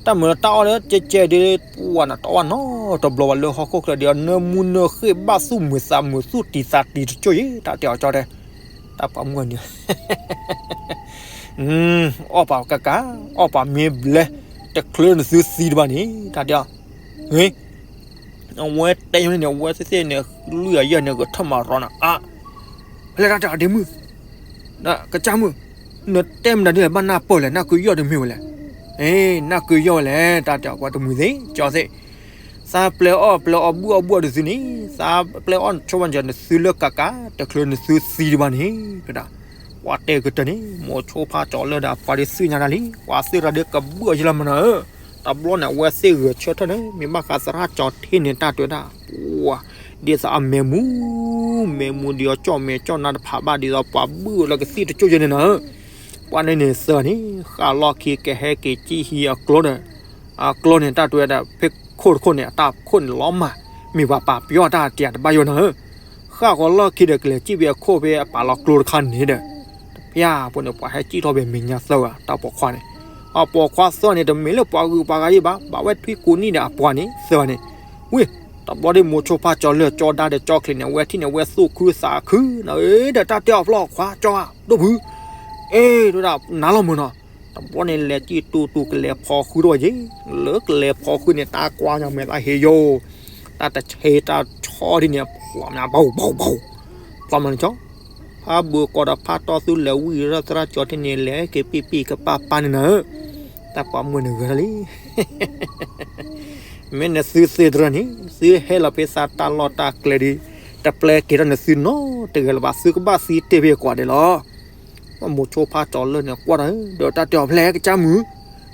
တၢ်မုၢ်လၢတၢ်အီၣ်လၢကဲကဲဒုးပှၢ်နၤ တအီၣ်ဘၣ်နီတဘျီဘၣ်လၢဟီၣ်ခိၣ်ချၢဒုး နၢမူနၢဃ့ၢ်ဘၣ်သူၣ်မုာ်သးမုာ်သူၣ်တံၤသးတံၤတကၠိၢ်ယဲ တၢ်တဲအီၤကၠီတဲ, တၢ်ပာ်မူန့ၣ် အီၣ်ပာ်ကကး အီၣ်ပာ်မ့ၢ်ဘျဲ တချုးနသုသံတဘၣ်န့ၣ် တၢ်တဲအီၤ, အဝဲတဲညါန့ၣ် အဝဲသ့ၣ်သ့ၣ်န့ၣ် လွံၢ်အယဲၢ်န့ၣ် ဂဲၤထၢၣ်မၤရီနၤအါ, ဖဲလဲၣ်တၢ်တဲအီၤဒ့မုၣ် ကစၢ်မုၣ်, နတဲမနုၤဒ်လဲၣ် ဘၣ်နၢ်ပၢၢ်လဲၣ် နၢ်ကုယီၢ်တမ့ၢ်ဝဲလဲၣ်, နၢ်ကုယီၢ်ဝဲလဲၣ် တၢ်တဲအီၤပှၤတမှံၤသ့ၣ် ကၠီသ့ၣ်, သးပျဲအီၣ်ပျဲအီဘုၣ်အီဘုၣ်အီဒုးသုန့ၣ် သးပျဲအီၣ်ဆိမၤစၢၤနသုလၢကကး တချုးနသုသံတဘၣ်န့ၣ်, ပှၤတဲကတၢၢ်န့ၣ် မိၤဆိဖးကၠီလၢဒီးပှၤဒုးသ့ၣ်ညါတၢ်လံ ပှၤသ့ၣ်တၢ်ဒုးကဘုၣ်အီၤယလီၤမနီၤဧၢ, တဘျီန့ၣ် အဝဲသ့ၣ်ဂဲၤဆၢထၢၣ်န့ၣ် မ့ၢ်ဘၣ်ဃးသရၣ်ကၠီထ့န့ၣ် တၢ်တဲဝဲဒၣ် ပှၤ ဒ်သိးအမဲာ်မူ မဲာ်မူဒ်အီၤကၠီၣ်မဲာ်ကၠီၣ်နါတဖးဘၣ်ဒ်သိးပှၤဘုၣ်လၢကသံၣ်တကၠိၢ်ယဲန့ၣ်နၤဧၢ, ပှၤန့ၣ်န့ၣ်သၢန့ၣ် ဃၣ်လီၢ်ခံကဟဲက့ၤကံၣ်ဟံးအကျိန့ၣ်, အကျိန့ၣ် တၢ်တဲဝဲဒၣ် ဖဲခိၣ်တခိၣ်န့ၣ် အတၢ်ခိၣ်န့ၣ်လီၤမၢ်, မ့ၢ်ပှၤပာ်ပယီၢ်တၢ်တံၤတဘၣ်ယိၣ်နၤဧၢ, ဃၣ်ဃီလီၢ်ခံဒီးကလဲၤကံၣ်ဖဲအခိၣ်ဖဲအပာ်လီၤကျိတခါန့ၣ်ဒီး, တဖၠၣ်ဖိန့ၣ် ပှၤဟဲကံၣ်ထီၣ်ဖဲမဲာ်ညါသၢဂၤ တၢ်ပိာ်ခွါန့ၣ်, အပိာ်ခွါသၢန့ၣ် တမ့ၢ်လၢပှၤဂုၤပှၤဂၤဒံးဘၣ် ဘၣ်ဝဲထွံၣ်ကိးနံၣ်ဒီးအပှၤန့ၣ် သၢဂၤန့ၣ်, ဝ့ၢ် တဘျီဒ်မိၤဆိဖးကၠီလၢကၠီဒါဒီးကၠီချံးန့ၣ် အဝဲထံၣ်န့ၣ် အဝဲသူၣ်ခုသးခု, နဒီးတၢ်တဲအီၤဖျီခွါကၠီဧါ ဒိၣ်ဖု, အ့ တဲဝဲဒၣ် နၤလီၤမုၢ်နီၤ, တဘျီန့ၣ်လဲၤကံၣ်တူတူကလဲၤဖီဃုထီၣ်ဝဲက့ၤ, လၢကလဲၤဖီဃုန့ၣ် တၢ်ကွၢ်ညီမဲာ်သၣ်ဟ့ယိာ်, တၢ်တဆ့တၢ်ဆီထံၣ်န့ၣ် ဖျီမး ဘၣ်ဘၣ်ဘၣ်, ဖျီမးန့ၣ်ကၠီ ဖးဘိးကိးဒီးဖးတီသူလဲၤဝံၣ်ထီၣ်သရၣ်ကၠီထံန့ၣ် လဲၤက့ၤပံၣ်ပံၣ်ကပၢ်ပၢ်န့ၣ်နၤဧၢ, တၢ်ပိာ်မုၣ်န့ၣ်ဂဲၤထီၣ်လံ, မ့ၢ်နသုသ့တရၢန့ၣ် သုဟဲလီၤဖဲသးတၢ်လီၢ်တၢ်ကျဲဒီး တပျဲက့ၤထီၣ်နသုနီတဂၤလၢၤဘၣ် သုကဘၣ်သံတ့ၢ်ဖဲကွၢ်ဒဲးလီၤ. မိၤဆိဖးကၠီလၢန့ၣ်ကွၢ်ထီၣ် ဒီးတၢ်တဲအီၤဖဲလဲၣ်ကစၢ်မုၣ်,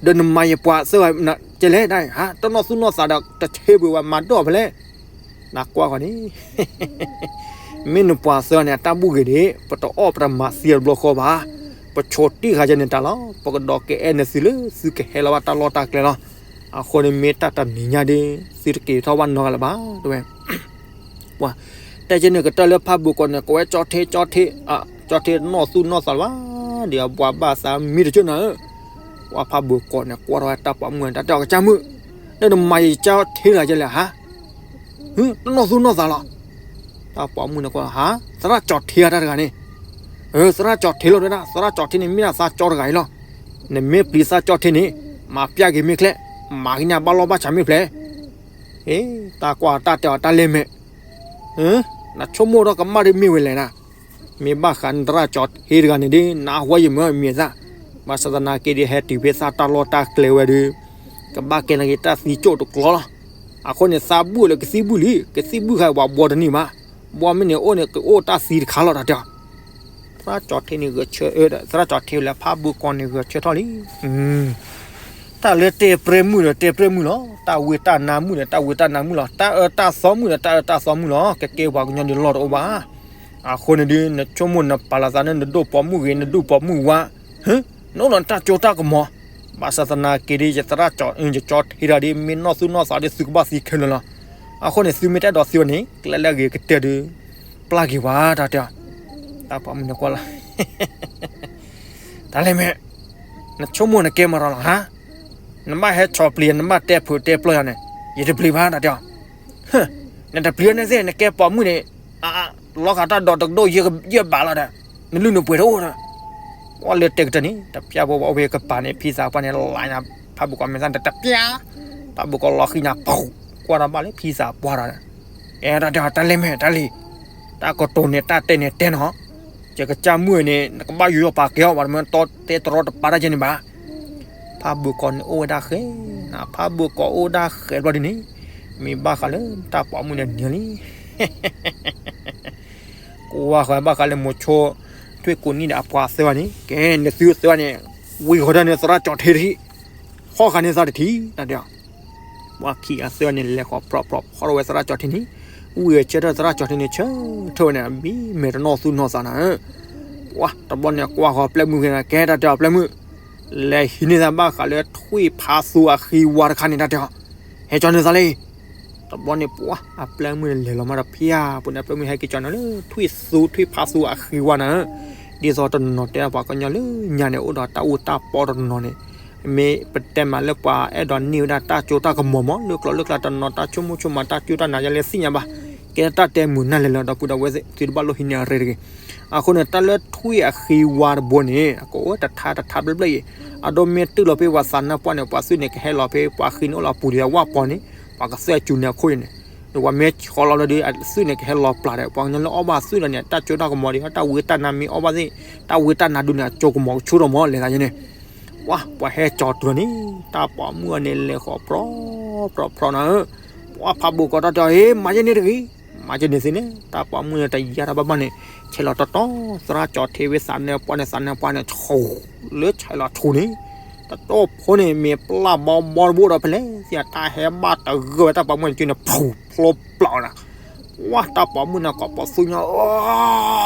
ဒီးနမၤယပှၤသၢဂၤ ကဲလဲၣ်ဒၣ် ဟါ တနီၣ်သူၣ်နီၣ်သးဒီး တဆ့ပှၤမၤဒိၣ်ဖဲလဲၣ် နကွၢ်ဃီန့ၣ် မ့ၢ်နပှၤသၢဂၤန့ၣ် အတၢ်ဘူၣ်ဂ့ၤန့ၣ် ပတအီၣ်ပတမၤသံအတဘျီဃီဘၣ်. ပဆိးတံၢ်ဃာ်ယဲန့ၣ်တၢ်လီၤ. ပကဒီးကအဲၣ်နသုလၢသုကဟဲလီၤဘၣ်တၢ်လီၢ်တၢ်ကျဲလီၤ. အဃိန့ၣ်မ့ၢ်တၢ်တနံၤညါဒ် သုတက့ၤထီၣ်ဘၣ်နီတဂၤလၢၤဘၣ် တဲဝဲ ပှၤ တဲကဲန့ၣ်ကတၢၢ်လၢဖးဘိးကိးန့ၣ် ကိးဝဲကၠီထ့ ကၠီထ့, ကၠီထ့တနီၣ်သူၣ်နီၣ်သးလၢၤဘၣ် ဒီးအပှၤဘၣ်သးမံတကၢၢ်နၤဧၢ. ပှၤဖးဘိးကိးန့ၣ် ကွၢ်ထီၣ်ဝဲတၢ်ပိာ်မုၣ်န့ၣ် တၢ်တဲအီၤကစၢ်မုၣ်, ဒီးနမၤယကၠီထ့တဂၤကဲလဲၣ်ဟါ တနီၣ်သူၣ်နီၣ်သးလီၤ. တၢ်ပိာ်မုၣ်န့ၣ်ကွၢ် ဟါ သရၣ်ကၠီထ့ဧါတၢ်တဂၤန့ၣ်, သရၣ်ကၠီထ့လီၤတဲဒၣ် သရၣ်ကၠီထ့န့ၣ် မ့ၢ်ဒၣ်သးကၠီတဂၤအံၤလီၤ. နမ့ၢ်ပျံၤသးကၠီထ့န့ၣ် မၤပျၢ်က့ၤမ့ၢ်ချ့, မၤက့ၤန့ၢ်ဘၣ်လီၢ်ဘၣ်ဆၣ်မ့ၢ်ဖျဲး အ့ တၢ်ကွၢ်တၢ်တဲအီၤတၢ်လဲၤမဲာ်, နဆိကမိၣ်ထီၣ်ကမၣ်ဒ်မ့ၢ်ဝဲလဲၣ်နၤ, မ့ၢ်ဘၣ်ဃးနသရၣ်ကၠီထ့တဂၤန့ၣ်ဒ် နဟါဝဲယမၢမံၤသၣ်, ဘၣ်ဆၣ်သနာ်က့ဒ်ဟဲတုၤဖဲသးတၢ်လီၢ်တၢ်ကျဲဝဲဒီး ကဘၣ်ကဲနာ်က့ၤတၢ်သံကၠိၣ်တကျီလီၤ. အဃိန့ၣ် သးဘူၣ်လၢကသံၣ်ဘူၣ်လံ, ကသံၣ်ဘူၣ်ခါဝဲဘှီတနံၣ်မး, ဘှီမ့ၢ်န့ၣ်အိၣ်န့ၣ် ကအိၣ်တၢ်သံတခါလီၤတၢ်တဲအီၤ သရၣ်ကၠီထ့န့ၣ်ဂဲၤဆၢ, သရၣ်ကၠီထ့လၢဖးဘိးကိးန့ၣ်ဂဲၤဆၢထီၣ်လံ. တၢ်လၢတဲပြဲမုၣ်ဒီးတဲပြဲမုၣ်လီၤ, တၢ်ဝံတၢ်နါမုၣ်ဒီးတၢ်ဝံတၢ်နါမုၣ်လီၤ, တၢ်အၢတၢ်သီမုၣ်ဒီးတၢ်အၢတၢ်သီမုၣ်လီၤ, ကကဲပှၤကညီဒ်လီၢ်တအိၣ်ဘၣ်. အဃိန့ၣ်ဒ် နဆိကမိၣ်နပာ်လီၤသးန့ၣ် နဒိၣ်ပိာ်မုၣ်ဂ့ၤ နဒူၣ်ပိာ်မုၣ်ဝါ, နအိၣ်ဒီးနတၢ်ကၠိတၢ်ကမီၤ, ဘၣ်ဆၣ်သနာ်က့ဒ် ယသရၣ်ကၠီ, ယကၠီထ့တဂၤဒ် မ့ၢ်နီၢ်သူၣ်နီၢ်သးဒ်သုကဘၣ်သံခဲလၢာ်လီၤ. အဃိန့ၣ် သုမ့ၢ်တအဲၣ်ဒိးသံဝဲန့ၣ် ကျဲလၢအဂ့ၤကတၢၢ်ဒ် ပျၢ်က့ၤဝဲတၢ်တဲအီၤ, တၢ်ပိာ်မုၣ်န့ၣ်ကွၢ်လီၤ တၢ်လဲၤမဲာ်, နဆိကမိၣ်နကဲမၤရၤလီၤဟါ, နဘၣ်ဟဲဆီၣ်ပျံၤ နဘၣ်တဲဖုးတဲပျီၢ်ယၤန့ၣ်, ယတပျံၤဘၣ်တၢ်တဲအီၤ, နတပျံၤန့ၣ်သ့ၣ် နကဲပိာ်မုၣ်န့ၣ်, အ လီၤဃာ်တၢ်ဒိးတကဒိၣ်ယဲၢ်ဘးလီၤဒီး နလုၢ်နပှ့ၤတအိၣ်ဒီး ပှၤလၢတဲကတၢၢ်န့ၣ် တပျၢ်ဖိဘၣ်အိၣ်ဖဲကပၤန့ၣ် ဖံသးပှၢ်န့ၣ် လၢညါ ဖးဘိၣ်ကီးမဲာ်သၣ်န့ၣ် တပျၢ် ဖးဘိၣ်ကီးလီၤဃံညါ ပူၤ ကွၢ်တၢ်ဘၣ်လၢဖံသးပှၢ်ဒီး ကဲတၢ်တဲအီၤ တၢ်လဲၣ်မဲာ်တၢ်လံၤ တၢ်ကတိၤန့ၣ် တၢ်တဲန့ၣ်တဲနီၤ ယကစၢ်မုၣ်န့ၣ် နကဘၣ်ယူးယီၣ်ပာ်ကဲအီၤ ပှၤတမ့ၢ်တီတဲတရီတပါတၢ်ကဲန့ၣ်ဘၣ်. ဖးဘိၣ်ကီးန့ၣ်အိၣ်ဝဲဒၣ်ဃဲ နဖးဘိၣ်ကီးအိၣ်ဒၣ်ဃဲဘျီဒ်န့ၣ် မ့ၢ်ဘၣ်ဃးလၢတၢ်ပိာ်မုၣ်န့ၣ်နၢၤလံ ကွၢ်ဃီၤဘၣ်ဃးလၢမိၤဆိ ထွံၣ်ကိးနံၣ်ဒီးအပှၤသၢဂၤန့ၣ် ကဲန့ၣ်သုသၢဂၤန့ၣ် ဝံၤဃီၤတၢ်န့ၣ်သရၣ်ကၠီၤထ့တထံၣ် ဟီၣ်ဃာ်န့ၢ်သးတထံၣ် တၢ်တဲအီၤ ပှၤခံဂၤသၢဂၤန့ၣ် လဲၤဃီၤပြီပြီ ဖီၣ်ထီၣ်ဝဲသရၣ်ကၠီၤထ့န့ၣ် ဝံၤအဆၢထၢၣ်သရၣ်ကၠီၤထ့န့ၣ် ဆၢထၢၣ်ဝဲန့ၣ် မ့ၢ်မဲာ်တနီၣ်သူၣ်နီၣ်သးနၤဧၢ ပှၤတဘျီန့ၣ် ကွၢ်ဃီၤပျဲၢ်မုၣ်ဂ့ၤ ကဲတၢ်တဲအီၤပျဲၢ်မုၣ် လဲၤဟံးန့ၢ်သးဘၣ်ဃးလၢထွံၣ်ဖးသူအဃံဝါတခါန့ၣ် တၢ်တဲအီၤ ဟဲကၠီၤနုာ်သးလံ တဘျီန့ၣ် ပှၤအပျဲၢ်မုၣ်န့ၣ် လဲၤလီၤမးဒီးဖၠါ ပှၤန့ၣ် အပျဲၢ်မုၣ်ဟဲက့ၤကၠီၤနုာ်လၢ ထွံၣ်သူ ထွံၣ်ဖးသူအဃံဝါနၤဧၢ ဒ်သိးတနီၤတဲပှၤကညီလၢညါန့ၣ် အိၣ်ဒီးတၢ်အူတၢ်ပီတနီၤနီၤန့ၣ် မ့ၢ်ပတဲမးလၢပှၤအဲၣ်ဒိးန့ၢ်ဝဲဒၣ်တၢ်ကၠိတၢ်ကမီၤမး လၢကျိာ်လၢကျါတနီၤ တၢ်ဆိကမိၣ်ဆိကမး တၢ်စူၢ်တၢ်နာ်ယဲလဲၣ်သ့ၣ်ညါဘၣ် ကဲတၢ်တဲမုာ်နၢ်လဲၤလီၤဒီပုၢ်ဒီဝဲၢ်သ့ၣ် သုတဘၣ်လိၣ်ဟံးန့ၢ်အရ့တဂ့ၤ အဃိန့ၣ် တၢ်လၢထွံၣ်အဃံဝါတဘိန့ၣ် အကအိၣ်တထါတထါဘျဲၣ်ဘျဲၣ်အံၤ အဒိမ့ၢ်တုၢ်လီၤဖဲပှၤသးနါပှၢ်န့ၣ် ပှၤသွံၣ်န့ၣ်ကဟဲလီၤဖဲ ပှၤဃံန့ၣ်အိၣ်လီၤပူၤဒီးဝၣ်ပီၤန့ၣ် ပှၤကသွဲၣ်စူၤန့ၣ်အခိၣ်အံၤန့ၣ် ဒီးပှၤမ့ၢ်ဆီလီၤလၢဒုး အသွံၣ်န့ၣ်ကဟဲလီၤပျၢ်ဒီး ပှၤကညီလၢအီၣ်ဘၣ်သွံၣ်လီၤန့ၣ် တၢ်ကၠိတၢ်ကမီၤဒီး တၢ်ဝံတၢ်နါမ့ၢ်အီၣ်ဘၣ်သ့ၣ် တၢ်ဝံတၢ်နါဒုးန့ၣ် အကၠိကမီၤကဆူၣ်ထီၣ်မး လဲၤသးယဲန့ၣ် ပှၤ ပှၤဟဲကၠီၤတုၤလီၤန့ၣ် တၢ်ပိာ်မုၣ်အီၤန့ၣ် လဲၤဃီၤပြီ ပြီ ပြီနၤဧၢ ပှၤဖးဘိၣ်ကီးတၢ်တဲအီၤ ဟ့ မၤယဲန့ၣ်တဂ့ၤ မၤယဲန့ၣ်သ့န့ၣ် တၢ်ပိာ်မုၣ်န့ၣ် တယါတၢ်ဘၣ်ဘၣ်န့ၣ် ဆဲးလီၤတီတီ သရၣ်ကၠီၤထ့ဝဲသးနါပှၢ်န့ၣ် သးနါပှၢ်န့ၣ် ဆိလၢဆဲးလီၤဆူန့ၣ် တတီၢ်ဖိန့ၣ် မ့ၢ်ပျၢ်ဘီဘီတဘိဒီးဖဲလဲၣ် သ့ၣ်တၢ်ဟဲဘၣ်တဂၢၢ်ဝဲတၢ်ပိာ်မုၣ်န့ၣ် ကၠိန့ၣ် ဖျိဖျိပျီနၤ ပှၤတၢ်ပိာ်မုၣ်န့ၣ် ကိးပိာ်သူညါ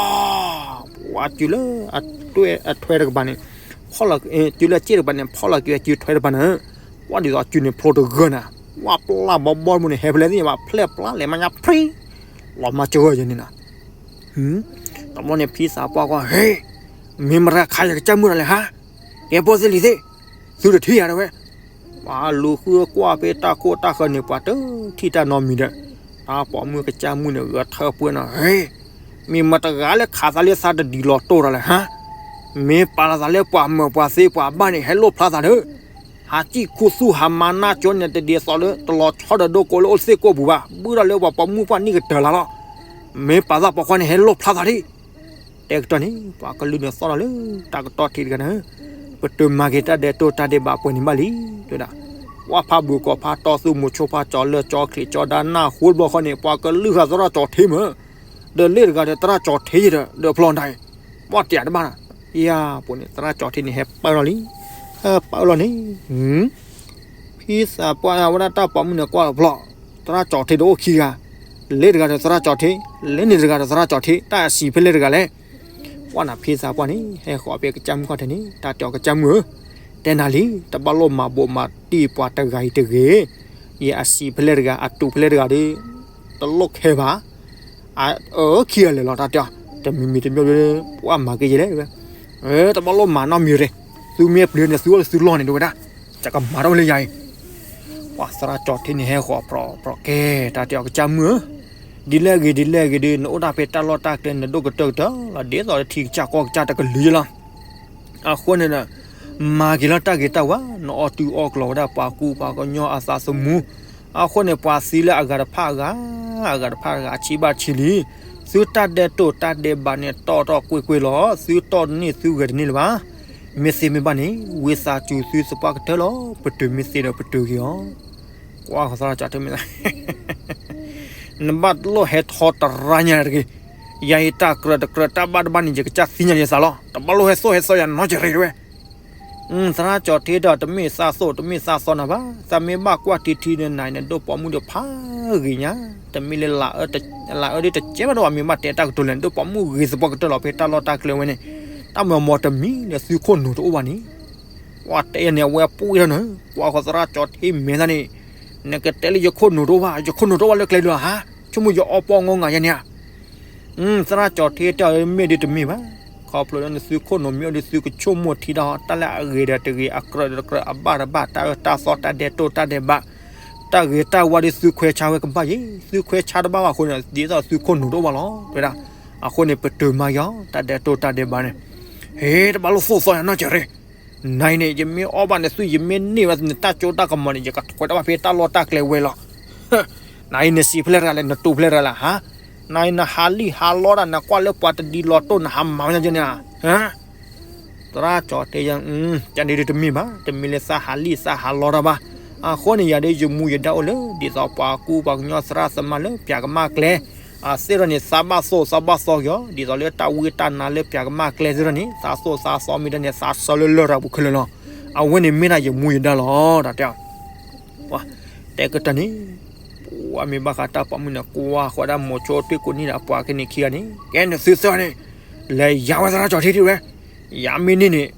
ပှၤကၠိလၢ အထွဲတကပၤန့ၣ် ဖီၣ်လီၤ ကၠိလၢအစ့ၣ်တကပၤန့ၣ် ဖီၣ်လီၤက့ၤဝဲကၠိထွဲတကပၤန့ၣ် ပှၤဒ်သိးကၠိန့ၣ်ဖျိတဂၢၢ်နၤ ပှၤပျၢ်ဘီဘီတဘိန့ၣ် ဟဲဖဲလဲၣ်သ့ၣ်ညါဘၣ် ဖျဲၣ်ပျၢ်လဲၤမးညါဖှံ လီၤမၢ်ကၢၢ်ယဲန့ၣ်နၤ တဘျီန့ၣ် ဖံသးပှၢ်ကွၢ် ဟ့ မ့ၢ်မတၤခးယကစၢ်မုၣ်တၢ်လဲၣ်ဟါ ကဲပိာ်သ့လံၤသ့ၣ် သုတထံၣ်ဧါတဲဝဲ ပှၤလူၤဃုကွၢ်ဖဲတၢ်ခိၣ်တၢ်ဃၢၤန့ၣ် ပှၤတထံၣ်တၢ်နီတမံၤဒီး တၢ်ပိာ်မုၣ်ကစၢ်မုၣ်န့ၣ် ဂဲၤထၢပှဲၤနီၤ ဟ့ မ့ၢ်မတၤတဂၤလၢခးသးလၢသးတဒ်လီၤတိၢ်တၢ်လဲၣ်ဟါ မ့ၢ်ပာ်လီၤသးလၢပှၤမၢၤပှၤသ့ပှၤဘၣ်န့ၣ် ဟဲလိၣ်ဖျါသးဒီး ဟးစံၣ်ခူသူၣ်ဟးမၤနၢ်ကၠိန့ၣ် တဒ်သိးလၢတလီၤဆီဒီးဒိကိးလၢအိၣ်သ့ၣ်ကိၢ်ပူၤဘၣ် ဘုၣ်ဒီးလၢပှၤပိာ်မုၣ်ပှၢ်နံၣ်ကတၢၢ်လၢ်လီၤ မ့ၢ်ပာ်သးပိာ်ခွါန့ၣ် ဟဲလိၣ်ဖျါသးဒံး တဲကတီၢ်န့ၣ် ပှၤကလုၢ်န့ၣ်သီၣ်ထီၣ်လၢ တၢ်ကတီၢ်ထံးတဂၤန့ၣ် ပတုာ်မၤက့ၤတၢ်ဒဲးတိၢ်တၢ်ဒဲးဘးပှဲၤန့ၣ်ဘၣ်လံ တဲဒၣ် ပှၤဖးဘိၣ်ကီးဖးတီသူမိၤဆိဖးကၠီၤလၢာ်ကၠီၤချံးကၠီၤဒါနၢ်ဟူတဘျီဃီန့ၣ် ပှၤကလုၢ်ဃာ်သရၣ်ကၠီၤထ့မး ဒီးလ့ၣ်တဂၤဒီးသရၣ်ကၠီၤထ့ဒီး ဒီးဖျီတၢ်အံၤ ပှၤတဲတဘၣ်နၤ ယၤပူၤန့ၣ် သရၣ်ကၠီၤထ့န့ၣ် ဟဲပာ်လီၤလံ ဟဲပာ်လီၤန့ၣ် ဖံသးပှၢ်ဝဲဒၣ်တၢ်ပိာ်မုၣ်န့ၣ်ကွၢ်ဖျီၣ် သရၣ်ကၠီၤထ့ဒီးအိၣ်ခံဂၤ လ့ၣ်တဂၤဒီးသရၣ်ကၠီၤထ့ လ့ၣ်န့ၣ်တဂၤဒီးသရၣ်ကၠီၤထ့ တၢ်အစံးဖဲလဲၣ်တဂၤလဲၣ် ပှၤနၤဖံသးပှၢ်န့ၣ် ဟဲဃီၤဖဲကစၢ်မုၣ်ခီၣ်ထံးန့ၣ် တၢ်တဲအီၤကစၢ်မုၣ်ဧၢ တဲနၤလံ တဘၣ်လိၣ်မၤဘိးမၤတံၢ်ပှၤတဂၤအံၤတဂ့ၤ ယအစံးဖဲလဲၣ်တဂၤ အတူးဖဲလဲၣ်တဂၤဒီး တလိၣ်ခဲဘၣ် အအၢခံဂၤလဲၣ်လီၤ တၢ်တဲအီၤ တမံၤမံၤတမံၤ ပှၤမၤက့ၤယဲလဲၣ် တဘၣ်လိၣ်မၤနီတမံၤတဂ့ၤ သုမ့ၢ်ပျံၤန့ၣ် သုအိၣ်လၢသုလီၢ်န့ၣ် တဲဝဲဒၣ် ယကမၤထီၣ်ဝဲလၢယၤအံၤ ပှၤသရၣ်ကၠီၤထ့န့ၣ် ဟဲဃီၤပြီၣ်ပြီၣ်ကဲ တၢ်တဲအီၤကစၢ်မုၣ်ဧၢ ဒ်လဲၣ်ဂ့ၤဒ်လဲၣ်ဂ့ၤဒီး နအိၣ်ဒၣ်ဖဲတၢ်လီၢ်တၢ်ကျဲ နဒိၣ်ကတၢၢ်ကတၢၢ်လီၤ ဒ်သိးထံကစၢ်ကီၢ်ကစၢ်တကလုာ်လီၤ အဃိန့ၣ်ဒီး မၤက့ၤလီၤတၢ်ဂ့ၤတၢ်ဝါ နအီၣ်တုၤအီၣ်ကျိၤဝဲဒၣ်ပှၤကူပှၤကညီအသးသမူ အဃိန့ၣ် ပှၤသံလၢအဂၤတဖၣ်အဂၤ အဂၤတဖၣ်အဂၤ အဆံးဘၣ်ဆံးလံ သုတၢ်ဒဲးတိၢ်တၢ်ဒဲးဘးန့ၣ် တီၢ်တီၢ်ကွ့ၢ်ကွ့ၢ်လီၤ သုတီၢ်တန့ၢ်သုဂဲၤတန့ၢ်လၢၤဘၣ် မ့ၢ်သ့မ့ၢ်ဘၣ်န့ၣ် ဝံသးစူၤသုသပှၢ်ကတၢၢ်လီၤ ပတုာ်မ့ၢ်သ့ဒီးပတုာ်က့ၤအီၤ ကွၢ်ဃီၤသရၣ်ကၠီၤထ့မ့ၢ်သး နဘၣ်လိၣ်ဟဲထီတရါညါတဂ့ၤ ယၤအံၤတၢ်ကြၢးတကြၢးတၢ်ဘၣ်တဘၣ်န့ၣ် ယကစၢ်သ့ၣ်ညါယသးလီၤ တဘၣ်လိၣ်ဟဲသိၣ်ဟဲသီယၤနီတဂ့ၤဝဲ သရၣ်ကၠီၤထ့ဒီး တမ့ၢ်သးသိၣ်တမ့ၢ်သးသီနၤဘၣ် သးမ့ၢ်ဘၣ်ကွၢ်ထံထံန့ၣ် နဒိၣ်ပိာ်မုၣ်ဒီးဖးဂ့ၤညါ တမ့ၢ်လၢ လၢအၢဒ်တကဲဘၣ်ဒီး မ့ၢ်ဘၣ်တဲတၢ်ကတိၤလဲၣ် နဒိၣ်ပိာ်မုၣ်ဂ့ၤသပှၢ်ကတၢၢ်လီၤ ဖဲတၢ်လီၢ်တၢ်ကျဲဝဲန့ၣ် တၢ်မၤမီၤတမံၤလၢသုခိၣ်နူာ်တအိၣ်ဘၣ်န့ၣ် ပှၤတဲယၤန့ၣ် အဝဲပှ့ၢ်ထီၣ်နၤ ကွၢ်ဃီၤသရၣ်ကၠီၤထ့မဲာ်သးန့ၣ် နကတဲလၢယခိၣ်နူာ်တအိၣ်ဘၣ် ယခိၣ်နူာ်တအိၣ်ဘၣ်လၢကျဲဒုးဧါ ဆိကမိၣ်ယအီပီငီငၤယဲန့ၣ်ဧါ သရၣ်ကၠီၤထ့တဲအီၤ မ့ၢ်ဒ်တမ့ၢ်ဘၣ် ခီဖျိလၢနသုခိၣ်နူာ်မ့ၢ်အိၣ်ဒီးသုကဆိကမိၣ်ထံတၢ်ဟီ တၢ်လၢအဂ့ၤဒီးတဂ့ၤ အကြၢးဒီးတကြၢး အဘၣ်တဘၣ် တၢ်အၢတၢ်သီ တၢ်ဒဲးတိၢ်တၢ်ဒဲးဘး တၢ်ဂ့ၤတၢ်ဝါဒီးသုခွဲးဆါဝဲကဘၣ်ယဲ သုခွဲးဆါတဘၣ်ဘၣ်အဃိန့ၣ် ဒ်သိးသုခိၣ်နူာ်တအိၣ်ဘၣ်လီၤ တဲဝဲဒၣ် အဃိန့ၣ် ပတုာ်မၤက့ၤအီၤ တၢ်ဒဲးတိၢ်တၢ်ဒဲးဘးန့ၣ်, ဟ့ တဘၣ်လိၣ်သိၣ်သီယၤနီတစဲးရ့ၣ်, နၤအံၤန့ၣ် ယမ့ၢ်အီၣ်ဘၣ်နသွံၣ် ယမ့ၢ်န့ၢ်ဘၣ်နတၢ်ကၠိတၢ်ကမီၤန့ၣ် ယကထွဲတၢ်ဘၣ်ဖဲတၢ်လီၢ်တၢ်ကျဲဝဲလီၤ. နၤအံၤနစံးဖဲလဲၣ်တဂၤလဲၣ် နတူၢ်ဖဲလဲၣ်တဂၤလဲၣ်ဟါ, နၤအံၤနဟးလံၣ်ဟးလီတၢ် နကွၢ်လၢပှၤတဒ်လီၤတိၢ် နဟးမၤဝဲညါကဲန့ၣ်ဧါ. သရၣ်ကၠီၤထ့ယၤ, ကန့ၣ်ဒ်တမ့ၢ်ဘၣ်, တမ့ၢ်လၢသးဟးလံၣ်သးဟးလီတၢ်ဘၣ်. အဃိန့ၣ် ယၤဒ်ယမူယဒါအိၣ်လၢ ဒ်သိးပှၤကူပှၤကညီသရၣ်သမါလၢပၠးကမၣ်ကျဲ, အသ့ၣ်ဒီးန့ၣ် သးဘၣ်သိၣ်သးဘၣ်သီက့ၤအီၤ ဒ်သိးလၢတၢ်ဝံတၢ်နါလၢပၠးကမၣ်ကျဲသ့ၣ်ဒီးန့ၣ် သးသိၣ်သးသီမ့ၢ်ဒီးန့ၣ် သးဆၢလၢလရာ်ပူၤခဲလၢာ်လီၤ. အဝဲန့ၣ်မ့ၢ်ဒၣ်ယမူယဒါလီၤ တၢ်တဲအီၤ. တဲကတၢၢ်န့ၣ် ပှၤမ့ၢ်ဘၣ်ဃးတၢ်ပိာ်မုၣ်န့ၣ် ကွၢ်ဃီဒၣ်မိၤဆိထွံၣ်ကိးနံၣ်ဒီးအပှၤကန့ၣ်ခံဂၤန့ၣ် ကဲနသုသၢဂၤန့ၣ် လဲၤယါဝဲသရၣ်ကၠီၤထ့ထံၣ်ဝဲ, ယမ့ၢ်န့ၢ်န့ၣ်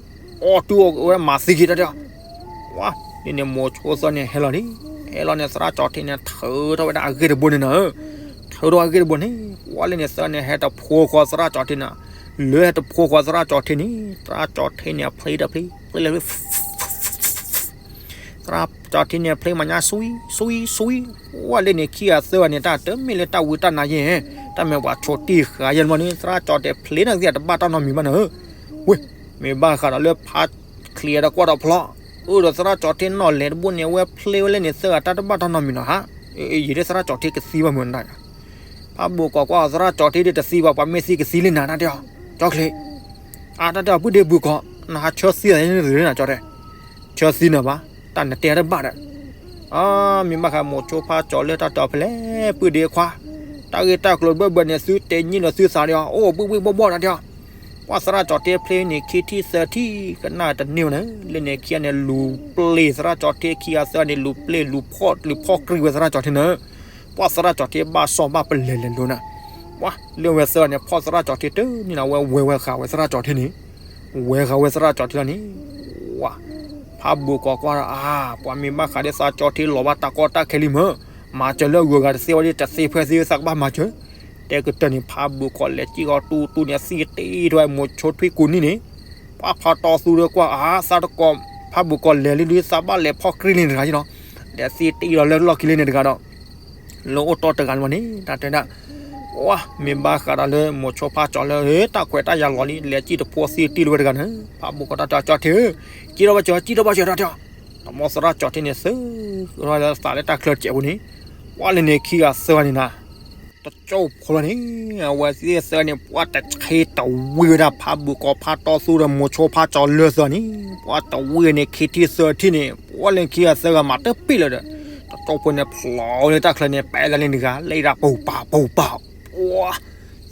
အီၣ်တူၢ်အီၣ်ဝဲမၤသံက့ၤတၢ်တဲအီၤ. ဝါ, န့ၣ်န့ၣ်မိၤဆိသၢဂၤန့ၣ်ဟဲလီၤလံ, ဟဲလီၤန့ၣ်သရၣ်ကၠီၤထ့န့ၣ် ထုးထီၣ်ဝဲဒၣ်အဂ့ၢ်တဘိန့ၣ်နၤ, ထုးထီၣ်အဂ့ၢ်တဘိန့ၣ် ပှၤလၢန့ၣ်သၢဂၤန့ၣ် ဟဲတဖိဃီသရၣ်ကၠီၤထ့န့ၣ်, လၢဟဲတဖိဃီသရၣ်ကၠီၤထ့န့ၣ် သရၣ်ကၠီၤထ့န့ၣ် အဖျ့တဖျ့ ဖျ့လၢ သရၣ်ကၠီၤထ့န့ၣ် အဖျ့မၤညါ စွံစွံစွံ, ပှၤလၢန့ၣ်ခံဂၤသၢဂၤန့ၣ် တၢ်တမ့ၢ်လၢတၢ်ဝံတၢ်နါယဲၢ်, တၢ်မ့ၢ်ပှၤဆိးတံၢ်ဃာ်ယဲၢ်မ့ၢ်န့ၣ် သရၣ်ကၠီၤထ့ဖျ့န့ၣ်ကသံၣ်တဘၣ်တၢ်နီတမံၤဘၣ်နၤ. ဝ့ၢ်, မ့ၢ်ဘၣ်ဃးဒီးလၢဖးချံးဒီးကွၢ်ဒီးဖျီ, အိၣ်ဒီးသရၣ်ကၠီၤထ့နီၣ်လဲၤတဘိန့ၣ် အဝဲဖျ့ဝဲလၢန့ၣ်သၢဂၤတၢ်တဘၣ်တၢ်နီတမံၤနီၤဟါ, ယံာ်ဒ်သရၣ်ကၠီၤထ့ကသံဘၣ်မ့ၢ်နၤ ဖးဘိးကီးကွၢ် သရၣ်ကၠီၤထ့ဒ်တသံဘၣ် ပှၤမ့ၢ်သံကသံလၢနၤတၢ်တဲအီၤ, ကၠီချ့, အတၢ်တဲအီၤ ပုၢ်ဒ့ဘုးကီး, နဟးဆၢသံအသးန့ၣ်နၤကၠီၤထ့, ဆၢသံနၤဘၣ်, တၢ်နတဲတဘၣ်ဒီး, မ့ၢ်ဘၣ်ဃးမိၤဆိဖးကၠီၤလၢတၢ်တဲအီၤဖဲလဲၣ် ပုၢ်ဒ့ခွါ, တၢ်ဂ့ၢ်တၢ်ကျိၤဘၢၣ်ဘၢၣ်န့ၣ် သုတဲညံလိာ်သုသးဒီး အိၣ်ဘှံၣ်ဘှံၣ်ဘှီၣ်ဘှီၣ်တၢ်တဲအီၤ, ပှၤသရၣ်ကၠီၤထ့ဖျ့န့ၣ် ခံထံၣ်သၢထံၣ် ကနၣ်တန့ၢ်ဝဲန့ၣ် လၢန့ၣ်ခံဂၤန့ၣ် လူၤပျ့ၤသရၣ်ကၠီၤထ့ခံဂၤသၢဂၤန့ၣ် လူၤပျ့ၤလူၤဖီၣ် လူၤဖီၣ်ကြံဝဲသရၣ်ကၠီၤထ့န့ၣ် ပှၤသရၣ်ကၠီၤထ့ဘၣ်စီၣ်ဘၣ်ပလဲၤလဲၤလိၤနၤ, ပှၤလၢဝဲသၢဂၤန့ၣ် ဖီၣ်သရၣ်ကၠီၤထ့တန့ၢ်နၤ ဝဲဝဲဝဲဃာ်ဝဲသရၣ်ကၠီၤထ့န့ၣ်, ဝဲဃာ်ဝဲသရၣ်ကၠီၤထ့လီၤန့ၣ်, ဝါ, ဖးဘိးကီးကွၢ်ဒီး အါ, ပှၤမ့ၢ်ဘၣ်ဃးဒီးသးကၠီၤထ့လီၤဘၣ်တၢ်ကီတၢ်ခဲလံမ့ၢ်, မၤစၢၤလၢအဂုၤအဂၤတသ့ဝဲဒီး တသ့ဖဲသ့သးကဘၣ်မၤစၢၤ, တဲကတၢၢ်န့ၣ် ဖးဘိးကီးလဲၤစံၣ်ဃီတူတူန့ၣ် အသံတ့ထီၣ်ဝဲမိၤဆိထွံၣ်ကိးနံၣ်န့ၣ်, ပှၤဖးတီသူဒီးကွၢ် အါ သးတကိး, ဖးဘိးကီးလဲၤလံဒုး သးဘၣ်လဲၤဖီၣ်ကြံလံန့ၣ်တဂၤလီၤ, ဒီးသံတ့ထီၣ်လၢလီၢ်ခံလံန့ၣ်တဂၤဒီး လၢအိၣ်တီတဂၤန့ၣ်မ့ၢ်န့ၣ် တၢ်တဲဒၣ်, ဝါ, မ့ၢ်ဘၣ်ဃးဒီးလၢမိၤဆိဖးကၠီၤလၢ တၢ်ခွဲးတၢ်ယာ်လီၤလံ လဲၤစံၣ်တဖိသံတ့လၢၤဝဲတဂၤန့ၣ်, ဖးဘိးကီးတၢ်တဲအီၤ ကၠီၤထ့ဧၢ, စံၣ်ထီၣ်ဘၣ်စၢၤ စံၣ်ထီၣ်ဘၣ်စၢၤတၢ်တဲအီၤ, တမီသရၣ်ကၠီၤထ့န့ၣ်သၢလီၤသးလၢတၢ်ချၢတစဲးပူၤန့ၣ်, ပှၤလၢန့ၣ်ခံဂၤသၢဂၤန့ၣ်နၤ တကၠိဖိလီၤန့ၣ်, အဝဲသ့ၣ်သၢဂၤန့ၣ် ပှၤတဆ့တဝံဝဲဒၣ်ဖးဘိးကီးဖးတီသူဒီးမိၤဆိဖးကၠီၤလၢသၢဂၤန့ၣ်, ပှၤတဝံန့ၣ် ခံထံၣ်သၢထံၣ်န့ၣ် ပှၤလၢခံဂၤသၢဂၤမၤတပ့ၢ်လၢၤဒီး, တကၠိဖိန့ၣ်ဖျိးလၢတၢ်ချၢန့ၣ် ပဲလၢလၢန့ၣ်တဂၤ လၢဒၣ်ပူၤပာ်ပူၤပာ်, ပှၤ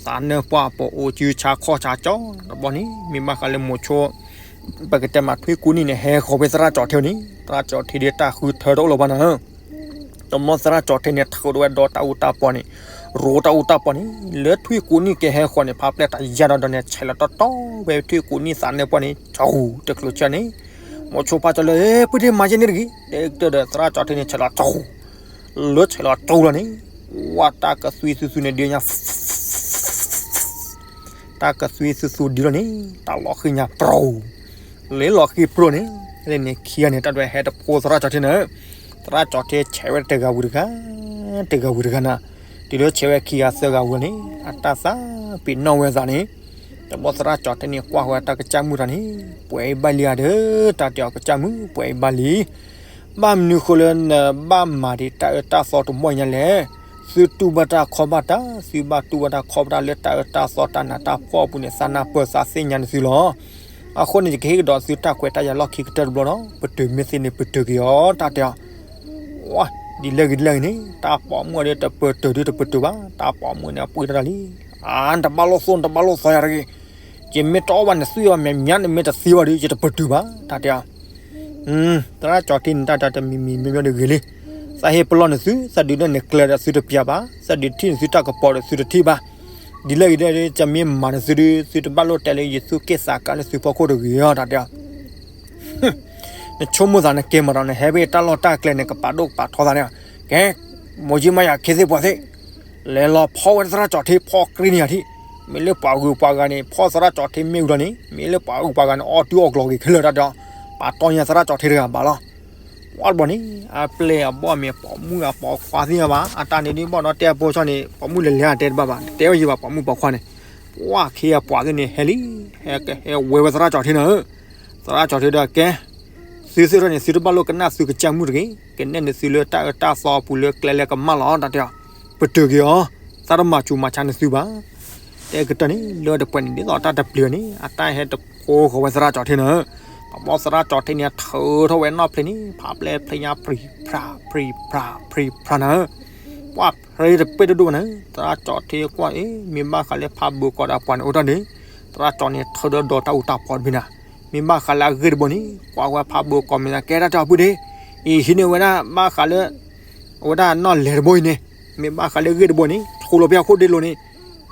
သးနၢပှၢ်ပအိၣ်စုဆါခီၣ်ဆါကၠီတဘျီန့ၣ် မ့ၢ်ဘၣ်ဃးလၢမိၤဆိ ပကတဲမးထွံၣ်ကိးနံၣ်န့ၣ် ဟဲဃီၤဖဲသရၣ်ကၠီၤထ့န့ၣ် သရၣ်ကၠီၤထ့ဒ်တၢ်ဃုထၢတအိၣ်လၢၤဘၣ်နၤဧၢ, တမီသရၣ်ကၠီၤထ့န့ၣ် ထုးဒိၣ်ဝဲဒီတၢ်အူတၢ်ပီန့ၣ်, ရိတၢ်အူတၢ်ပီန့ၣ်, လၢထွံၣ်ကိးနံၣ်ကဟဲဃီၤန့ၣ် ဖးပျဲၢ်တယၢ်ဒီးဒီးန့ၣ် ဆဲးလီၤတီတီဝဲထွံၣ်ကိးနံၣ်သးနၢပှၢ်န့ၣ် ကၠီၤတချုးဆၢန့ၣ်, မိၤဆိဖးကၠီၤလၢ ပုၢ်ဒ့မၤယဲၢ်န့ၣ်တဂ့ၤ, တဲကတၢၢ်ဒီးသရၣ်ကၠီၤထ့န့ၣ် ဆဲးလီၤကၠီၤ လၢဆဲးလီၤကၠီၤလီၤန့ၣ်, ဝါတၢ်ကသွံသူသူန့ၣ်ဒုးညါ တၢ်ကသွံသူသူဒုးလီၤန့ၣ် တၢ်လီၤဃံၤညါပြီၤ, လၢလီၤဃံၤပြီၤန့ၣ်, လၢန့ၣ်ခံဂၤန့ၣ် တၢ်ဒွဲၣ်ဟဲတဖိသရၣ်ကၠီၤထ့န့ၣ်, သရၣ်ကၠီၤထ့ဆဲးဝဲတဂၤဝံၤတဂၤ, တဂၤဝံၤတဂၤနၤ, တုၤလၢဆဲးဝဲခံဂၤသၢဂၤဝံၤန့ၣ် အတၢ်သးပ့ၤနီၣ်ဝဲအသးန့ၣ်, တဘျီသရၣ်ကၠီၤထ့န့ၣ် ကွၢ်ဃီၤတၢ်ကစၢ်မုၢ်တၢ်န့ၣ်, ပှဲၤအံၤဘၣ်လံဧါဒီး တၢ်တဲအီၤကစၢ်မုၢ် ပှဲၤအံၤဘၣ်လံ ဘၣ်မနုၤဃိလၢနဘၣ်မၤဒံးတၢ်အၢတၢ်သီတမီၢ်ညါလဲၣ်. သုတူၢ်ဘၣ်တၢ်ခီၣ်ဘၣ်တၢ်, သုဘၣ်တူၢ်ဘၣ်တၢ်ခီၣ်ဘၣ်တၢ်လၢတၢ်အၢတၢ်သီတၢ်နးတၢ်ဖှီၣ်အပူၤန့ၣ် သးနၢ်ပၢၢ်သးသ့ၣ်ညါနသုလီၤ. အဃိန့ၣ် ယကဟ့ၣ်ကဒီးသုတၢ်ခွဲးတၢ်ယာ်လီၢ်ခံကတၢၢ်တဘျီဒီး ပတုာ်မ့ၢ်သ့န့ၣ် ပတုာ်က့ၤအီၤ တၢ်တဲအီၤ. ဝါ, ဒ်လဲၣ်ဂ့ၤဒ်လဲၣ်ဂ့ၤန့ၣ် တၢ်ပိာ်မုၣ်အီၤဒီးတပတုာ်ဒုးတပတုာ်ဘၣ်, တၢ်ပိာ်မုၣ်န့ၣ် အပှ့ၤတၢ်လံ. အါ, နတဘၣ်လိၣ်သိၣ် နတဘၣ်လိၣ်သီယၤတဂ့ၤ. ယမ့ၢ်တအီၣ်ဘၣ်နသွံၣ်ဘၣ် မ့ၢ်မ့ၢ်နမ့ၢ်တသံဘၣ်ဒီး ယတပတုာ်ဘၣ် တၢ်တဲအီၤ. သရၣ်ကၠီၤထ့န့ၣ် တၢ်တဲတမံၤမံၤမ့ၢ်မ့ၢ်ဒီးဂ့ၤလံ. သးဟ့ၣ်ပလီၢ်နသု, သးဒုးနဲၣ်နကျဲဒီးသုတပျၢ်ဘၣ်, သးဒုးထံၣ်နသုတၢ်ကပီၤဒီးသုတထံၣ်ဘၣ်. ဒ်လဲၣ်ဂ့ၤဒ်လဲၣ်ဂ့ၤ ယမ့ၢ်မၤနသုဒီး သုတဘၣ်လိၣ်တဲလၢယသူၣ်က့ၣ်သးကါလၢသုဖီခိၣ်တဂ့ၤအီၤ တၢ်တဲအီၤ. နဆိကမိၣ်သးနကဲမၤဒီး နဟဲဖဲတၢ်လီၢ်တၢ်ကျဲန့ၣ် ကပာ်ဒိၣ်ကပာ်ထီသးန့ၣ်, ကဲ, မိၢ်ကၠံမါယၤခ့သ့ၣ်ပှၤသ့ၣ်, လဲၤလီၤဖီၣ်ဝဲသရၣ်ကၠီၤထ့ ဖီၣ်ကြံန့ၢ်ယၤထံး, မ့ၢ်လၢပှၤဂုၤပှၤဂၤန့ၣ် ဖီၣ်သရၣ်ကၠီၤထ့မ့ၢ်ဝံၤလီၤန့ၣ် မ့ၢ်လၢပှၤဂုၤပှၤဂၤန့ၣ် အီၣ်တူၢ်အီၣ်ကျီၤဂ့ၤခဲလၢာ် တၢ်တဲအီၤ. ပာ်တီညါသရၣ်ကၠီၤထ့တဂၤဘၣ်လီၤ. ဝံၤတဘျီန့ၣ် အပျဲၢ်အဘီၣ်မ့ၢ်ပိာ်မုၣ်အပိာ်ခွါသ့ၣ်ညါဘၣ်, အတၢ်န့ၣ်ဒ်ဘၣ်ဒီးတဲအဖိဆီန့ၣ် ပိာ်မုၣ်လဲၤလဲၤအတဲတဘၣ်ဘၣ်, တဲဝဲယဘၣ်ပိာ်မုၣ်ပိာ်ခွါန့ၣ် ပှၢ်ခ့အပှၤသ့ၣ်န့ၣ် ဟဲလံ, ဟဲကဟဲဝဲဝဲသရၣ်ကၠီၤထ့န့ၣ်ဧၢ. သရၣ်ကၠီၤထ့ဒီးကဲ, သုသ့ၣ်ထီၣ်န့ၣ် သုတဘၣ်လိၣ်ကနၣ်သုကစၢ်မုၣ်တဂ့ၤ, ကနဲၣ်န့ၢ်သုလၢတၢ်အၢတၢ်သီအပူၤလၢကျဲလၢကမၣ်လီၤ တၢ်တဲအီၤ, ပတုာ်က့ၤအီၤ, သးတမၤဆူးမၤဆါန့ၢ်သုဘၣ်. တဲကတၢၢ်န့ၣ် လၢတပှဲၤန့ၣ် ဒ်သိးတၢ်တပျံၤန့ၣ် အတၢ်ဟဲတဖိဃီၤဝဲသရၣ်ကၠီၤထ့န့ၣ်ဧၢ. တဘျီသရၣ်ကၠီၤထ့န့ၣ် ထုးထီၣ်ဝဲနီၣ်ဖျ့န့ၣ် ဖးပျဲၢ်ဖျ့ညါ ဖြံးဖြါ ဖြံးဖြါ ဖြံးဖြါန့ၣ်ဧၢ. ပှၢ်ဖဲတပ့ၢ်တဒိၣ်ဘၣ်န့ၣ် သရၣ်ကၠီၤထ့ကွၢ်အ့ၣ် မ့ၢ်ဘၣ်ဃးလၢဖးဘၢကီၤဒီးအပှၤန့ၣ်အိၣ်ထီၣ်န့ၣ်, သရၣ်ကၠီၤန့ၣ် ထုးဒီးဒီးတၢ်အူတၢ်ပီတဘ့ၣ်နၤ, မ့ၢ်ဘၣ်ဃးလၢအဂ့ၢ်တဘိန့ၣ် ကွၢ်ဝဲဖးဘၢကီၤမ့ၢ်သးကဲတၢ်တဲအီၤပုၢ်ဒ့, အံၤဟံးန့ၢ်ဝဲဒၣ်ဘၣ်ဃးလၢ အဝဲဒၣ်နီၣ်လဲၤတဘိအံၤန့ၣ်, မ့ၢ်ဘၣ်ဃးလၢအဂ့ၢ်တဘိန့ၣ် ထူလီၤဖဲဟီၣ်ခိၣ်ဒ့လိၤန့ၣ်,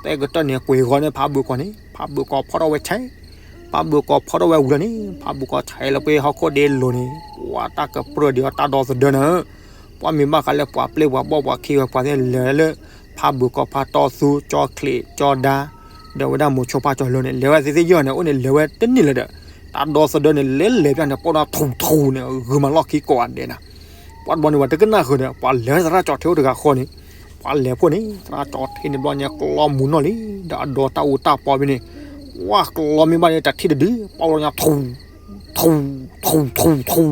တဲကတၢၢ်န့ၣ် ကွံာ်ဂီၤန့ၣ် ဖးဘၢကီၤန့ၣ် ဖးဘၢကီၤဖီၣ်ထီၣ်ဝဲဆဲး, ဖးဘၢကီၤဖီၣ်ထီၣ်ဝဲဝံၤလီၤန့ၣ် ဖးဘၢကီၤဆဲးလီၤဖဲဟီၣ်ခိၣ်ဒ့လိၤန့ၣ် ပှၢ်တၢ်ကပြၢၢ်ဒံးအီၤတၢ်ဒီသဒၢန့ၣ်ဧၢ. ပှၢ်မ့ၢ်ဘၣ်ဃးလၢပှၤပျဲၢ်ပှၤဘီၣ်ပှၤခ့ဝဲပှၤသ့ၣ်လဲၤလၢ ဖးဘၢကီၤဖးတီသူကၠီချံးကၠီဒါ, ဒီးဝဲဒၣ်မိၤဆိဖးကၠီၤလၢန့ၣ် လဲၤဝဲသ့ၣ်သ့ၣ်ယီၢ်န့ၣ် အိၣ်န့ၣ်လဲၤဝဲတန့ၢ်လၢၤဒီး, တၢ်ဒီသဒၢန့ၣ် လဲၤလဲၤပျၢ်န့ၣ် ပိၢ်ဒီးထူထူန့ၣ် ဂုာ်မးလီၢ်ခံကိးဂၤဒဲးနၤ. ပှၢ်တဘျီန့ၣ် ပှၤတကနၣ်ဃုာ်ဒီး ပှၤလဲၤသရၣ်ကၠီၤထ့အိၣ်တဂၤဃီန့ၣ်, ပှၤလဲၤဖှိၣ်န့ၣ် သရၣ်ကၠီၤထ့န့ၣ်ဘျီညါကျီမူၤနီၣ်လံ, ဒီးအဒီတၢ်အူတၢ်ပီဖဲန့ၣ်, ပှၢ်ကျီမ့ၢ်ဘၣ်န့ၣ် တထံၣ်တဒု ပိၢ်လီၤညါထူ ထူ ထူ ထူ ထူ,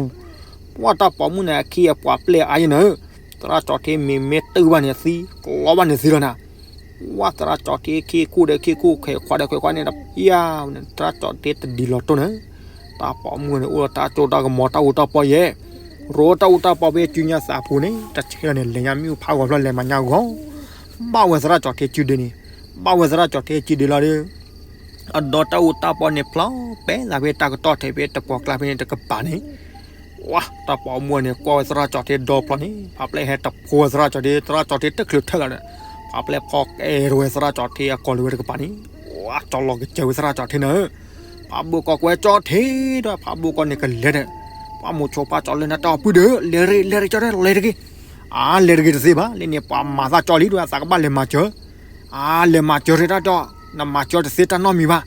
ပှၢ်တၢ်ပိာ်မုၣ်န့ၣ် အခ့အပှၤပျဲၢ်အါယဲၢ်န့ၣ်, သရၣ်ကၠီၤထ့မ့မ့ၢ်တုၤဘၣ်န့ၣ်သံ, ကျီဘၣ်န့ၣ်သံလီၤနၤ. ပှၢ်သရၣ်ကၠီၤထ့ခ့ခိၣ်ဒီးခ့ခိၣ် ခဲခွါဒီးခဲခွါန့ၣ်တပျၢ်, သရၣ်ကၠီၤထ့တဒံးလီၤတိၢ်န့ၣ်, တၢ်ပိာ်မုၣ်န့ၣ် အိၣ်ဒီးတၢ်ကၠိတၢ်ကမီၤတၢ်အူတၢ်ပီယဲၢ်, ရိတၢ်အူတၢ်ပီဖဲစုညါသးပူၤန့ၣ် တဆဲးလီၤန့ၣ် လဲၤညါမ့ၣ်အူဖးဂီၤဖျီလဲၤမၤညါဂီၤ, ဘၣ်ဝဲသရၣ်ကၠီၤထ့စုဒ့န့ၣ်, ဘၣ်ဝဲသရၣ်ကၠီၤထ့စုဒ့လီၤဒီး အဒီတၢ်အူတၢ်ပီန့ၣ်ဖျီ ပဲသးဖဲတၢ်ကတီၢ်ထဲဖဲတပှီၤကျါဖဲန့ၣ်တကပၤန့ၣ်, ဝါ တၢ်ပိာ်မုၣ်န့ၣ် ကွၢ်ဝဲသရၣ်ကၠီၤထ့ဒီဖျီန့ၣ် ဖးပျဲၢ်ဟဲတဖိသရၣ်ကၠီၤထ့ သရၣ်ကၠီၤထ့တချုးထၢၣ်လီၤဒီး ဖးပျဲၢ်ဖီကဲထီၣ်ဝဲသရၣ်ကၠီၤထ့အကိာ်လၢဝဲတကပၤန့ၣ်, ဝါ ကၠီၤလီၤကစၢၤဝဲသရၣ်ကၠီၤထ့န့ၣ်, ဖးဘၢကီၤကွဲကၠီၤထ့ဒီး ဖးဘၢကီၤန့ၣ်ကလဲၤဒီး ပှၢ်မိၤဆိဖးကၠီၤလၢနတၢ်အီၤပုၢ်ဒီး လဲၤရ့ လဲၤရ့ကၠီၤထ့ လဲၤတဂ့ၤ, အါ လဲၤတဂ့ၤတသ့ဘၣ် လၢန့ၣ်ပှၤမၤသးကၠီလံ ဒ်သးကဘၣ်လဲၤမၤစၢၤ, အါ လဲၤမၤစၢၤတၢ်ဒီး နမၤစၢၤတသ့တၢ်နီတမံၤဘၣ်,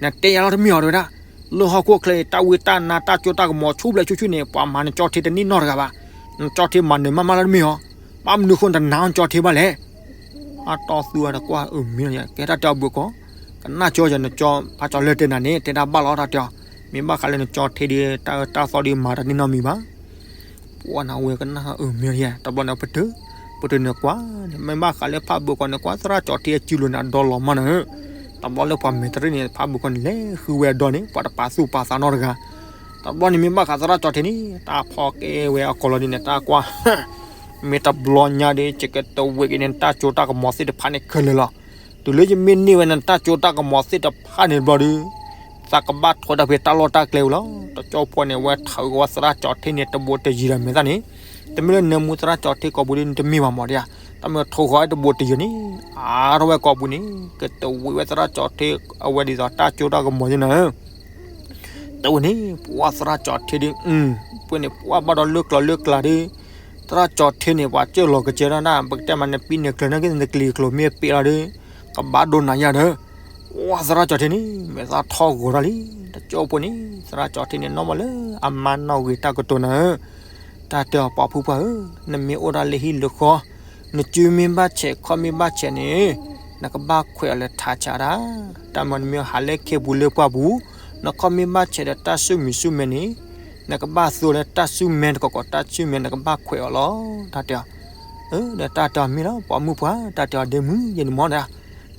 နတဲယၤလီၤတမ့ၢ်အီၤတဝဲဒၣ်, လၢဟီၣ်ခိၣ်ချၢအံၤ တၢ်ဝံတၢ်နါတၢ်ကၠိတၢ်ကမီၤဆူၣ်ဘျဲၣ်ဆူၣ်ဆူၣ်န့ၣ် ပှၤမၤနကၠီထ့တန့ၢ်နီတဂၤဘၣ်, နကၠီထ့မၤနၢၤမးမးလီၤတမ့ၢ်အီၤ, ဘၣ်မနုၤဃိနတနာ်နကၠီထ့ဘၣ်လဲၣ် အတီၢ်သူဝဲတကွၢ်အၢမ့ၢ်လီၤ ကဲတၢ်တဲအီၤဘၢကီၤ, ကနၣ်ကၠီယၤနကၠီဖးကၠီၤလၢတဲနၤန့ၣ် တဲတၢ်ဘၣ်လီၤတၢ်တဲအီၤ, မ့ၢ်ဘၣ်ဃးလၢနကၠီထ့ဒီး တၢ်အၢတၢ်သီဒီးမၤတၢ်န့ၢ်နီတမံၤဘၣ် ပှၢ်နဝဲကနၣ်အၢမ့ၢ်လီၤ တဘျီန့ၣ်ပတုာ်, ပတုာ်န့ၣ်ကွၢ်, မ့ၢ်ဘၣ်ဃးလၢဖးဘၢကီၤန့ၣ် ကွၢ်သရၣ်ကၠီထ့အစုလိၤန့ၣ် အဒီလီၤမးန့ၣ်, တဘျီလၢပှၤမဲာ်တရံၣ်န့ၣ် ဖးဘၢကီၤန့ၣ် လဲၤဃုဝဲအဒီန့ၣ် ပှၤတပာ်သူၣ်ပာ်သးနီတဂၤ, တဘျီန့ၣ်မ့ၢ်ဘၣ်ဃးသရၣ်ကၠီထ့န့ၣ် တၢ်ဖီကဲဝဲအကိာ်လီၤဒ်န့ၣ် တၢ်ကွၢ် မ့ၢ်တဘျီညါဒီး ယကတဝံးက့ၤန့ၣ် တၢ်ကၠိတၢ်ကမီၤသ့ၣ်တဖၣ်န့ၣ်ခဲလၢာ်လီၤ. တုၤလၢယမ့ၢ်န့ၢ်ဝဲနတၢ်ကၠိတၢ်ကမီၤသ့ၣ်တဖၣ်န့ၣ်တဘျီဒီး သးကဘၣ်ထွဲတၢ်ဖဲတၢ်လီၢ်တၢ်ကျဲဝံၤလီၤ. တကၠိဖိန့ၣ် ဝဲထုးကဝီၤသရၣ်ကၠီထ့န့ၣ် တဘိးတယံၤဒီးမဲာ်သၣ်န့ၣ်, တမ့ၢ်လၢနၢမူသရၣ်ကၠီထ့ကိာ်ပူၤဒီးနတမ့ၢ်ဘၣ်မးဒ်ဧါ, တၢ်မ့ၢ်ထုးဃီၤတဘိးတယံၤန့ၣ် အါထီၣ်ဝဲကိာ်ပူၤန့ၣ် ကတဝံးဝဲသရၣ်ကၠီထ့အဝဲဒ်သိးတၢ်ကၠိတၢ်ကမီၤန့ၣ် တဝဲန့ၣ် ပှၢ်သရၣ်ကၠီထ့ဒီး ပှ့ၤန့ၣ် ပှၢ်ဘၣ်ဒီးလၢကျိၤလၢကျါဒီး သရၣ်ကၠီထ့န့ၣ် ပှၤကၢၢ်လီၤကစၢၤဒၣ်ဒၣ် ပကတဲမးနပံနကျၢၤန့ၣ်က့ၤနကလံၤကျိၤမ့ၢ်ပ့းလီၤဒီး ကဘၣ်ဒိနၤယၤဒီး ပှၢ်သရၣ်ကၠီထ့န့ၣ် မဲာ်သၣ်ထီၣ်ဂီၤထီၣ်လံ. တကၠိဖိန့ၣ် သရၣ်ကၠီထ့န့ၣ် နီၣ်မးလၢအမါနီၣ်ဂ့ၤတၢ်ကတိၤနၤဧၢ တၢ်တဲအီၤပှၤဖုပှၢ်ဧၢ, နမ့ၢ်အိၣ်ဒၣ်လၢဟံၣ်လၢဃီ, နစုမ့ၢ်ဘၣ်ဆဲးခီၣ်မ့ၢ်ဘၣ်ဆဲးန့ၣ်, နကဘၣ်ခွဲးအီၤလၢထးဆးဒၣ်, တၢ်မၤနမ့ၢ်ဟးလၢခ့ပူၤလၢပှၢ်ပူၤ, နခီၣ်မ့ၢ်ဘၣ်ဆဲးဒီးတၢ်ဆူၣ်မံၤဆူၣ်မဲန့ၣ်, နကဘၣ်သူလၢတၢ်ဆူၣ်မဲတကီးကီး တၢ်ဆူၣ်မဲနကဘၣ်ခွဲးအီၤလီၤ တၢ်တဲအီၤ ဒီးတၢ်တဲအီၤမ့ၢ်လီၤ ပှၤမုၣ်ပှၢ် တၢ်တဲအီၤဒ့မုၣ်ယဲန့ၣ်မ့ၢ်ဒၣ်,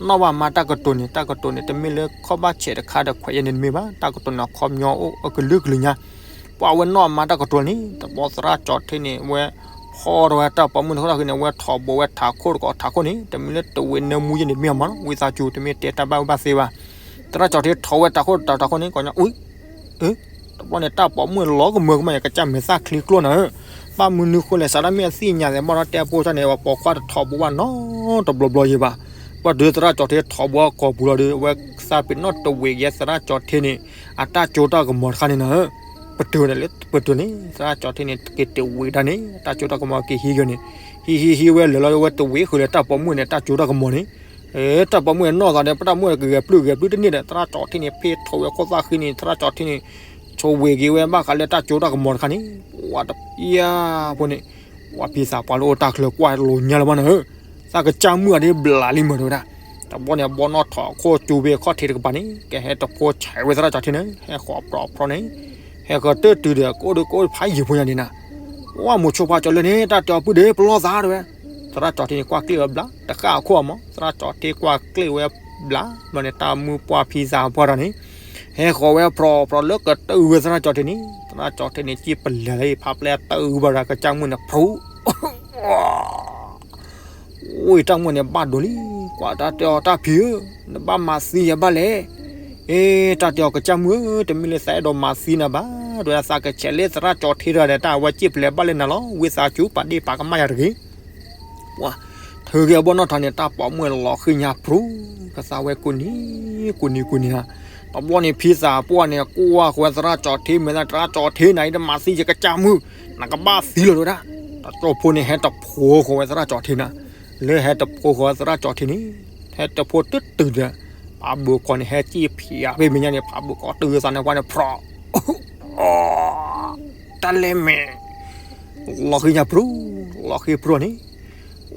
နီၣ်ဘၣ်မါတၢ်ကတိၤန့ၣ် တၢ်ကတိၤန့ၣ် တမ့ၢ်လၢခီၣ်ဘၣ်ဆဲးတခါဒီးခွဲးယဲန့ၣ်တမ့ၢ်ဘၣ်, တၢ်ကတိၤန့ၣ်အခီပညီအိၣ်အကလုာ်ကလုာ်ညါ, ပှၤဝဲနီၣ်မါတၢ်ကတိၤန့ၣ် တဘျီသရၣ်ကၠီထ့န့ၣ် ဝဲဖီၣ်ထီၣ်ဝဲတၢ်ပိာ်မုၣ်တခီတၢ်ဃုန့ၣ် ဝဲထိးဘိးဝဲထးခိၣ်တကီးထးခိၣ်န့ၣ် တမ့ၢ်လၢတဝံးနၢမူယဲန့ၣ်တမ့ၢ်မးနီၤ ဝံသးစူၤ တမ့ၢ်တဲတၢ်ဘၣ်ဝံဘၣ်သ့ဘၣ်, သရၣ်ကၠီထ့ထိးဝဲထးခိၣ်တကီးထးခိၣ်န့ၣ် ကိးညါအု အ တဘျီန့ၣ် တၢ်ပိာ်မုၣ်လီၤကမၢကမၣ် ကစၢ်မဲာ်သၣ်ချံကျိနၤဧၢ, ဘၣ်မနုၤဃိလဲၣ် စးဒၣ်မ့ၢ်အသ့ၣ်ညါသဲးဘၣ်ဒီး တဲပိၢ်တၢ်န့ၣ် ပှၤပိာ်ခွါတထိးဘိးဘၣ်နီတဘျီဘျီယဲဘၣ်, ပှၤတုၤသရၣ်ကၠီထ့ထိးဘိးအကိာ်ပူၤလီၤဒီး အဝဲသးပ့ၤနီၣ်တဝံးက့ၤသရၣ်ကၠီထ့န့ၣ် အတၢ်ကၠိတၢ်ကမီၤတခါန့ၣ်နၤဧၢ, ပတုာ်န့ၣ်လၢပတုာ်န့ၣ် သရၣ်ကၠီထ့န့ၣ် က့ၤတဝံးတၢ်န့ၣ် တၢ်ကၠိတၢ်ကမီၤက့ၤဟံးဂ့ၤန့ၣ်, ဟံးဟံးဟံးဝဲလၢာ်လီၤ ဝဲတဝံးဃုာ်လၢတၢ်ပိာ်မုၣ်န့ၣ် တၢ်ကၠိတၢ်ကမီၤန့ၣ် တၢ်ပိာ်မုၣ်န့ၣ်နီၢ်သးဒီး ပတၢ်မုၣ်ကဂဲၤပျုၢ်ဂဲၤပျုၢ်တန့ၢ်ဒီး သရၣ်ကၠီထ့န့ၣ် ဖ့ထိးဝဲခိၣ်သၣ်ဃံန့ၣ် သရၣ်ကၠီထ့န့ၣ် ဆိဝံးက့ၤဝဲဘၣ်ဃးလၢတၢ်ကၠိတၢ်ကမီၤတခါန့ၣ် ပှၤတပျၢ်ဖိန့ၣ် ပှၤဖံသးပှၢ်လၢအိၣ်တၢ်ချၢကွၢ်လိာ်ညါလၢၤဘၣ်နၤဧၢ, သးကစၢ်မုၣ်အဒ့ဘျးလံမၢတဝဲဒၣ်, သ တဘျီန့ၣ် အဘီနီၣ်ထိးခိၣ်ကၠူဘ့ၣ်ခီၣ်ထံးတကပၤန့ၣ် ကဟဲတဖိဆဲးဝဲသရၣ်ကၠီၤထံန့ၣ် ဟဲဃီၤပြီဖျီန့ၣ်, ဟဲဃီၤတၢ်တုၤဒီး ကအိၣ်ဒီးကအိၣ်ဖးယံၤဖိညါဒံးနၤ, ဝဲမိၤဆိဖးကၠီၤလၢန့ၣ် တၢ်တဲအီၤပုၢ်ဒီး ပလီၢ်သးတဲဝဲ, သရၣ်ကၠီၤထံန့ၣ် ကွၢ်ကျ့ၣ်ဝဲဘျါ တဃၣ်အခိၣ်အမး သရၣ်ကၠီၤထံကွၢ်ကျ့ၣ်ဝဲဘျါ, ဘျီန့ၣ် တၢ်မုၢ်ပှၢ်ဖံသးပှၢ်ဒီးန့ၣ် ဟဲဃီၤဝဲပြီဖျီလၢကတၢၢ်ဝဲသရၣ်ကၠီၤထံန့ၣ်, သရၣ်ကၠီၤထံန့ၣ် စံၣ်ပလဲၤလၢဖးပျဲၢ်တၢၢ်ဘၣ်ဒီးကစၢ်မုၣ်န့ၣ် ဖရူ အိၣ်အံၤတၢ်မုၣ်န့ၣ်ဘၣ်ဒိလံ, ကွၢ်တၢ်တဲအီၤတၢ်ဖံဧၢ, နဘၣ်မၤသံယၤဘၣ်လဲၣ်, အ့ တၢ်တဲအီၤကစၢ်မုၣ်ဧၢ, တမ့ၢ်လၢသးအဲၣ်ဒိးမၤသံနၤဘၣ်, ဒ်ဝဲဒၣ်သးကဆဲးလၢသရၣ်ကၠီၤထံတဂၤဒီး တၢ်အဝဲစံၣ်ပလဲၤဘၣ်လၢနၤလီၤ, ဝံသးစူၤပာ်ဒ့ၣ်ပာ်ကမၣ်ယၤတဂ့ၤ ပှၤ ထုးက့ၤအဘီနီၣ်ထိးန့ၣ် တၢ်ပိာ်မုၣ်လီၤဃံၤညါဖြူ, ကသါဝဲကူနံၤ ကူနံၤကူနံၤနၤ, တဘျီန့ၣ် ဖံသးပှၢ်န့ၣ် ကွၢ်ဃီၤဝဲသရၣ်ကၠီၤထံမဲာ်သၣ်, သရၣ်ကၠီၤထံနၤအံၤ တမၤသံယကစၢ်မုၣ်, နကဘၣ်သံလီၤတဲဝဲဒၣ်, တကၠိဖိန့ၣ် ဟဲတဖိဃီၤဝဲသရၣ်ကၠီၤထံနၤ, လၢဟဲတဖိဃီၤဝဲသရၣ်ကၠီၤထံန့ၣ်, ဟဲတဖိတုၤတုၤဒီး ဖးဘုးကီးန့ၣ် ဟဲစံၣ်ဖံးယၤဖဲမဲာ်ညါန့ၣ် ဖးဘုးကီးတုၤသးန့ၣ် ပှၤန့ၣ်ဖြီ တၢ်လဲၢ်မဲာ် လီၤဃံၤညါဖြူ, လီၤဃံၤဖြူန့ၣ်,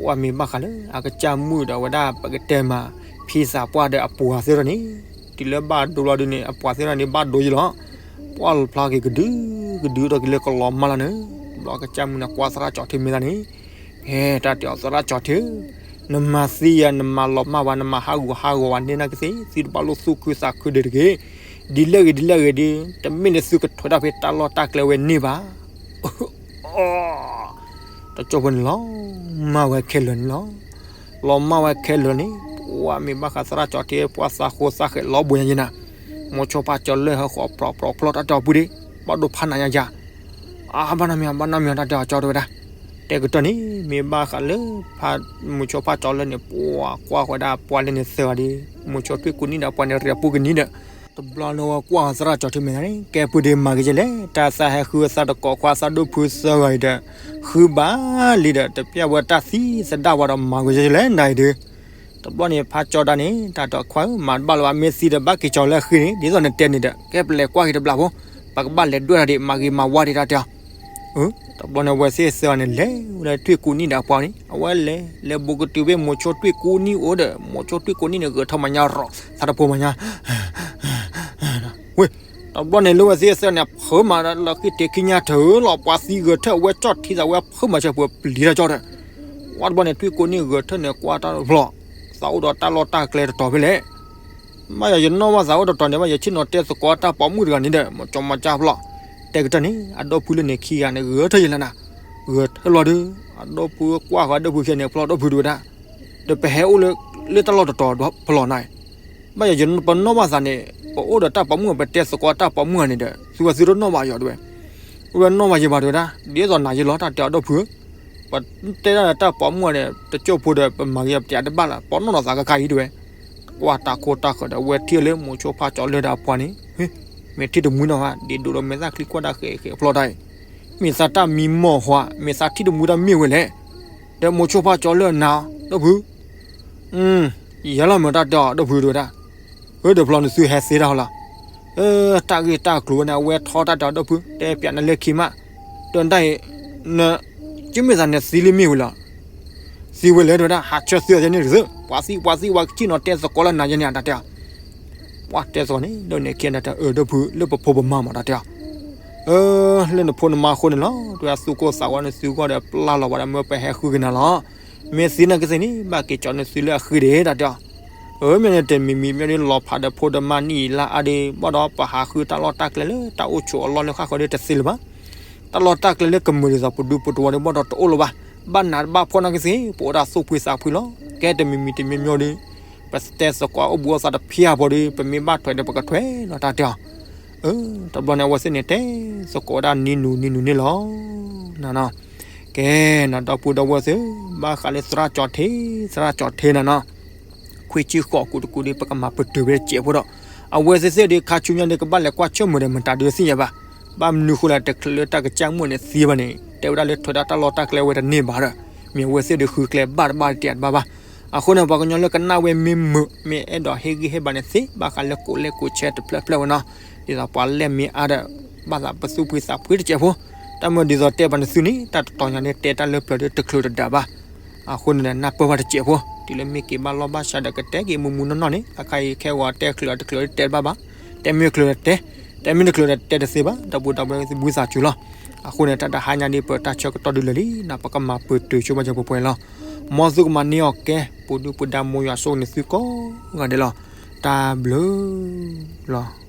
ဝဲမ့ၢ်ဘၣ်ဃးလၢအကစၢ်မုၣ်ဒီးဝဲဒၣ် ပကတဲမး ဖံသးပှၢ်ဒီးအပှၤသ့ၣ်ဒီးန့ၣ်, တုၤလၢဘၣ်ဒိလီၤဒုန့ၣ် အပှၤသ့ၣ်ဒီးန့ၣ်ဘၣ်ဒိယံလီၤ, ပှၢ်လီၤဖျါက့ၤကဒု, ကဒုဒီးက့ၤလၢကလီၤမၢ်လီၤန့ၣ်, ဘျီကစၢ်မုၣ်န့ၣ် ကွၢ်သရၣ်ကၠီၤထံမဲာ်သၣ်န့ၣ်, ဟဲတၢ်တဲအီၤသရၣ်ကၠီၤထံဧၢ, နမၤသံယၤ နမၤလီၤမၢ်ဝဲ နမၤဟးဂူာ်ဟးဂီၤဝဲန့ၢ်နာ်ကသ့ၣ် သုတဘၣ်လိၣ်သူၣ်ခုသးခုဒံးတဂ့ၤ, ဒ်လဲၣ်ဂ့ၤဒ်လဲၣ်ဂ့ၤဒီး တမ့ၢ်လၢသုကထွဲးတၢ်ဖဲတၢ်လီၢ်တၢ်ကျဲဝဲန့ၣ်ဘၣ် တကၠိဖိန့ၣ်လီၤမၢ်ဝဲခဲလၢာ်န့ၣ်လီၤ, လီၤမၢ်ဝဲခဲလၢာ်န့ၣ်, ပှၤမ့ၢ်ဘၣ်ဃးသရၣ်ကၠီၤထံ ပှၤသးဃိသးဃဲးလီၤဘှံးညါယံနၤ, မိၤဆိဖးကၠီၤလၢဟဲဃီၤပြီဖျီဖျီတၢ်တဲအီၤပုၢ်ဒ့ၣ်, ဘၣ်ဒိဖးနးညါယါ အါဘၣ်နီတမံၤ ဘၣ်နီတမံၤတၢ်တဲအီၤကၠီတဲဝဲဒၣ်, တဲကတၢၢ်န့ၣ် မ့ၢ်ဘၣ်ဃးလၢ ဖး မိၤဆိဖးကၠီၤလၢန့ၣ် ပှၤကွၢ်ဃီၤဒၣ်ပှၤလၢန့ၣ်သၢဂၤဒီး မိၤဆိထွံၣ်ကူနံၣ်ဒီးပှၤန့ၣ် ရံးပူၤကနံၣ်ဒီး တဘျီလၢဝဲကွၢ်သရၣ်ကၠီၤထံမဲာ်သၣ်န့ၣ် ကဲပုၢ်ဒ့ၣ်မၤဂ့ၤကဲလဲၣ် တၢ်သးဟဲဃုသးတကိးခွါသးဒိၣ်ဖုသၢဂၤအံၤဒီး ဃုဘၣ်လံဒီး တပျၢ်ဝဲတၢ်သံသဒၣ်ဝဲဒီးမၤဂ့ၤကဲလဲၣ်နၤအံၤဒီး တဘျီန့ၣ် ဖးကၠီၤဒၣ်န့ၣ် တၢ်တဲခွါဧၢ မၤတဘၣ်လၢၤဘၣ် မ့ၢ်သံဒီးဘၣ်က့ၤကၠီၤလၢအဃ့န့ၣ် ဒ်သိးနတဲန့ၣ်ဒီး ကဲပလဲၤကွၢ်က့ၤတဘျီဖိ ပကဘၣ်လဲၤဒွဲၣ်တၢ်ဒံး မၤဂ့ၤမၤဝါဒံးတၢ်တဲအီၤ တဘျီန့ၣ် အဝဲသ့ၣ်သၢဂၤန့ၣ် လဲၤဝဲလၢထွံၣ်ကူနံၣ်ဒီးအပှၤန့ၣ် အဝဲလဲၤ လဲၤဘူးကတုၤဖဲမိၤဆိထွံၣ်ကူနံၣ်အိၣ်ဒီး မိၤဆိထွံၣ်ကူနံၣ်န့ၣ် ဂဲၤထၢၣ်မၤညါရီၤ သးတဖိမၤညါ ဝ့ၢ် တဘျီန့ၣ် လၢဝဲသ့ၣ်သၢဂၤန့ၣ် ဖုးမးဒီးလီၤဃံၤထံးခံညါထၢၣ်လီၤ ပှၤသံဂဲၤထၢၣ် အဝဲကၠီၣ်ထံသးဝဲဖုးမးဆၢပှဲၤပျံၤတၢ်ကၠီဒီး ဝဲတဘျီန့ၣ် ထွံၣ်ကူနံၣ်ဂဲၤထၢၣ်န့ၣ် ကွၢ်တၢ်တဘျီ သးအိၣ်ဒီးတၢ်လီၢ်တၢ်ကျဲတတီၤဖဲလဲၣ် ဘၣ်ယၤယနီၣ်ဘၣ်သးအိၣ်တတီၤန့ၣ် ဘၣ်ယၤဆ့ၣ်နီၤတဲသကိးတၢ်ပိာ်မုၣ်တဂၤန့ၣ်ဒီး မၤကၠီမၤကၠၢ်ဖျီၣ် တဲကတၢၢ်န့ၣ် အဒီပုၢ်လၢန့ၣ်ခံဂၤန့ၣ် ဂဲၤထၢၣ်ယဲလၢနၤ ဂဲၤထၢၣ်လီၤဒီး အဒီပုၢ်ကွၢ်ဃီၤအဒီပုၢ်ခံဂၤန့ၣ် ဖျီၣ်ဒီပုၢ်တဝဲဒၣ် ဒီးပဟဲအိၣ်လၢ လၢတၢ်လီၢ်တတီၤဖျီၣ်နၤ ဘၣ်ယၤယပနီၣ်ဘၣ်သးန့ၣ် ပအိၣ်ဒီးတၢ်ပိာ်မုၣ် ပတဲသကိးတၢ်ပိာ်မုၣ်ဂၤန့ၣ်ဒီး သုဝဲသုတနီၣ်ဘၣ်ယၤတဝဲ အိၣ်ဝဲနီၣ်ဘၣ်ယၤဘၣ်တဝဲဒၣ် ဒ်သိးနၤယဲလီၤ တၢ်တဲအီၤဒီပုၢ် ပတဲဒၣ်ဒီးတၢ်ပိာ်မုၣ်ဂၤန့ၣ် တကၠိၢ်ဖိဒီး ပမၤဂ့ၤပတၢ်တဘၣ်လၢ ပိာ်နီၣ်နီၤသးကခါအံၤတဝဲ ကွၢ်တၢ်ခိတၢ်ဃၢၤဒီး အဝဲထံၣ်လၢမိၤဆိဖးကၠီၤလၢဒီးအပှၤန့ၣ် မ့ၢ်ထံၣ်တမှံနီၤ ဒ့ဒိၣ်ဒီးမဲာ်သၣ်ချံကွၢ်တၢ်ဃဲးဃဲးဖျီၣ်တၢ်အံၤ မ့ၢ်သးတၢ်မံမီၢ်ဟါ မ့ၢ်သးထံၣ်တမှံတၢ်မ့ၢ်ဝဲလဲၣ် ဒီးမိၤဆိဖးကၠီၤလၢနၤ ဒီပုၢ် ယဲလီၤမ့ၢ်တၢ်တဲအီၤဒီပုၢ်တဝဲဒၣ် အၢ ဒီးဖျီၣ်န့ၣ်သုဟဲသ့တၢ်ဟီလီၤ တၢ်ဂ့ၢ်တၢ်ကျိၤဝဲန့ၣ် အဝဲထီတၢ်တဲအီၤဒီပုၢ် တဲပၠးနၤလၢခံမး ဒီးတၢ်အံၤ န ကမ့ၢ်သးနသံလၢမ့ၢ်ဝဲလီၤ သံဝဲလဲၣ်တဝဲဒၣ် ဟးဆၢသံအီၤယဲန့ၣ်တသ့ ပှၤသံပှၤသံဝဲကစံၣ်နီၤတဲသကိးလၢနၤယဲန့ၣ် အတၢ်တဲအီၤ ပှၤတဲသကိးန့ၣ် ဒီးန့ၣ်ခံနၤတဲအၢ ဒီပုၢ် လၢပဖိပမါမးတၢ်တဲအီၤ အၢ လၢနဖိနမါအဃိန့ၣ်လီၤ တဝဲသူၣ်ကိၢ်သးဂီၤန့ၣ်သုဂီၢ်ဒီးပျၢ်လီၤဝဲဒၣ်မ့ၢ်ပဟဲဃုက့ၤနၤလီၤ မ့ၢ်သံနၤကသ့ၣ်န့ၣ် ဘၣ်က့ၤကၠီၤန့ၣ်သုလၢအဃ့ဒၣ်တၢ်တဲအီၤ အၢ မ့ၢ်န့ၣ်တမံၤမံၤမ့ၢ်ဒ်လီၤဖးဒီးဖိဒီးမါနံၣ်အံၤလါအါဒီး ဘၣ်ဒီးပဟးဃုတၢ်လီၢ်တၢ်ကျဲလၢတၢ်အိၣ်ဆိးအလီၢ်လၢဃၣ်ဃၢၤဒီးတသ့လၢၤဘၣ် တၢ်လီၢ်တၢ်ကျဲလၢကမုာ်ဒ်သိးပဒူပတဝီၤဒီး ဘၣ်ဒီးတအိၣ်လၢၤဘၣ် ဘၣ်နးတဘၣ်ဖှီၣ်နာ်ကသ့ၣ် ပအိၣ်ဒၣ်သူၣ်ဖှံသးဖှံလီၤ ကဲတမံၤမံၤတမံၤမံၤဒီး ပတဲသကိးအိၣ်ဘှံးအိၣ်သါတဖၣ်ဖိဒီး ပမ့ၢ်ဘၣ်ထွဲဒီးပကထွဲလီၤတၢ်တဲအီၤ အၢ တဘျီန့ၣ် အဝဲသ့ၣ်န့ၣ်တဲသကိးဝဲဒၣ်နံၤနုၤနံၤနုၤန့ၣ်လီၤ နနီၤ ကဲ နဒီပုၢ်ဒီဝဲၢ်သ့ၣ် ဘၣ်ဃးလၢသရၣ်ကၠီၤထံ သရၣ်ကၠီၤထံနနီၤ ခွံဆံဃိးကူတကူဒီး ပကမၤပတုာ်ဝဲတစဲးဖိဒီး အဝဲသ့ၣ်သ့ၣ်ဒီး ခါဆူညါဒီး ကဘၣ်လဲၤကွၢ်ဆိကမိၣ်ဒီး မတၤဒုးသ့ၣ်ညါဘၣ် ဘၣ်မနုၤဃိလဲၣ် တချုးလၢတၢ်ကစၢ်မုၣ်န့ၣ်သံဘၣ်န့ၣ် တဲဝဲဒၣ်လၢထွဲဒၣ်တၢ်လီၢ်တၢ်ကျဲဝဲတန့ၢ်ဘၣ်ဒီး မ့ၢ်အဝဲသ့ၣ်ဒီးဃုကျဲဘၣ်တဘၣ်တတဲတဘၣ်ဘၣ် အဃိန့ၣ် ပှၤကညီလၢကနၣ်ဝဲမ့ၢ်မုာ် မ့ၢ်အဲၣ်ဒိးဟ့ၣ်ဂံၢ်ဟ့ၣ်ဘါန့ၣ်သ့ ဘၣ်ဃးလၢကိးလဲၣ်ကိးဆဲတဖျၢၣ်ဖျၢၣ်ဝဲနီၤ ဒ်သိးပှၤလဲၢ်မ့ၢ်အါဒီး ဘၣ်သးပသူၣ်ဖှံသးဖှံတစဲးဖိ တၢ်မ့ၢ်ဒ်သိးတဲပှၤန့ၣ်သုန့ၣ် တၢ်တတီၤညါန့ၣ် တဲတၢ်လၢပျၢၤဒီးတချုးတဒၣ်ဘၣ် အဃိန့ၣ်ဒီး နၢ်ပၢၢ်ဘၣ်တစဲးဖိ တုၤလၢမ့ၢ်က့ၤဘၣ်လီၢ်ဘၣ်စးဒီးကတဲက့ၤမုၢ်မုၢ်နီၢ်နီၢ်န့ၣ် အခါအံၤခဲဂီၤတဲချုးအီၤတချုးအီၤတဲတဘၣ်ဘၣ်, တဲမ့ၢ်ချုးဒီးတဲ, တဲမ့ၢ်တချုးဒီးတဲတသ့ဘၣ်, ဒီပုၢ်ဒီဝဲၢ်သုဘှံးသးစူၤလီၤ. အဃိန့ၣ် တၢ်တဟါညါဒ်ပတၢ်ဆၢကတီၢ်ဒုးလၢာ်လံ ပကမၤပတုာ်ဆိဘၣ်စၢၤပှဲၤပှဲၤလီၤ. မ်သုကမၤန့ၢ်အီၤကဲ ပူၤဒုၣ်ပူၤဒါ မ်ယွၤဆိၣ်ဂ့ၤန့ၢ်သုကိးဂၤဒဲးလီၤ. တၢ်ဘျုးလီၤ.